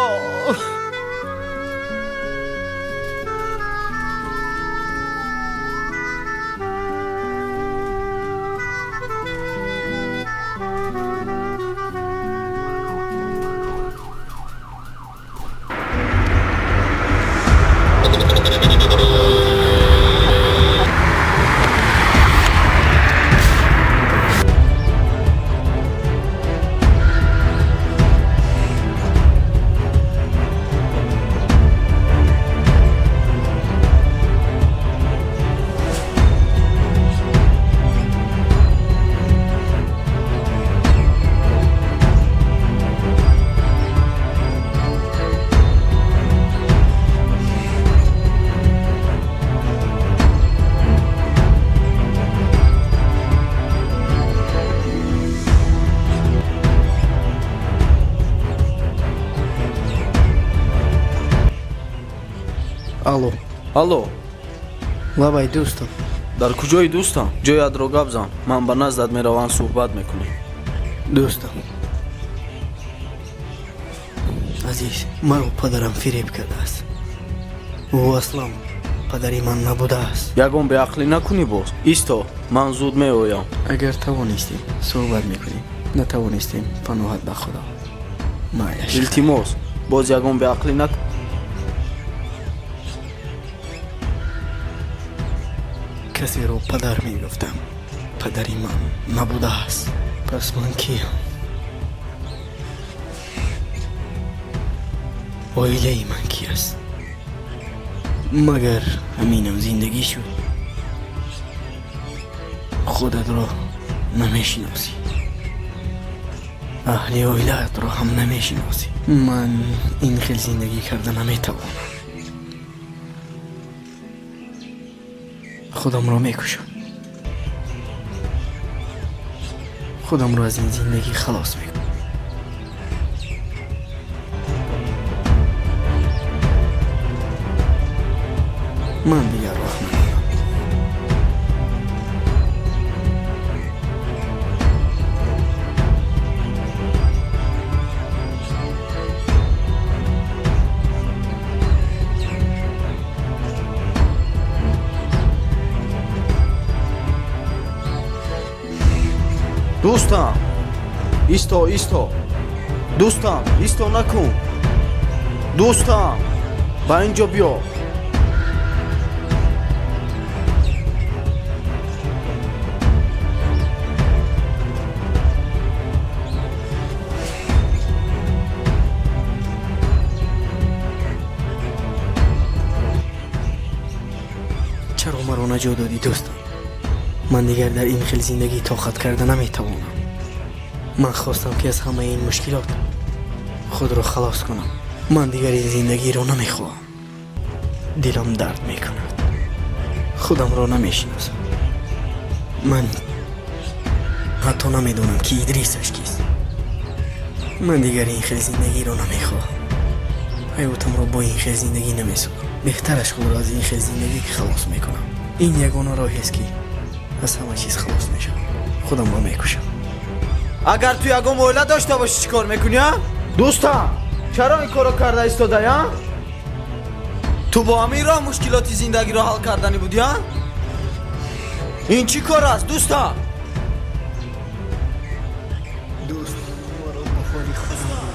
[SPEAKER 4] Алло.
[SPEAKER 5] Алло.
[SPEAKER 4] Лабай, дӯстам.
[SPEAKER 5] Дар куҷои, дӯстам? Ҷоятро гап зан, ман ба наздат меравам, суҳбат мекунем.
[SPEAKER 4] Дӯстам азиз, маро падарам фиреб кардааст. Ӯ аслан падари ман набудааст.
[SPEAKER 5] Ягон беақлӣ накунӣ боз. Исто, ман зуд меоям.
[SPEAKER 4] Агар тавонистем, суҳбат мекунем, натавонистем, паноҳат ба Худо, майлаш.
[SPEAKER 5] Илтимос, боз ягон беақлӣ накун.
[SPEAKER 4] Касеро падар мегуфтам, падари ман набудааст. Пас ман киям? Оилаи ман ки аст? Магар ҳаминам зиндагӣ шуд? Худатро намешиносӣ, аҳли оилаатро ҳам намешиносӣ. Ман ин хел зиндагӣ карда наметавонам. Худамро мекушам, худамро аз ин зиндагӣ халос мекунам. Ман дигар роҳ надорам.
[SPEAKER 5] Дӯстам, исто, исто, дӯстам, исто, накун. Дӯстам, ба ин ҷо биё.
[SPEAKER 4] Чаро маро наҷот додӣ, дӯстам? Ман дигар дар ин хел зиндагӣ тоқат карда наметавонам. Ман хостам, ки аз ҳамаи ин мушкилот худро халос кунам. Ман дигар ин зиндагиро намехоҳам. Дилам дард мекунад, худамро намешиносам. Ман ҳатто намедонам, ки Идрисаш кист. Ман дигар ин хел зиндагиро намехоҳам. Ҳаётамро бо ин хел зиндагӣ намесозам. Беҳтараш худро аз ин хел зиндагӣ халос мекунам. Ин ягона роҳест, ки аз ҳама чиз халос мешавам. Худамро мекушам.
[SPEAKER 5] Агар ту ягон оила дошта бошӣ, чӣ кор мекунӣ, а? Дӯстам, чаро ин корро карда истодаӣ, а? Ту бо ҳамин роҳ мушкилоти зиндагиро ҳал карданӣ будӣ, а? Ин чӣ кор аст, дӯстам?
[SPEAKER 4] Дӯст, маро ба ҳоли худам.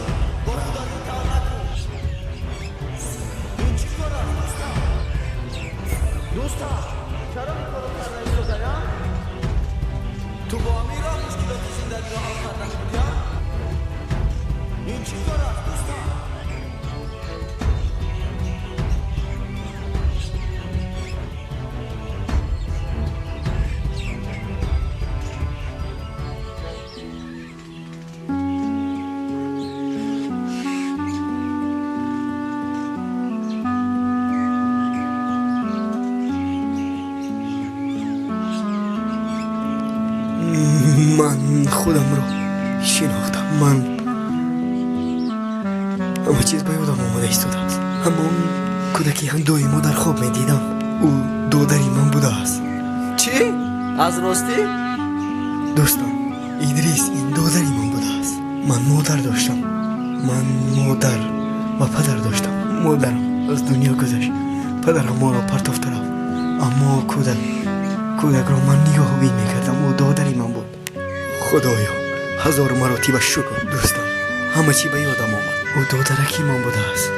[SPEAKER 5] Ин чӣ кор аст, дӯстам? Дӯстам, чаро ин корро карда истодаӣ, а? Ту бо ҳамин роҳ мушкилоти зиндагиро ҳал карданӣ будӣ, а? Ин чӣ кор аст, дӯстам?
[SPEAKER 4] Ман худамро шинохтам. Ман ҳама чиз ба ёдам омада истодааст. Ҳамон Кӯдаки ҳам доимо дар хоб медидам. Ӯ додари ман будааст.
[SPEAKER 5] Чӣ? Аз ростӣ?
[SPEAKER 4] Дӯстам, Идрис ин додари ман будааст. Ман модар доштам. Ман модар ва падар доштам. Модарам аз дунё гузашт. Падарам моро партофта рафт. Аммо кӯдакро ман нигоҳубин мекардам. Ӯ додари ман буд. Худоё, ҳазор маротиба шукр. Дӯстам, ҳама чӣ ба ёдам омад. Ӯ додараки ман будааст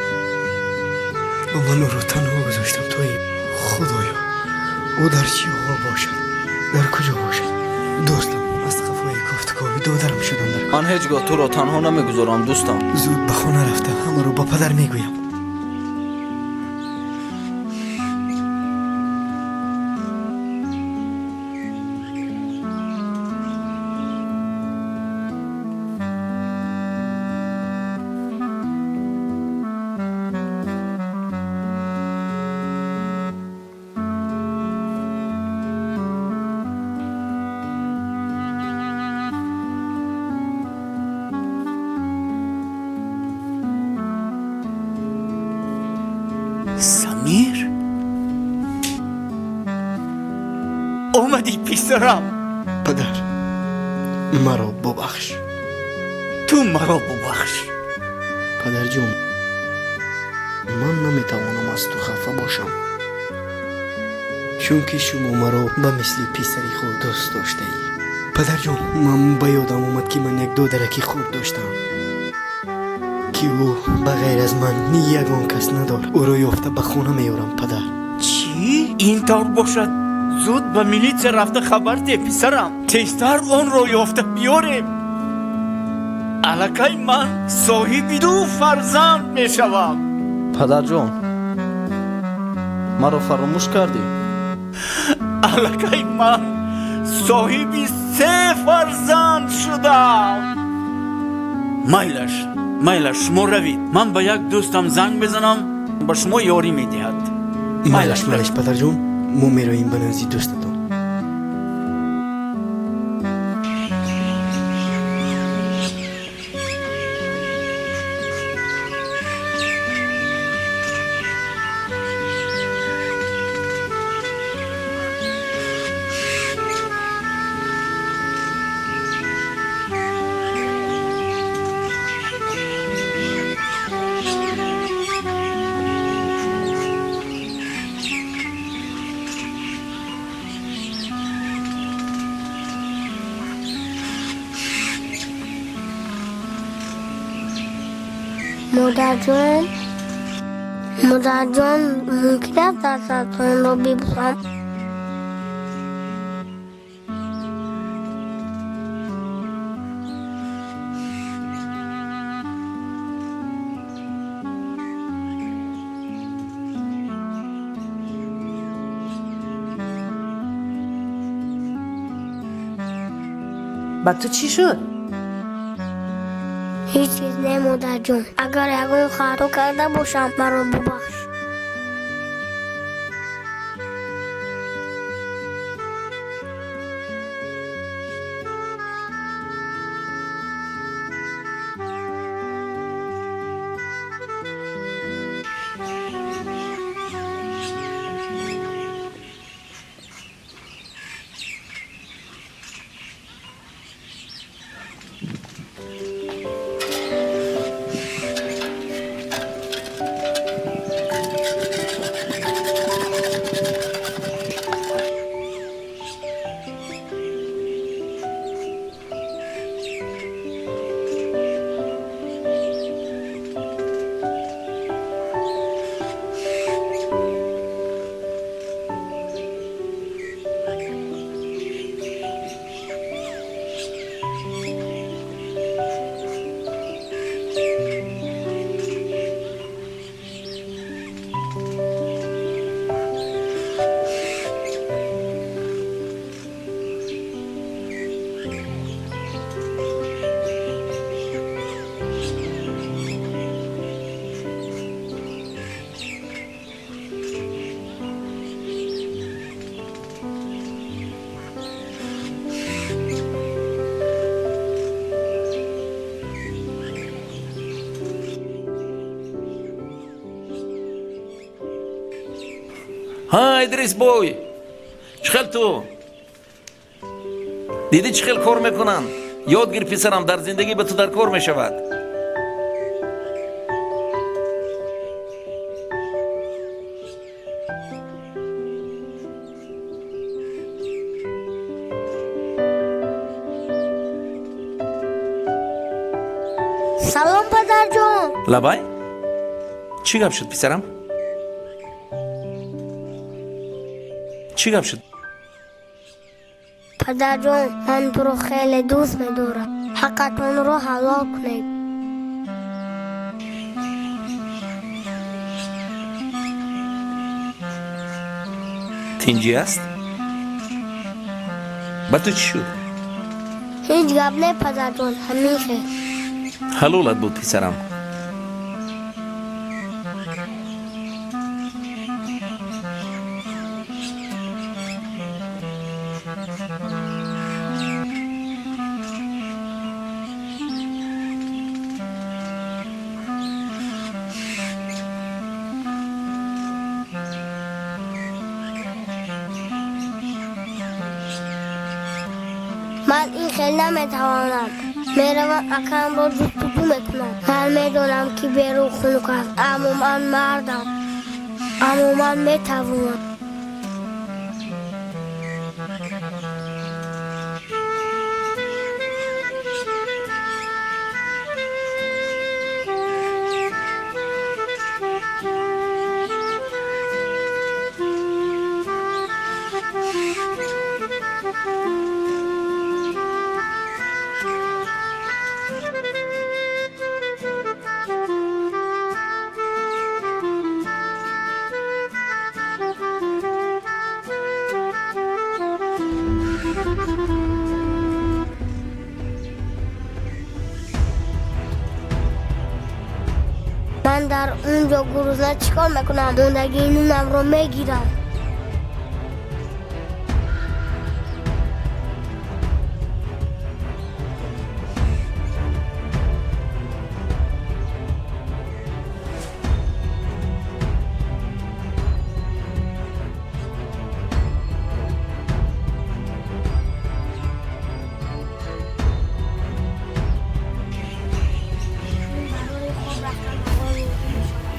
[SPEAKER 4] ва ман ӯро танҳо гузоштам то ин. Худоё, ӯ дар чӣ ҳол бошад, дар куҷо бошад? Дӯстам, аз қафои кофтукови додарам шудам дар
[SPEAKER 5] Ман ҳеҷ гоҳ туро танҳо намегузорам, дӯстам.
[SPEAKER 4] Зуд ба хона рафта ҳамаро ба падар мегӯям.
[SPEAKER 6] Самир? Омадӣ, писарам?
[SPEAKER 4] Падар, маро бубахш.
[SPEAKER 6] Ту маро бубахш.
[SPEAKER 4] Падарҷон, ман наметавонам аз ту хафа бошам, чунки шумо маро ба мисли писари худ дӯст доштаӣ. Падарҷон, ман ба ёдам омад, ки ман як додараки хурд доштам, ки ӯ ба ғайр аз ман ни ягон кас надорад. Ӯро ёфта ба хона меорам, падар.
[SPEAKER 6] Чӣ? Ин тавр бошад, зуд ба милитсия рафта хабар де, писарам. Тезтар онро ёфта биёрем. Аллакай ман соҳиби ду фарзанд мешавам.
[SPEAKER 5] Падарҷон, маро фаромӯш кардӣ?
[SPEAKER 6] Аллакай ман соҳиби се фарзанд шудам. Майлаш, майлаш, шумо равед. Ман ба як дӯстам занг мезанам, ба шумо ёрӣ медиҳад.
[SPEAKER 4] Майлаш, майлаш, падарҷон, мо мероем ба назди дӯстатон.
[SPEAKER 1] Модарҷон, модарҷон, мумкин аст дастатонро бибӯсам?
[SPEAKER 3] Ба ту чӣ шуд?
[SPEAKER 1] Ҳеҷ чиз не, модарҷон. Агар ягон хато карда бошам, маро бубахш.
[SPEAKER 2] Ҳа, Идрис бой, чӣ хел ту дидӣ, чӣ хел кор мекунанд? Ёд гир, писарам, дар зиндагӣ ба ту дар кор мешавад.
[SPEAKER 1] Салом, падарҷон.
[SPEAKER 2] Лабай, чӣ гап шуд, писарам? Чӣ гап шуд?
[SPEAKER 1] Падарҷон, ман туро хеле дӯст медорам. Ҳаққатонро ҳалол кунед.
[SPEAKER 2] Тинҷӣ аст? Ба ту чӣ шуд?
[SPEAKER 1] Ҳеҷ гап не, падарҷон, ҳамин хел.
[SPEAKER 2] Ҳалолат буд, писарам.
[SPEAKER 1] Ман ин хел наметавонам. Меравам, акамро ҷустуҷӯ мекунам. Ман медонам, ки берун хунук аст, аммо ман мардам, аммо ман метавонам. Ман дар он ҷо гурусна чӣ кор мекунам? Мондагии нунамро мегирам. Барои хоб рафтан оғоз мешавад.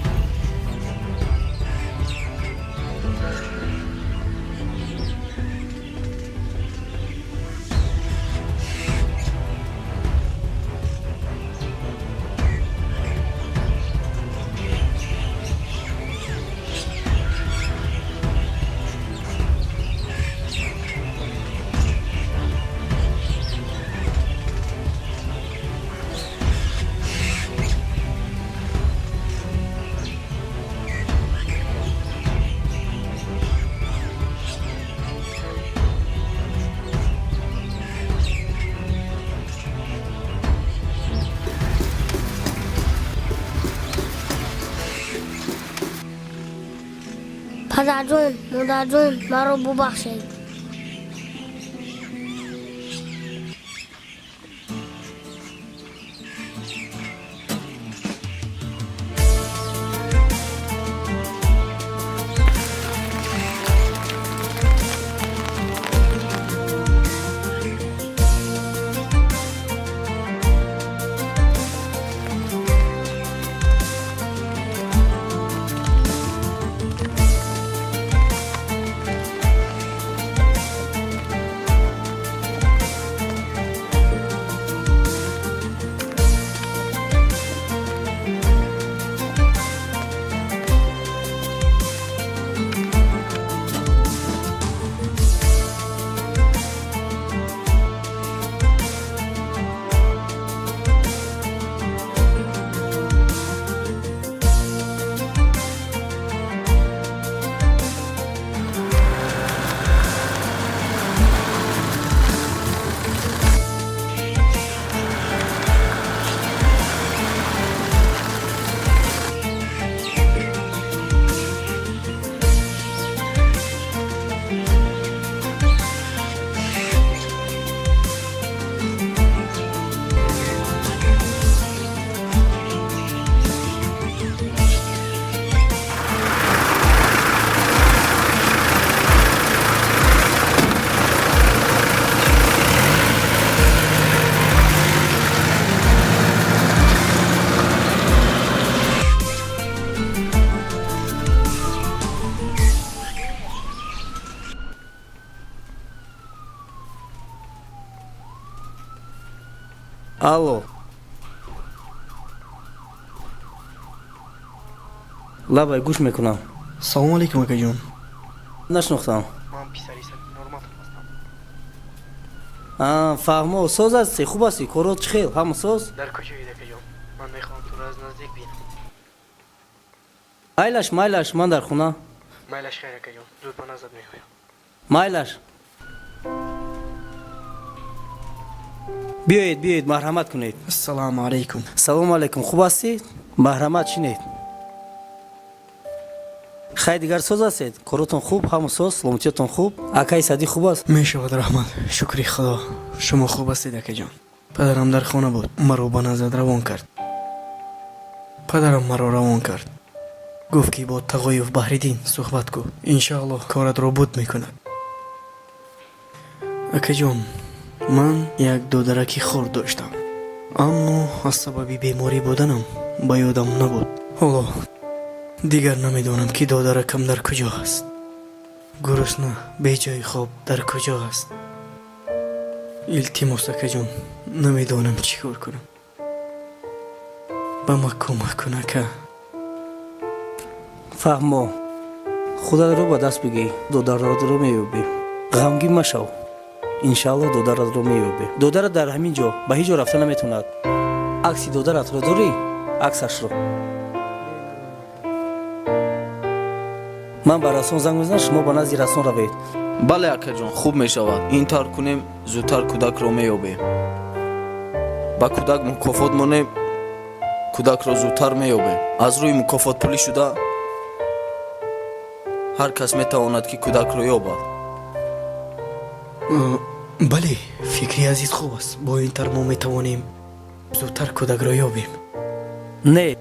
[SPEAKER 1] Падарҷон, модарҷон, маро бубахшед.
[SPEAKER 15] Алло, лабай, гӯш мекунам.
[SPEAKER 4] Салому алейкум, акаҷон.
[SPEAKER 15] Нашинохтам.
[SPEAKER 4] Ман писари Сади Норматов ҳастам.
[SPEAKER 15] Фаҳмо, соз ҳастӣ, хуб ҳастӣ, корот чӣ хел, ҳама соз?
[SPEAKER 4] Дар куҷоед, акаҷон? Ман мехоҳам туро аз наздик бинам.
[SPEAKER 15] Майлаш, майлаш, ман дар хона.
[SPEAKER 4] Майлаш, хайр, акаҷон, зуд ба наздат меоям.
[SPEAKER 15] Майлаш, биёед, биёед, марҳамат кунед.
[SPEAKER 4] Ассалому алайкум.
[SPEAKER 15] Салому алайкум, хуб ҳастӣ? Марҳамат, шинед. Хай, дигар соз ҳастед? Коротон хуб, ҳама соз, саломатиятон хуб? Акаи Садӣ хуб аст?
[SPEAKER 4] Мешавад, раҳмат, шукри Худо. Шумо хуб ҳастед, акаҷон? Падарам дар хона буд, маро ба наздат равон кард. Падарам маро равон кард, гуфт ки бо Тағоев Баҳриддин суҳбат кун, иншааллоҳ коратро буд мекунад. Акаҷон, ман як додараки хурд доштам, аммо аз сабаби беморӣ буданам ба ёдам набуд. Ҳоло дигар намедонам, ки додаракам дар куҷо аст, гурусна, беҷои хоб дар куҷо аст. Илтимос, акаҷон, намедонам чӣ кор кунам, ба ма кӯмак кун, ака.
[SPEAKER 15] Фаҳмо, худатро ба даст бигир, додаратро меёбӣ. Ғамгин машав, иншааллоҳ додаратро меёбӣ. Додарат дар ҳамин ҷо ба ҳеҷ ҷо рафта наметавонад. Акси додаратро дорӣ? Аксашро ман ба Расон занг мезанам, шумо ба назди Расон равед.
[SPEAKER 5] Бале, акаҷон, хуб мешавад. Ин тавр кунем, зудтар кӯдакро меёбем. Ба кӯдак мукофот монем, кӯдакро зудтар меёбем. Аз рӯи мукофотпулӣ шуда ҳар кас метавонад, ки кӯдакро ёбад.
[SPEAKER 4] Бале, фикри азиз хуб аст. Бо ин тавр мо метавонем зудтар кӯдакро ёбем.
[SPEAKER 15] Не,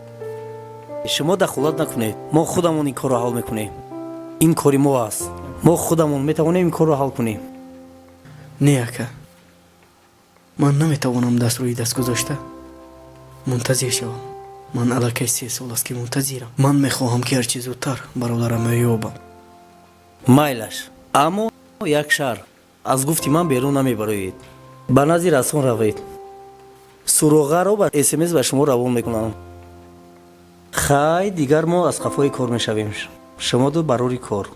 [SPEAKER 15] шумо дахолат накунед, мо худамон ин корро ҳал мекунем. Ин кори мо аст, мо худамон метавонем ин корро ҳал кунем.
[SPEAKER 4] Не, ака, ман наметавонам даст рӯи даст гузошта мунтазир шавам. Ман аллакай 3 сол аст, ки мунтазирам. Ман мехоҳам, ки ҳарчи зудтар бародарамро ёбам.
[SPEAKER 15] Майлаш, аммо як шарт: аз гуфти ман берун намебароед. Ба назди Расон равед, суроғаро ба СМС ба шумо равон мекунам. Хай, дигар мо аз қафои кор мешавем, шумо ду барори кор.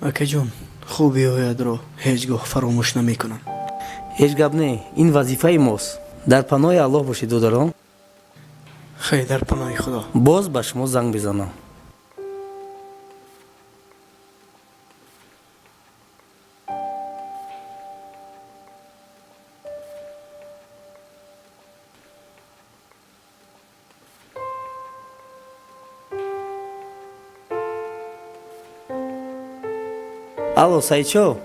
[SPEAKER 4] Акаҷон, хубиҳоятро ҳеҷ гоҳ фаромӯш намекунам.
[SPEAKER 15] Ҳеҷ гап не, ин вазифаи мост. Дар паноҳи Аллоҳ бошед, додарон.
[SPEAKER 4] Хай, дар паноҳи Худо.
[SPEAKER 15] Боз ба шумо занг мезанам. Алло, Саидшо,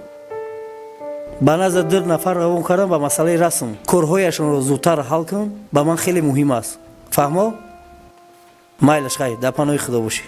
[SPEAKER 15] ба назар ду нафар равон кардам ба масъалаи расм. Корҳояшонро зудтар ҳал кун, ба ман хеле муҳим аст. Фаҳмо? Майлаш, хай, дар паноҳи Худо бошӣ.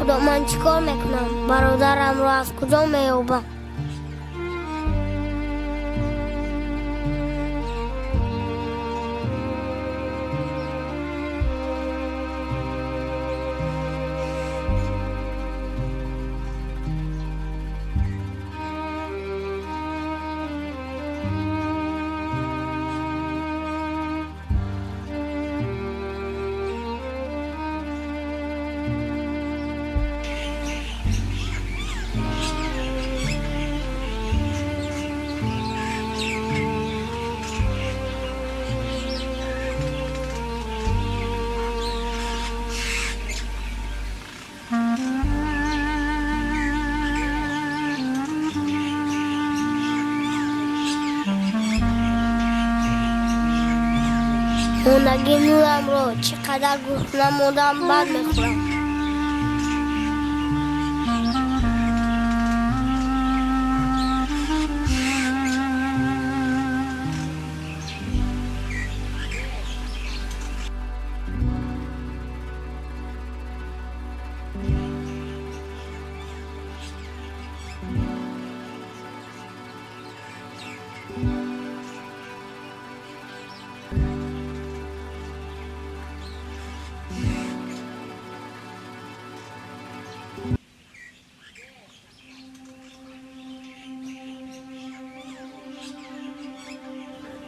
[SPEAKER 1] Худо, ман чӣ кор мекунам? Бародарамро аз куҷо меёбам? Мондагии нурамро чӣ қадар гурусна мондам, бад мехӯрам.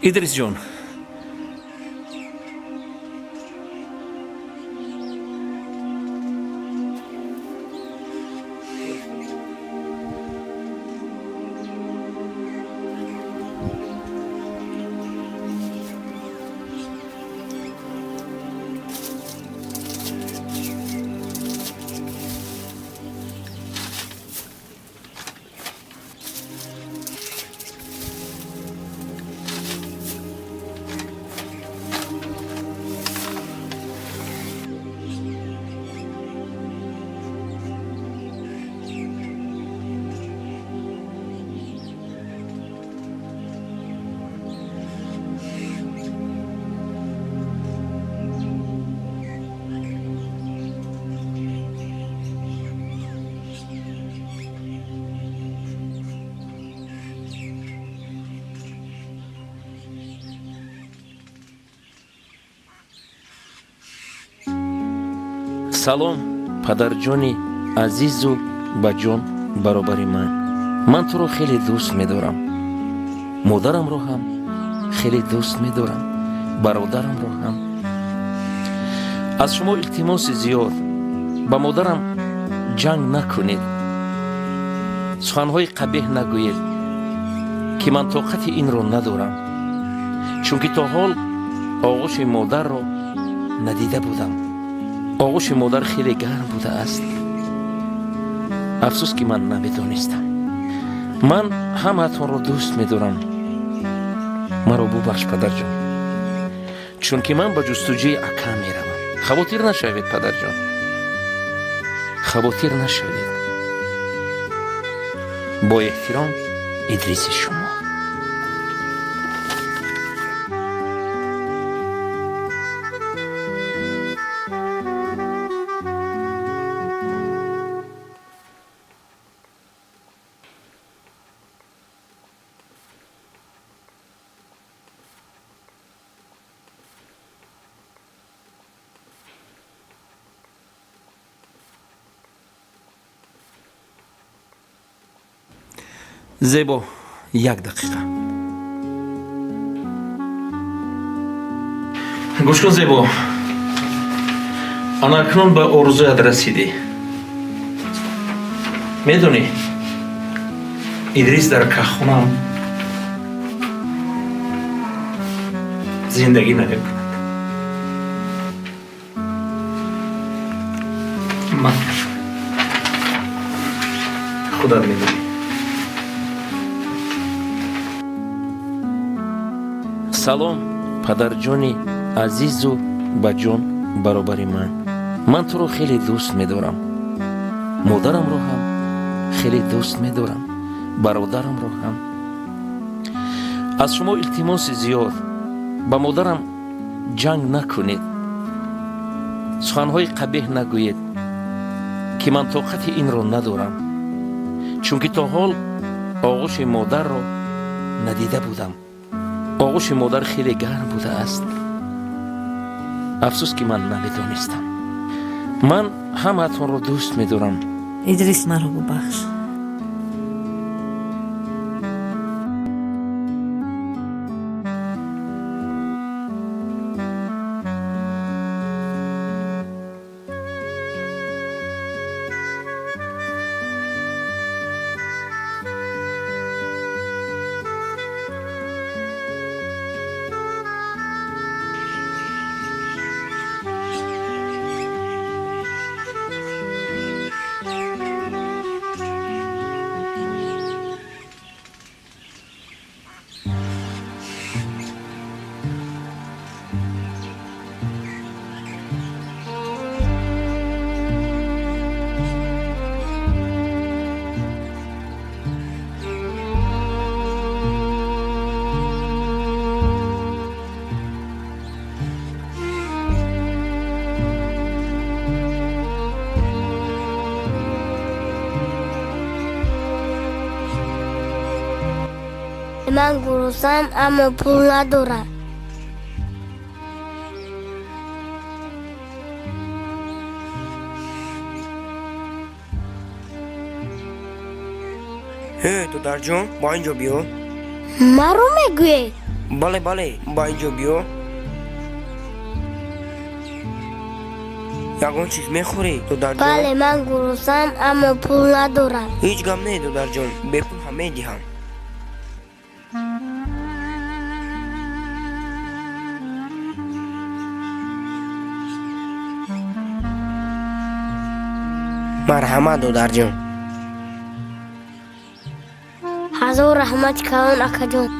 [SPEAKER 2] Идрисҷон, Салом, падарҷони азизу ба ҷон баробари ман. Ман туро хеле дӯст медорам, модарамро ҳам хеле дӯст медорам, бародарамро ҳам. Аз шумо илтимоси зиёд, ба модарам ҷанг накунед, суханҳои қабеҳ нагӯед, ки ман тоқати инро надорам, чунки то ҳол оғӯши модарро надида будам. Оғӯши модар хеле гарм будааст. Афсӯс, ки ман намедонистам. Ман ҳамаатонро дӯст медорам. Маро бубахш, падарҷон, чунки ман ба ҷустуҷӯи акам меравам. Хавотир нашавед, падарҷон, хавотир нашавед. Бо эҳтиром, Идриси шумо. Зебо, як дақиқа гӯш кун. Зебо, ана акнун ба орзуят расидӣ. Медонӣ, Идрис дар кахонаам зиндагӣ намекунад. Ман худат медонӣ. Салом, падарҷони азизу ба ҷон баробари ман. Ман туро хеле дӯст медорам, модарамро ҳам хеле дӯст медорам, бародарамро ҳам. Аз шумо илтимоси зиёд, ба модарам ҷанг накунед, суханҳои қабеҳ нагӯед, Ки ман тоқати инро надорам, чунки то ҳол оғӯши модарро надида будам. Оғӯши модар хеле гарм будааст. Афсӯс, ки ман намедонистам. Ман ҳамаатонро дӯст медорам.
[SPEAKER 3] Идрис, маро бубахш.
[SPEAKER 1] Ман гуруснаам, аммо пул надорам.
[SPEAKER 8] Ҳе, додарҷон, ба ин ҷо биё.
[SPEAKER 1] Маро мегӯед?
[SPEAKER 8] Бале, бале, ба ин ҷо биё. Ягон чиз мехӯрӣ, додарҷон?
[SPEAKER 1] Бале, ман гуруснаам, аммо пул надорам.
[SPEAKER 8] Ҳеҷ гап не, додарҷон, бепул ҳам медиҳам. Марҳамат, додарҷон.
[SPEAKER 1] Ҳазор раҳмати калон, акаҷон.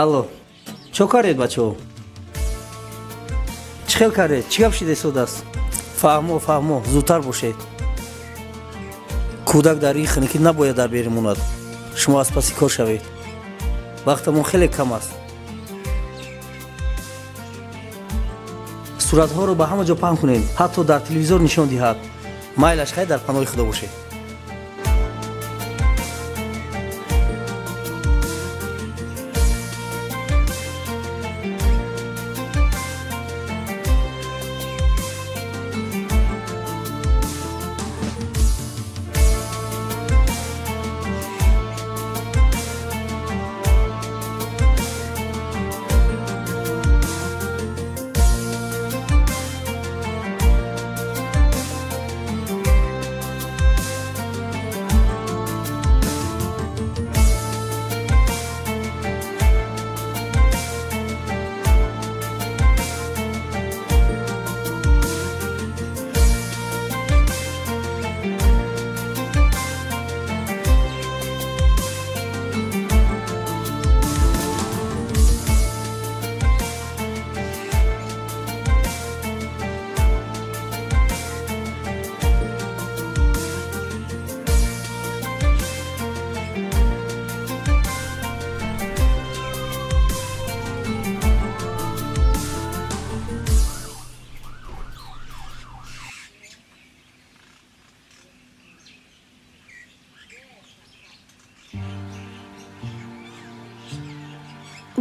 [SPEAKER 15] Алло, чо кардед, бачаҳо? Чӣ хел кардед? Чӣ гап шида истодааст? Фаҳмо, фаҳмо, зудтар бошед. Кӯдак дар ин хунукӣ набояд дар берун монад. Шумо аз паси кор шавед, вақтамон хеле кам аст. Суратҳоро ба ҳама ҷо паҳн кунед, ҳатто дар телевизор нишон диҳад. Майлаш, хай, дар паноҳи Худо бошед.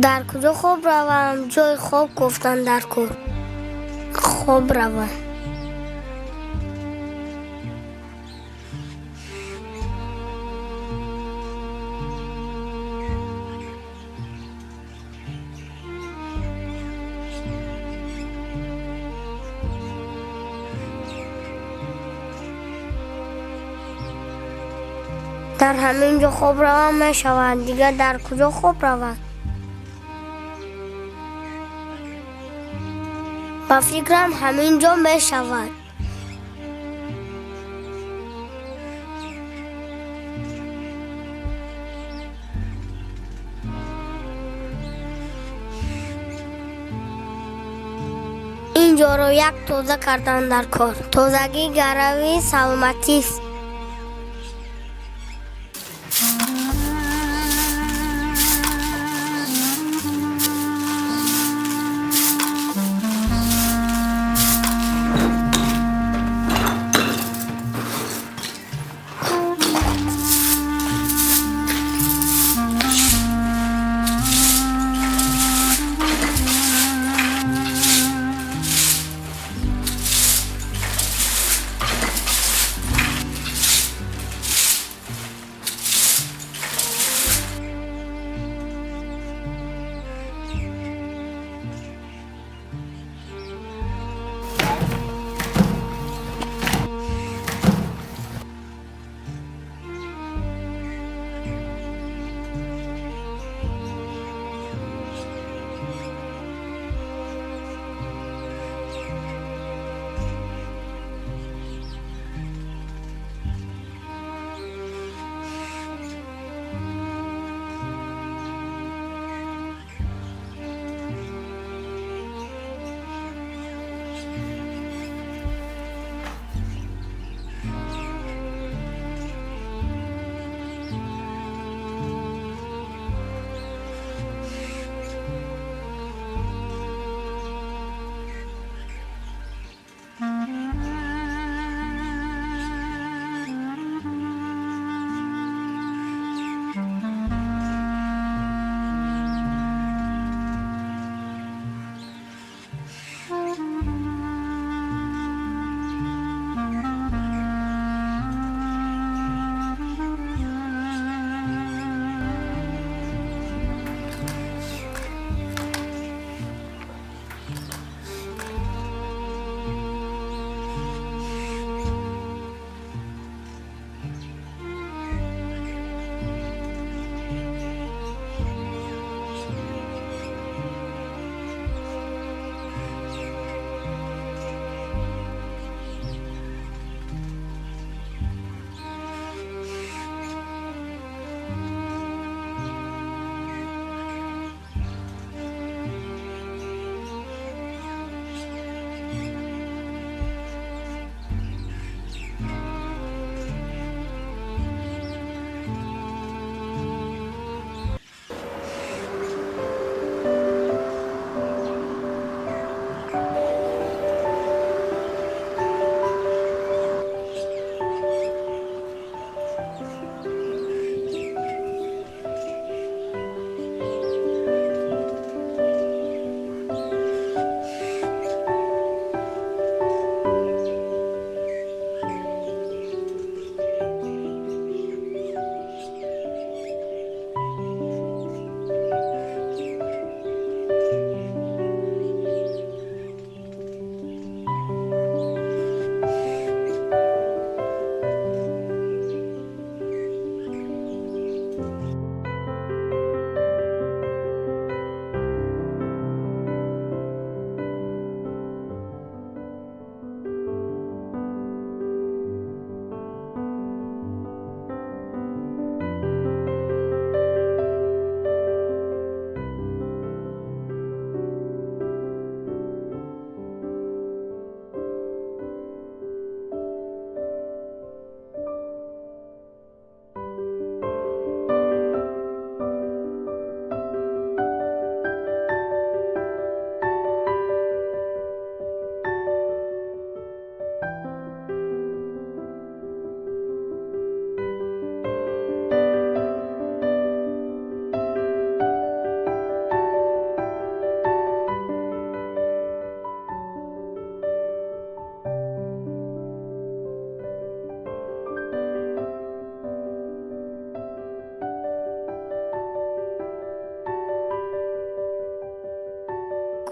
[SPEAKER 1] Дар куҷо хоб равам? Ҷои хоб гуфтан дар кор. Хоб равам. Дар ҳамин ҷо хоб равам мешавад. Дигар дар куҷо хоб равам? Ба фикрам ҳамин ҷо мешавад. Ин ҷоро як тоза кардан дар кор. Тозагӣ гарави саломатист.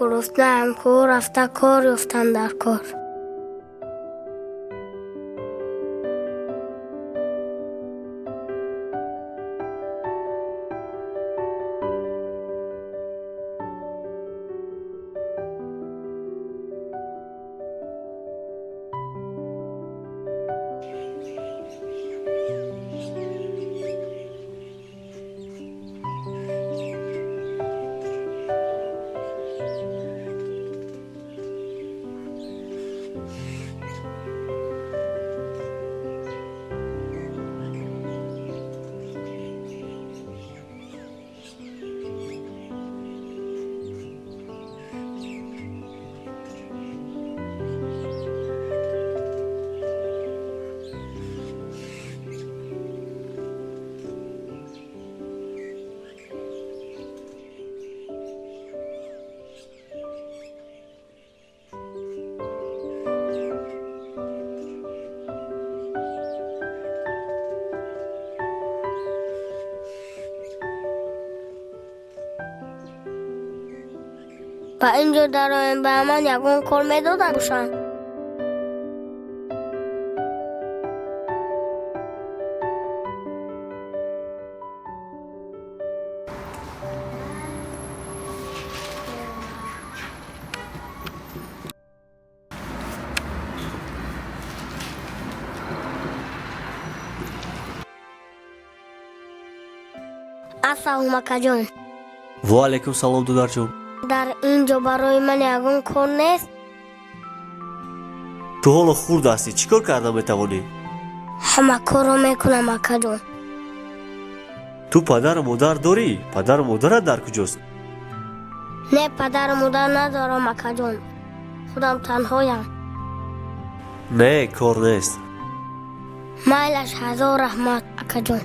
[SPEAKER 1] Гуруснаам, ку рафта кор ёфтам дар кор. Ба ин ҷо дароем, ба ман ягон кор медода бошанд. Ассалому акаҷон.
[SPEAKER 16] Ва алайкум салом, додарҷон.
[SPEAKER 1] Дар ин ҷо барои ман ягон кор нест?
[SPEAKER 16] Ту ҳоло хурд ҳастӣ, чӣ кор карда метавонӣ?
[SPEAKER 1] Ҳама корро мекунам, акаҷон.
[SPEAKER 16] Ту падару модар дорӣ? Падару модарат дар куҷост?
[SPEAKER 1] Не, падару модар надорам, акаҷон. Худам танҳоям.
[SPEAKER 16] Не, кор нест.
[SPEAKER 1] Майлаш, ҳазор раҳмат, акаҷон.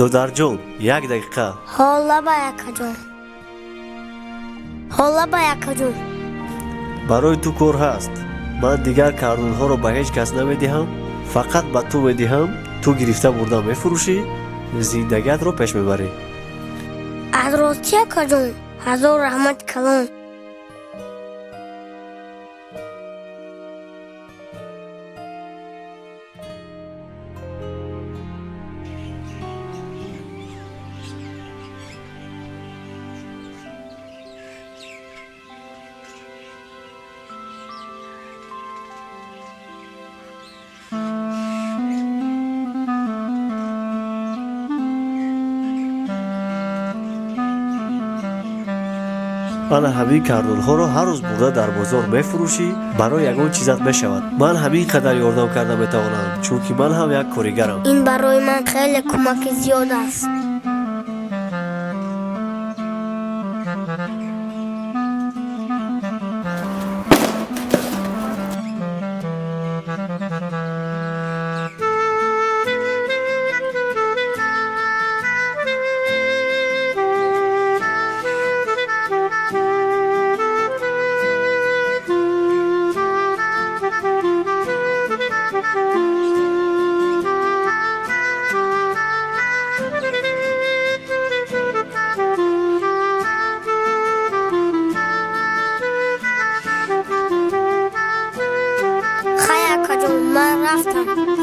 [SPEAKER 16] Додарҷон, як дақиқа.
[SPEAKER 1] Ҳола бай, акаҷон. Ҳола бай, акаҷон.
[SPEAKER 16] Барои ту кор ҳаст. Ман дигар кардунҳоро ба ҳеҷ кас намедиҳам, фақат ба ту медиҳам. Ту гирифта бурда мефурӯшӣ, зиндагиатро пеш мебарӣ.
[SPEAKER 1] Аз ростӣ, акаҷон, ҳазор раҳмати калон.
[SPEAKER 16] Ана ҳамин кардунҳоро ҳар рӯз бурда дар бозор мефурӯшӣ, барои ягон чизат мешавад. Ман ҳамин қадар ёрдам карда метавонам, чунки ман ҳам як коригарам.
[SPEAKER 1] Ин барои ман хеле кӯмаки зиёд аст.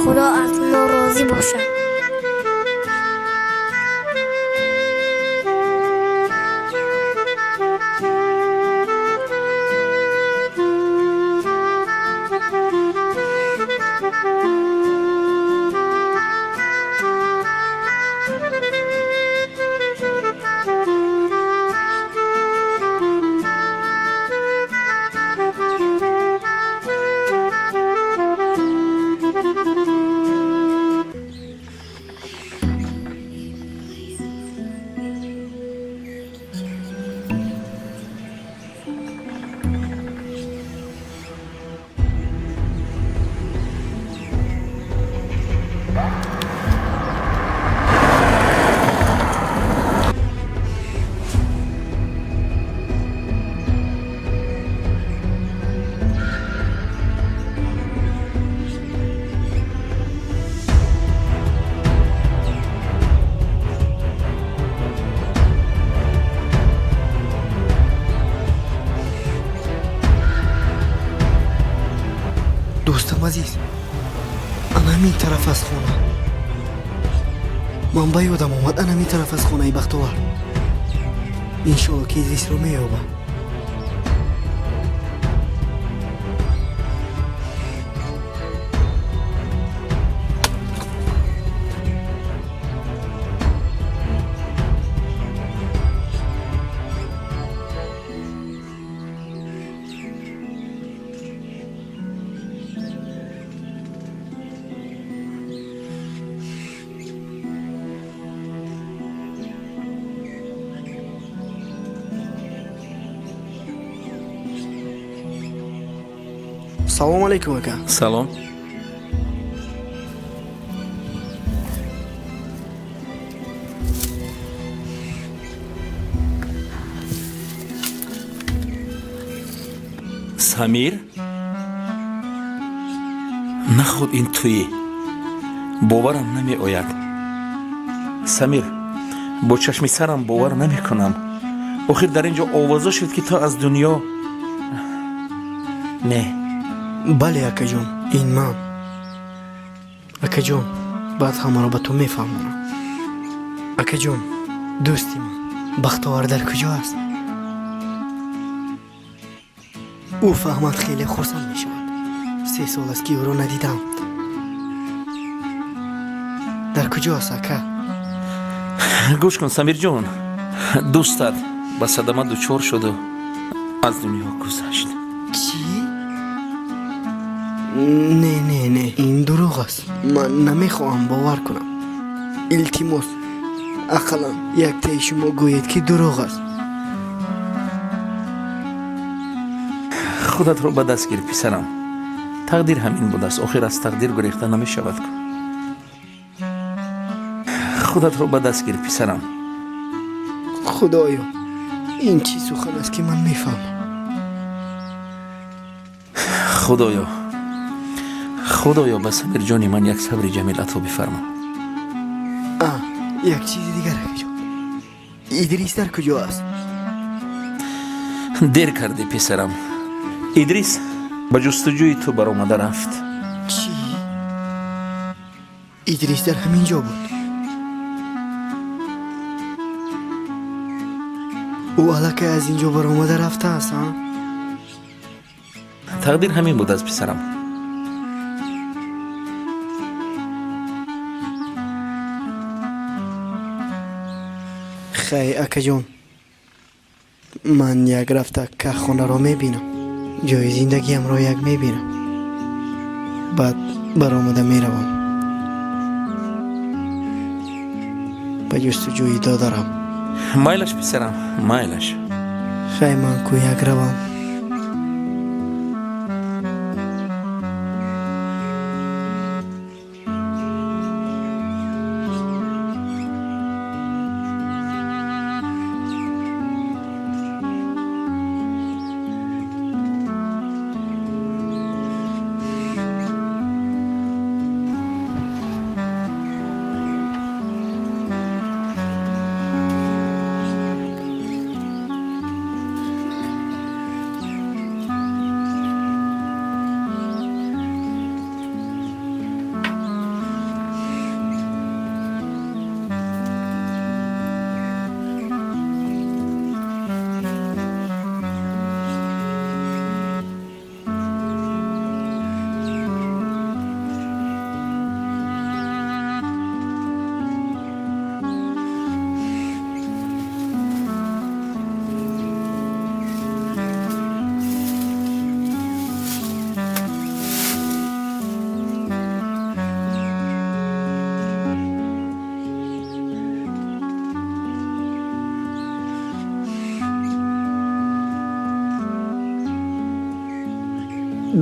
[SPEAKER 1] Худо аз мо розӣ бошад.
[SPEAKER 4] Дӯстам азиз, ана ҳамин тараф аз хона. Ман ба ёдам омад, ана ҳамин тараф аз хонаи Бахтовар. Иншоалло, ки Идрисро меёбам. Салом алейкум, ака.
[SPEAKER 2] Салом. Самир, наход ин туӣ? Боварам намеояд, Самир. Бо чашми сарам бовар намекунам. Охир дар ин ҷо овоза шуд, ки ту аз дунё не.
[SPEAKER 4] Бале, акаҷон, ин ман. Акаҷон, баъд ҳамаро ба ту мефаҳмонам. Акаҷон, дӯсти ман Бахтовар дар куҷо аст? Ӯ фаҳмад, хеле хурсанд мешавад. 3 сол аст, ки ӯро надидам. Дар куҷо аст, ака?
[SPEAKER 2] Гӯш кун, Самирҷон, дӯстат ба садама дучор шуду аз дунё гузашт.
[SPEAKER 4] Чӣ? Не, не, не, ин дурӯғ аст. Ман намехоҳам бовар кунам. Илтимос, ақаллан яктаи шумо гӯед, ки дурӯғ аст.
[SPEAKER 2] Худатро ба даст гир, писарам. Тақдир ҳамин будааст. Охир аз тақдир гурехта намешавад. Худатро ба даст гир, писарам.
[SPEAKER 4] Худоё, ин чӣ сухан аст, ки ман мефаҳмам?
[SPEAKER 2] Худоё, Худоё, ба Самирҷони ман як сабри ҷамил ато бифармо.
[SPEAKER 4] А як чизи дигар, акаҷон, Идрис дар куҷо аст?
[SPEAKER 2] Дер кардӣ, писарам. Идрис ба ҷустуҷӯи ту баромада рафт.
[SPEAKER 4] Чӣ? Идрис дар ҳамин ҷо буд. Ӯ аллакай аз ин ҷо баромада рафтааст, а?
[SPEAKER 2] Тақдир ҳамин будааст, писарам.
[SPEAKER 4] Хай, акаҷон, ман як рафта кахонаро мебинам, ҷои зиндагиамро як мебинам, баъд баромада меравам ба ҷустуҷӯи додарам.
[SPEAKER 2] Майлаш, писарам, майлаш.
[SPEAKER 4] Хай, ман ку як равам.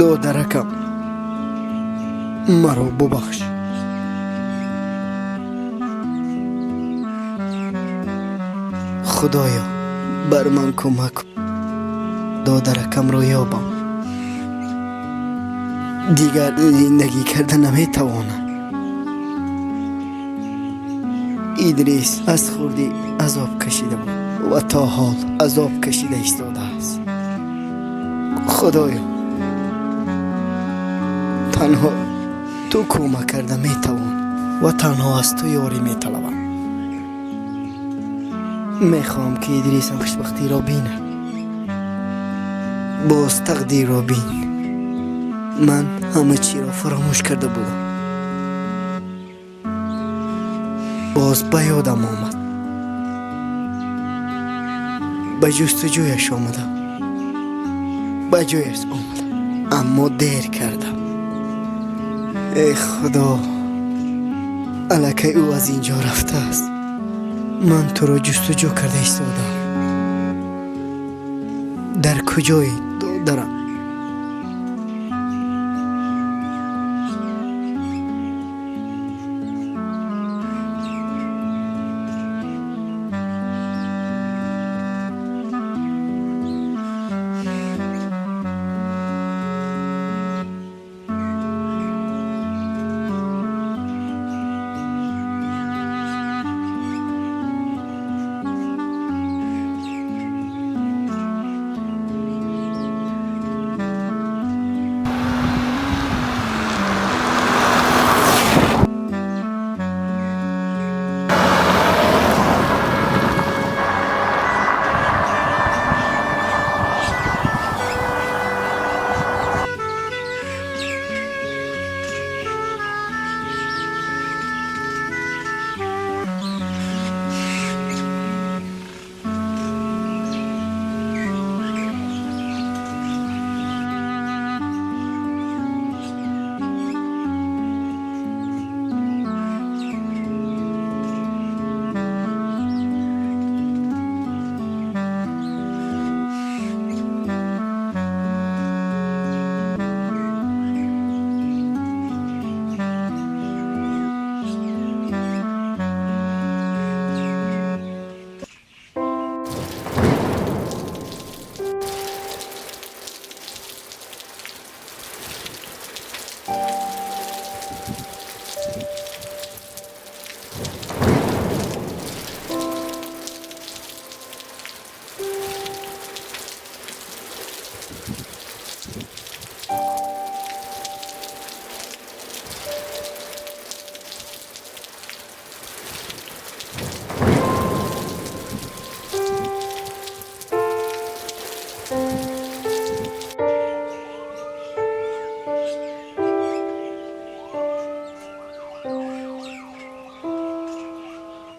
[SPEAKER 4] Додаракам, маро бубахш. Худоё, бар ман кӯмак, додаракамро ёбам. Дигар зиндагӣ карда наметавонам. Идрис аз хурдӣ азоб кашида буд ва то ҳол азоб кашида истодааст. Худоё, Танҳо ту кӯмак карда метавон ва танҳо аз ту ёрӣ металабам. Мехоҳам, ки Идрисам хушбахтиро бинад. Боз тақдирро бин. Ман ҳама чиро фаромӯш карда будам. Боз ба ёдам омад. Ба ҷустуҷӯяш омадам. Ба ҷояш омадам, аммо дер кардам. Э Худо, аллакай ӯ аз ин ҷо рафтааст. Ман туро ҷустуҷӯ карда истодам. Дар куҷоӣ, додарам?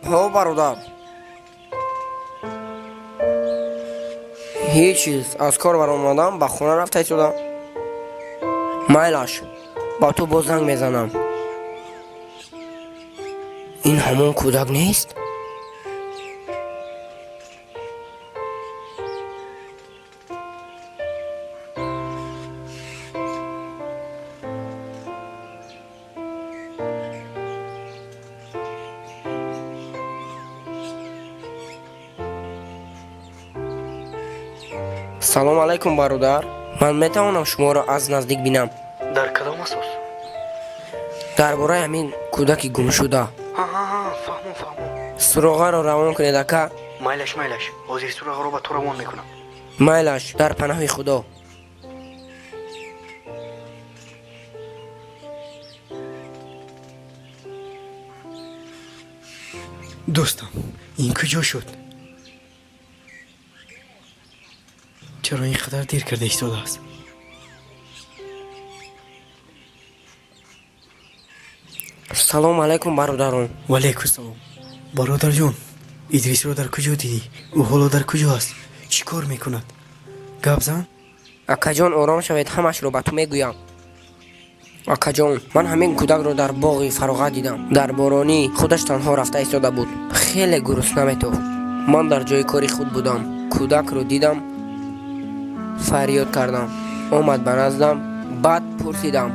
[SPEAKER 8] Ҳо, бародар, ҳеҷ чиз, аз кор баромадам, ба хона рафта истодам. Майлаш, ба ту боз занг мезанам. Ин ҳамон кӯдак нест? Салом алайкум, бародар, ман метавонам шуморо аз наздик бинам?
[SPEAKER 10] Дар кадом асос?
[SPEAKER 8] Дар бораи ҳамин кӯдаки гумшуда.
[SPEAKER 10] Фаҳмом, фаҳмом.
[SPEAKER 8] Суроғаро равон кунед, ака.
[SPEAKER 10] Майлаш, майлаш, ҳозир суроғаро ба ту равон мекунам.
[SPEAKER 8] Майлаш, дар паноҳи Худо.
[SPEAKER 4] Дӯстам, ин куҷо шуд? Чаро ин қадар дер карда истодааст?
[SPEAKER 8] Салом алайкум, бародарон.
[SPEAKER 4] Ваалайкум салом, бародарҷон. Идрисро дар куҷо дидӣ? Ӯ ҳоло дар куҷо аст? Чӣ кор мекунад? Гап зан.
[SPEAKER 8] Акаҷон, ором шавед, ҳамашро ба ту мегӯям. Акаҷон, ман ҳамин кӯдакро дар боғи фароғат дидам. Дар боронӣ худаш танҳо рафта истода буд, хеле гурусна метофт. Ман дар ҷои кори худ будам, кӯдакро дидам, фарёд кардам, омад ба наздам. Баъд пурсидам: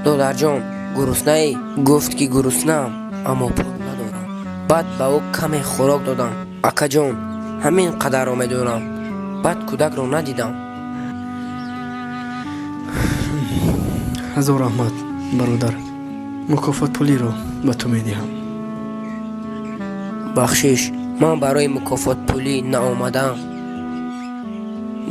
[SPEAKER 8] додарҷон, гуруснаӣ? Гуфт, ки гуруснаам, аммо пул надорам. Баъд ба ӯ каме хӯрок додам. Акаҷон, ҳамин қадарро медонам, баъд кӯдакро надидам.
[SPEAKER 4] Ҳазор раҳмат, бародар, мукофотпулиро ба ту медиҳам.
[SPEAKER 8] Бахшиш, ман барои мукофотпулӣ наомадаам.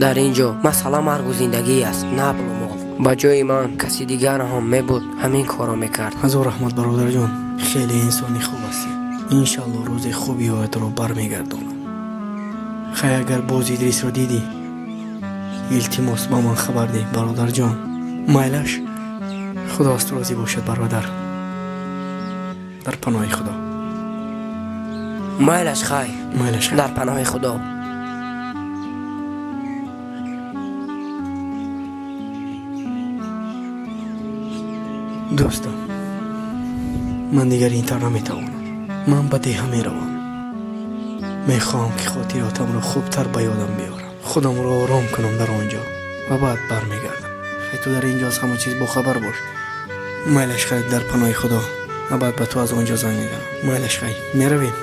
[SPEAKER 8] Дар ин ҷо масъала маргу зиндагӣ аст, на пулу мол. Ба ҷои ман каси дигар ҳам мебуд, ҳамин корро мекард.
[SPEAKER 4] Ҳазор раҳмат, бародарҷон, хеле инсони хуб ҳастӣ. Иншалло, рӯзе хубиҳоятро бармегардонам. Хай, агар боз Идрисро дидӣ, илтимос, ба ман хабар деҳ, бародарҷон. Майлаш, Худо аз ту розӣ бошад, бародар. Дар паноҳи Худо.
[SPEAKER 8] Майлаш, хай.
[SPEAKER 4] Майлаш.
[SPEAKER 8] Дар паноҳи Худо.
[SPEAKER 4] Дӯстам, ман дигар ин тавр наметавонам. Ман ба деҳа меравам. Мехоҳам, ки хотиротамро хубтар ба ёдам биёрам, худамро ором кунам дар он ҷо ва баъд бармегардам. Хай, ту дар ин ҷо аз ҳама чиз бохабар бош. Майлаш, хай, дар паноҳи Худо. Ва баъд ба ту аз он ҷо занг мезанам. Майлаш, хай, меравем.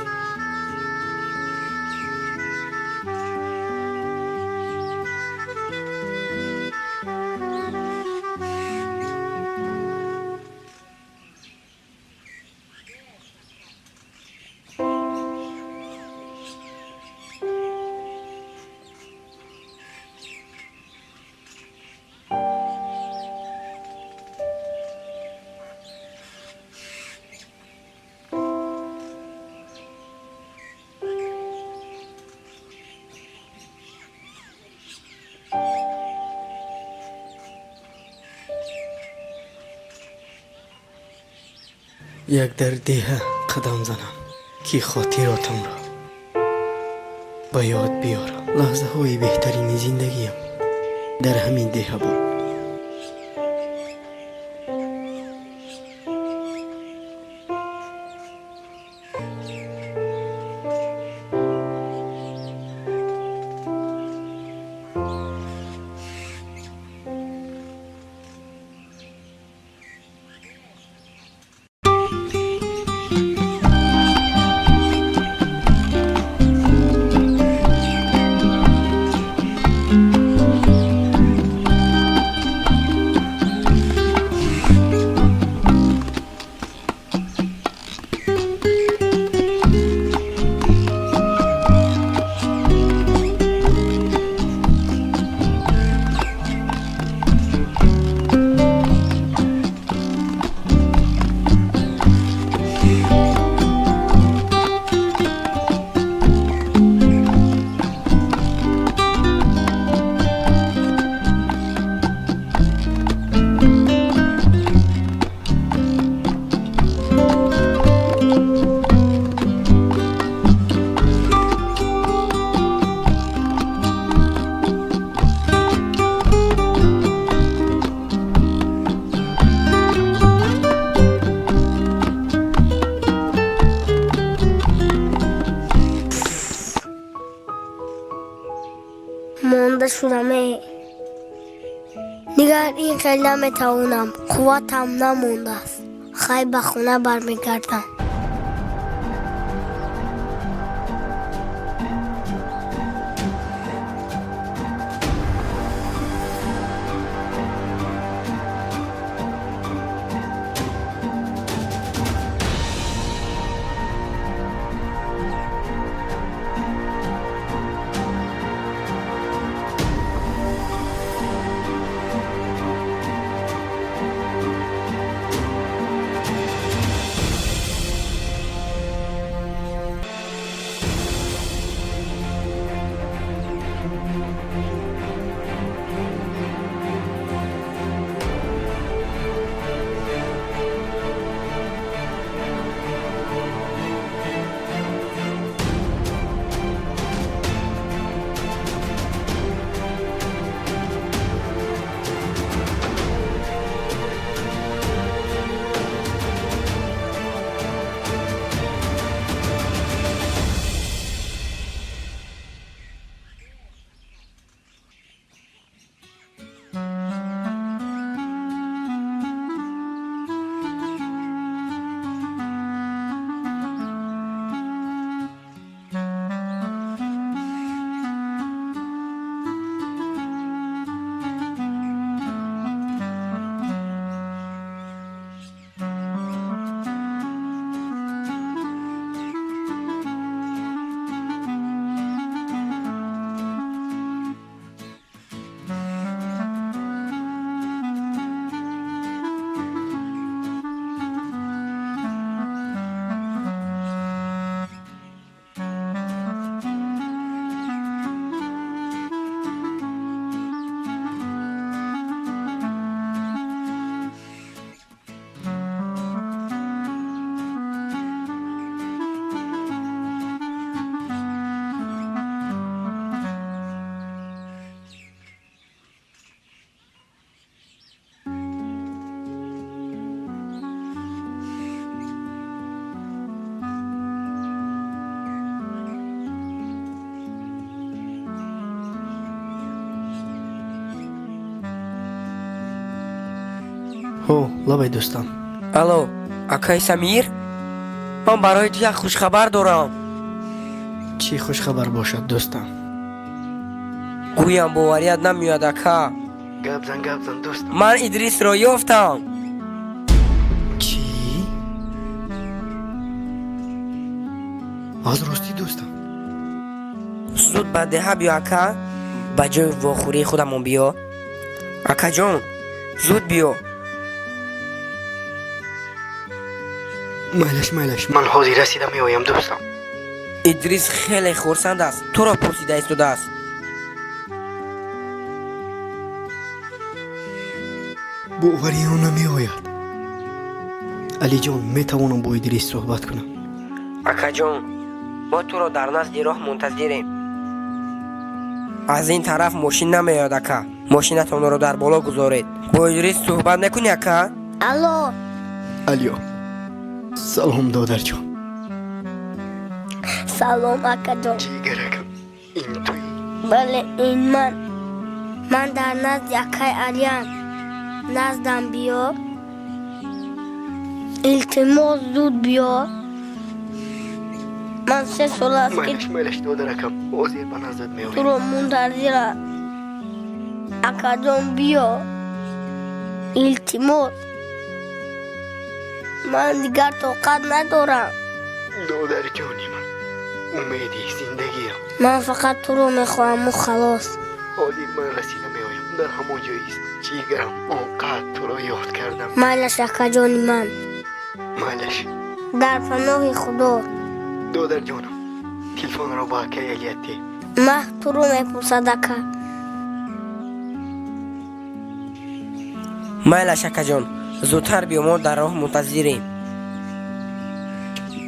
[SPEAKER 4] Як дар деҳа қадам занам, ки хотиротамро ба ёд биёрам. Лаҳзаҳои беҳтарини зиндагиам дар ҳамин деҳа буд.
[SPEAKER 1] Монда шудаме. Дигар ин хел наметавонам, қувватам намондааст. Хай, ба хона бармегардам.
[SPEAKER 4] Ҳо, лабай дӯстам.
[SPEAKER 8] Алло, акай Самир, ман барои ту як хушхабар дорам.
[SPEAKER 4] Чӣ хушхабар бошад, дӯстам?
[SPEAKER 8] Гӯям боварият намеояд, ака.
[SPEAKER 4] Гап зан, гап зан, дӯстам.
[SPEAKER 8] Ман Идрисро ёфтам.
[SPEAKER 4] Чӣ? Аз ростӣ, дӯстам?
[SPEAKER 8] Зуд ба деҳа биё, ака, ба ҷои вохӯрии худамон биё, акаҷон, зуд биё.
[SPEAKER 4] Майлаш, майлаш, ман ҳозир расида меоям, дӯстам.
[SPEAKER 8] Идрис хеле хурсанд аст, туро пурсида истодааст.
[SPEAKER 4] Бовари он намеояд. Алиҷон, метавонам бо Идрис суҳбат кунам?
[SPEAKER 8] Акаҷон, мо туро дар назди роҳ мунтазирем. Аз ин тараф мошин намеояд, ака, мошинатонро дар боло гузоред. Бо Идрис суҳбат мекунӣ, ака?
[SPEAKER 1] Алло.
[SPEAKER 4] Алё, салом, додарҷон.
[SPEAKER 1] Салом, акаҷон.
[SPEAKER 4] Ҷигаракам, ин туӣ?
[SPEAKER 1] Бале, ин ман. Ман дар назди акай Алиам. Наздам биё, илтимос, зуд биё. Ман 3 сол аст ки
[SPEAKER 4] Майлаш, майлаш, додаракам, ҳозир ба наздат меоям.
[SPEAKER 1] туро мунтазирам. Акаҷон, биё, илтимос, ман дигар тоқат надорам.
[SPEAKER 4] Додарҷони ман, умеди зиндагиам.
[SPEAKER 1] Ман фақат туро мехоҳаму халос.
[SPEAKER 4] Ҳозир ман расида меоям, дар ҳамон ҷо ист. Ҷигарам, он қадр туро ёд кардам.
[SPEAKER 1] Майлаш, акаҷони ман.
[SPEAKER 4] Майлаш.
[SPEAKER 1] Дар паноҳи Худо.
[SPEAKER 4] Додарҷонам, телефонро ба акай Алият деҳ.
[SPEAKER 1] Маҳ туро мепурсад, ака.
[SPEAKER 8] Майлаш, акаҷон, зудтар биё, мо дар роҳ мунтазирем.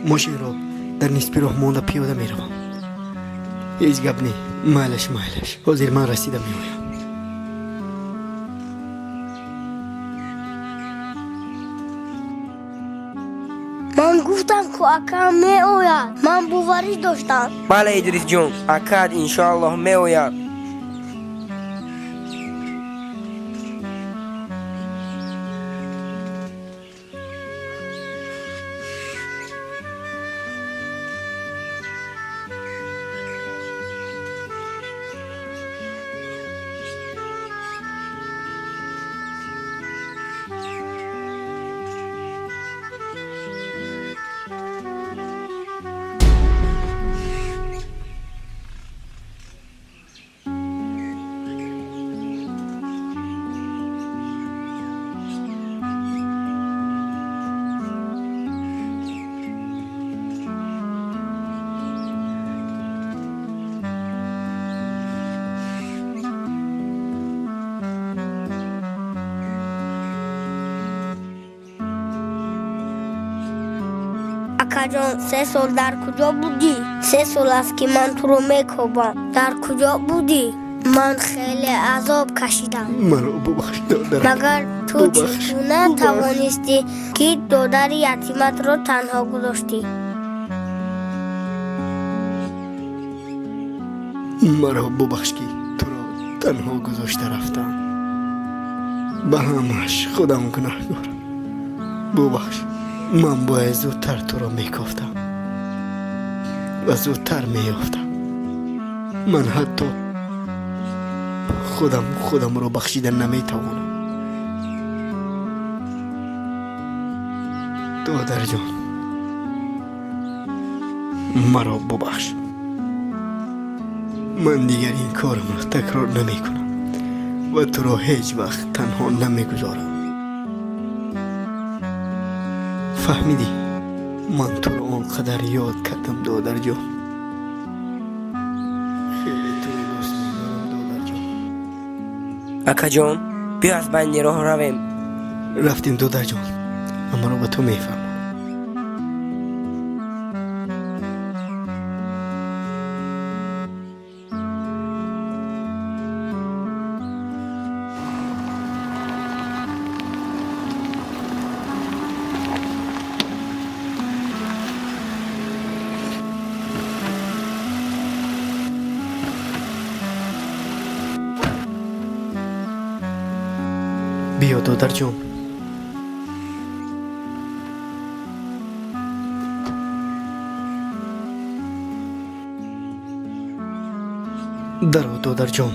[SPEAKER 4] Мошинро дар нисфи роҳ монда пиёда меравам. Ҳеҷ гап не. Майлаш, майлаш, ҳозир ман расида меоям.
[SPEAKER 1] Ман гуфтам, ку акам меояд, ман боварӣ доштам.
[SPEAKER 8] Бале, Идрисҷон, акат иншоаллоҳ меояд.
[SPEAKER 1] Акаҷон, 3 сол дар куҷо будӣ? 3 сол аст, ки ман туро мекобам. Дар куҷо будӣ? Ман хеле азоб кашидам.
[SPEAKER 4] Маро бубахш, додарам.
[SPEAKER 1] Магар ту
[SPEAKER 4] Бубахш,
[SPEAKER 1] чӣ гуна
[SPEAKER 4] бубахш.
[SPEAKER 1] тавонистӣ, ки додари ятиматро танҳо гузоштӣ?
[SPEAKER 4] Маро бубахш, ки туро танҳо гузошта рафтам. Ба ҳамаш худам гунаҳкорам. Бубахш, ман бояд зудтар туро мекофтам ва зудтар меёфтам. Ман ҳатто худам худамро бахшида наметавонам. Додарҷон, маро бубахш. Ман дигар ин корамро такрор намекунам ва туро ҳеҷ вақт танҳо намегузорам. Фаҳмидӣ? Ман туро он қадар ёд кардам, додарҷон. Хеле туро дӯст медорам, додарҷон.
[SPEAKER 8] Акаҷон, биё аз байни роҳ равем.
[SPEAKER 4] Рафтем, додарҷон, амаро ба ту мефаҳмам. Биё, додарҷон, Даро, додарҷон.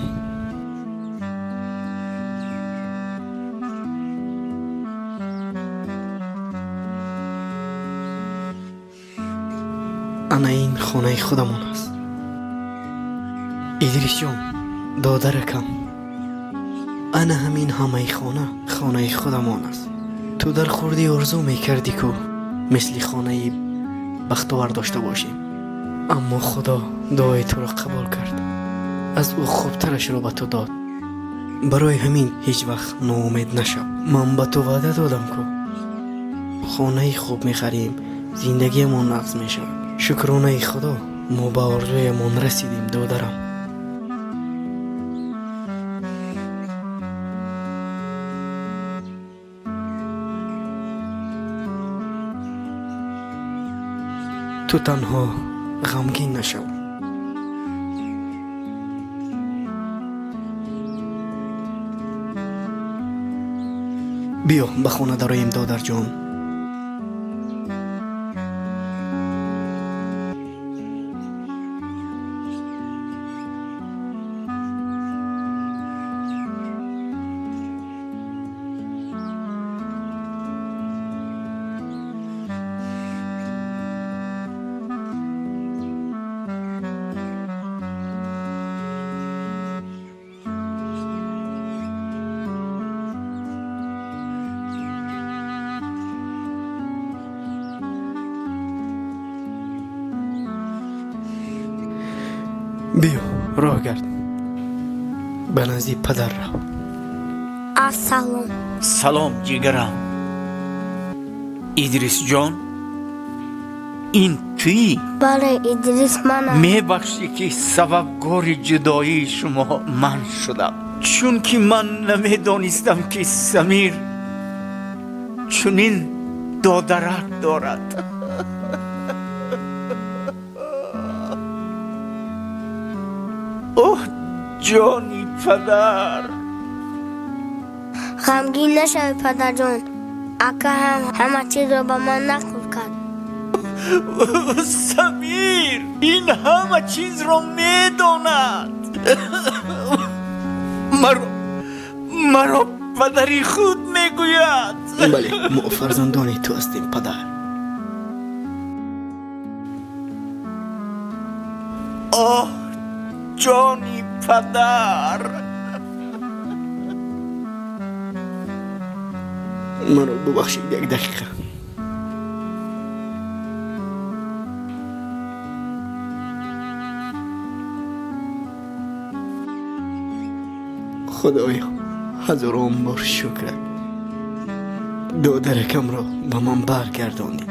[SPEAKER 4] Ана ин хонаи худамон аст. Идрисҷон, додаракам, ана ҳамин ҳамаи хона хонаи худамон аст. Ту дар хурдӣ орзу мекардӣ, ку мисли хонаи Бахтовар дошта бошем, аммо Худо дуои туро қабул кард, аз ӯ хубтарашро ба ту дод. Барои ҳамин ҳеҷ вақт ноумед нашав. Ман ба ту ваъда додам, ку хонаи хуб мехарем, зиндагиамон нағз мешавад. Шукронаи Худо, мо ба орзуямон расидем, додарам. Ту танҳо ғамгин нашав. Биё, ба хона дароем, додарҷон. Биё, роҳ гард, ба назди падар рав.
[SPEAKER 1] Ассалом.
[SPEAKER 6] Салом, ҷигарам. Идрисҷон, ин туӣ?
[SPEAKER 1] Бале, Идрис манам.
[SPEAKER 6] Мебахшӣ, ки сабабгори ҷудоии шумо ман шудам, чунки ман намедонистам, ки Самир чунин додарак дорад. Оҳ, ҷони падар!
[SPEAKER 1] Ғамгин нашавӣ, падарҷон. Ака ҳам ҳама чизро ба ман нақл кард.
[SPEAKER 6] Самир ин ҳама чизро медонад. Маро падари худ мегӯяд.
[SPEAKER 4] Бале, мо фарзандони ту ҳастем, падар.
[SPEAKER 6] Оҳ, ҷони падар!
[SPEAKER 4] Маро бубахшед, як дақиқа. Худоё, ҳазорон бор шукрат, додаракамро ба ман баргардондӣ.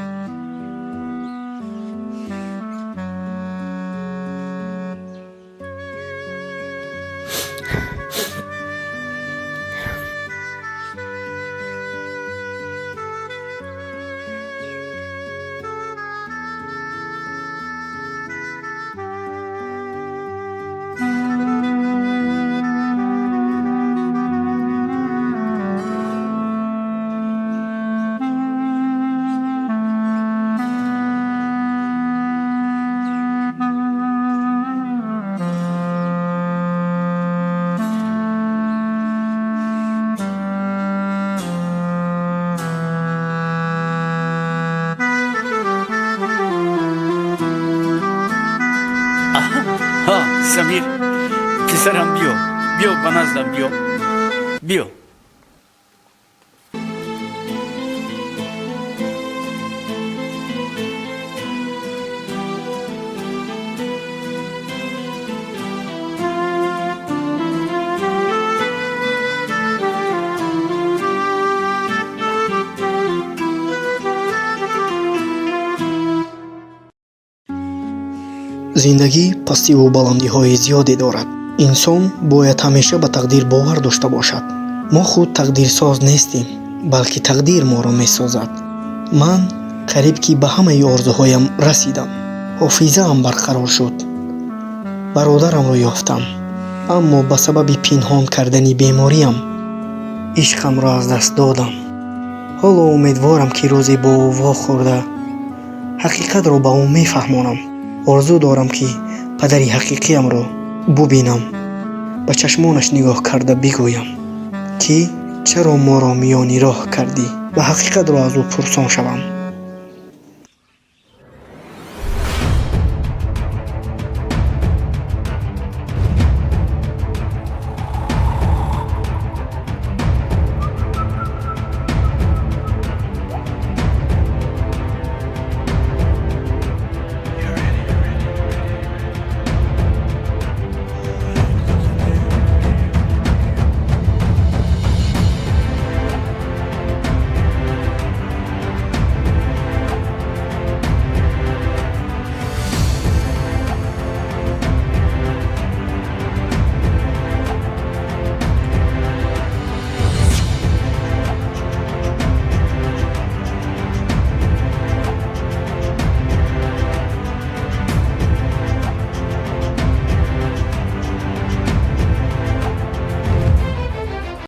[SPEAKER 6] Самир, писарам, биё, биё ба наздам, биё, биё.
[SPEAKER 4] Зиндагӣ пастиву баландиҳои зиёде дорад. Инсон бояд ҳамеша ба тақдир бовар дошта бошад. Мо худ тақдирсоз нестем, балки тақдир моро месозад. Ман қариб ки ба ҳамаи орзуҳоям расидам. Ҳофизаам барқарор шуд, бародарамро ёфтам, аммо ба сабаби пинҳон кардани бемориам ишқамро аз даст додам. Ҳоло умедворам, ки рӯзе бо ӯ вохӯрда ҳақиқатро ба ӯ мефаҳмонам. Орзу дорам, ки падари ҳақиқиамро Бубинам, ба чашмонаш нигоҳ карда бигӯям, ки чаро моро миёни роҳ кардӣ, ва ҳақиқатро аз ӯ пурсон шавам.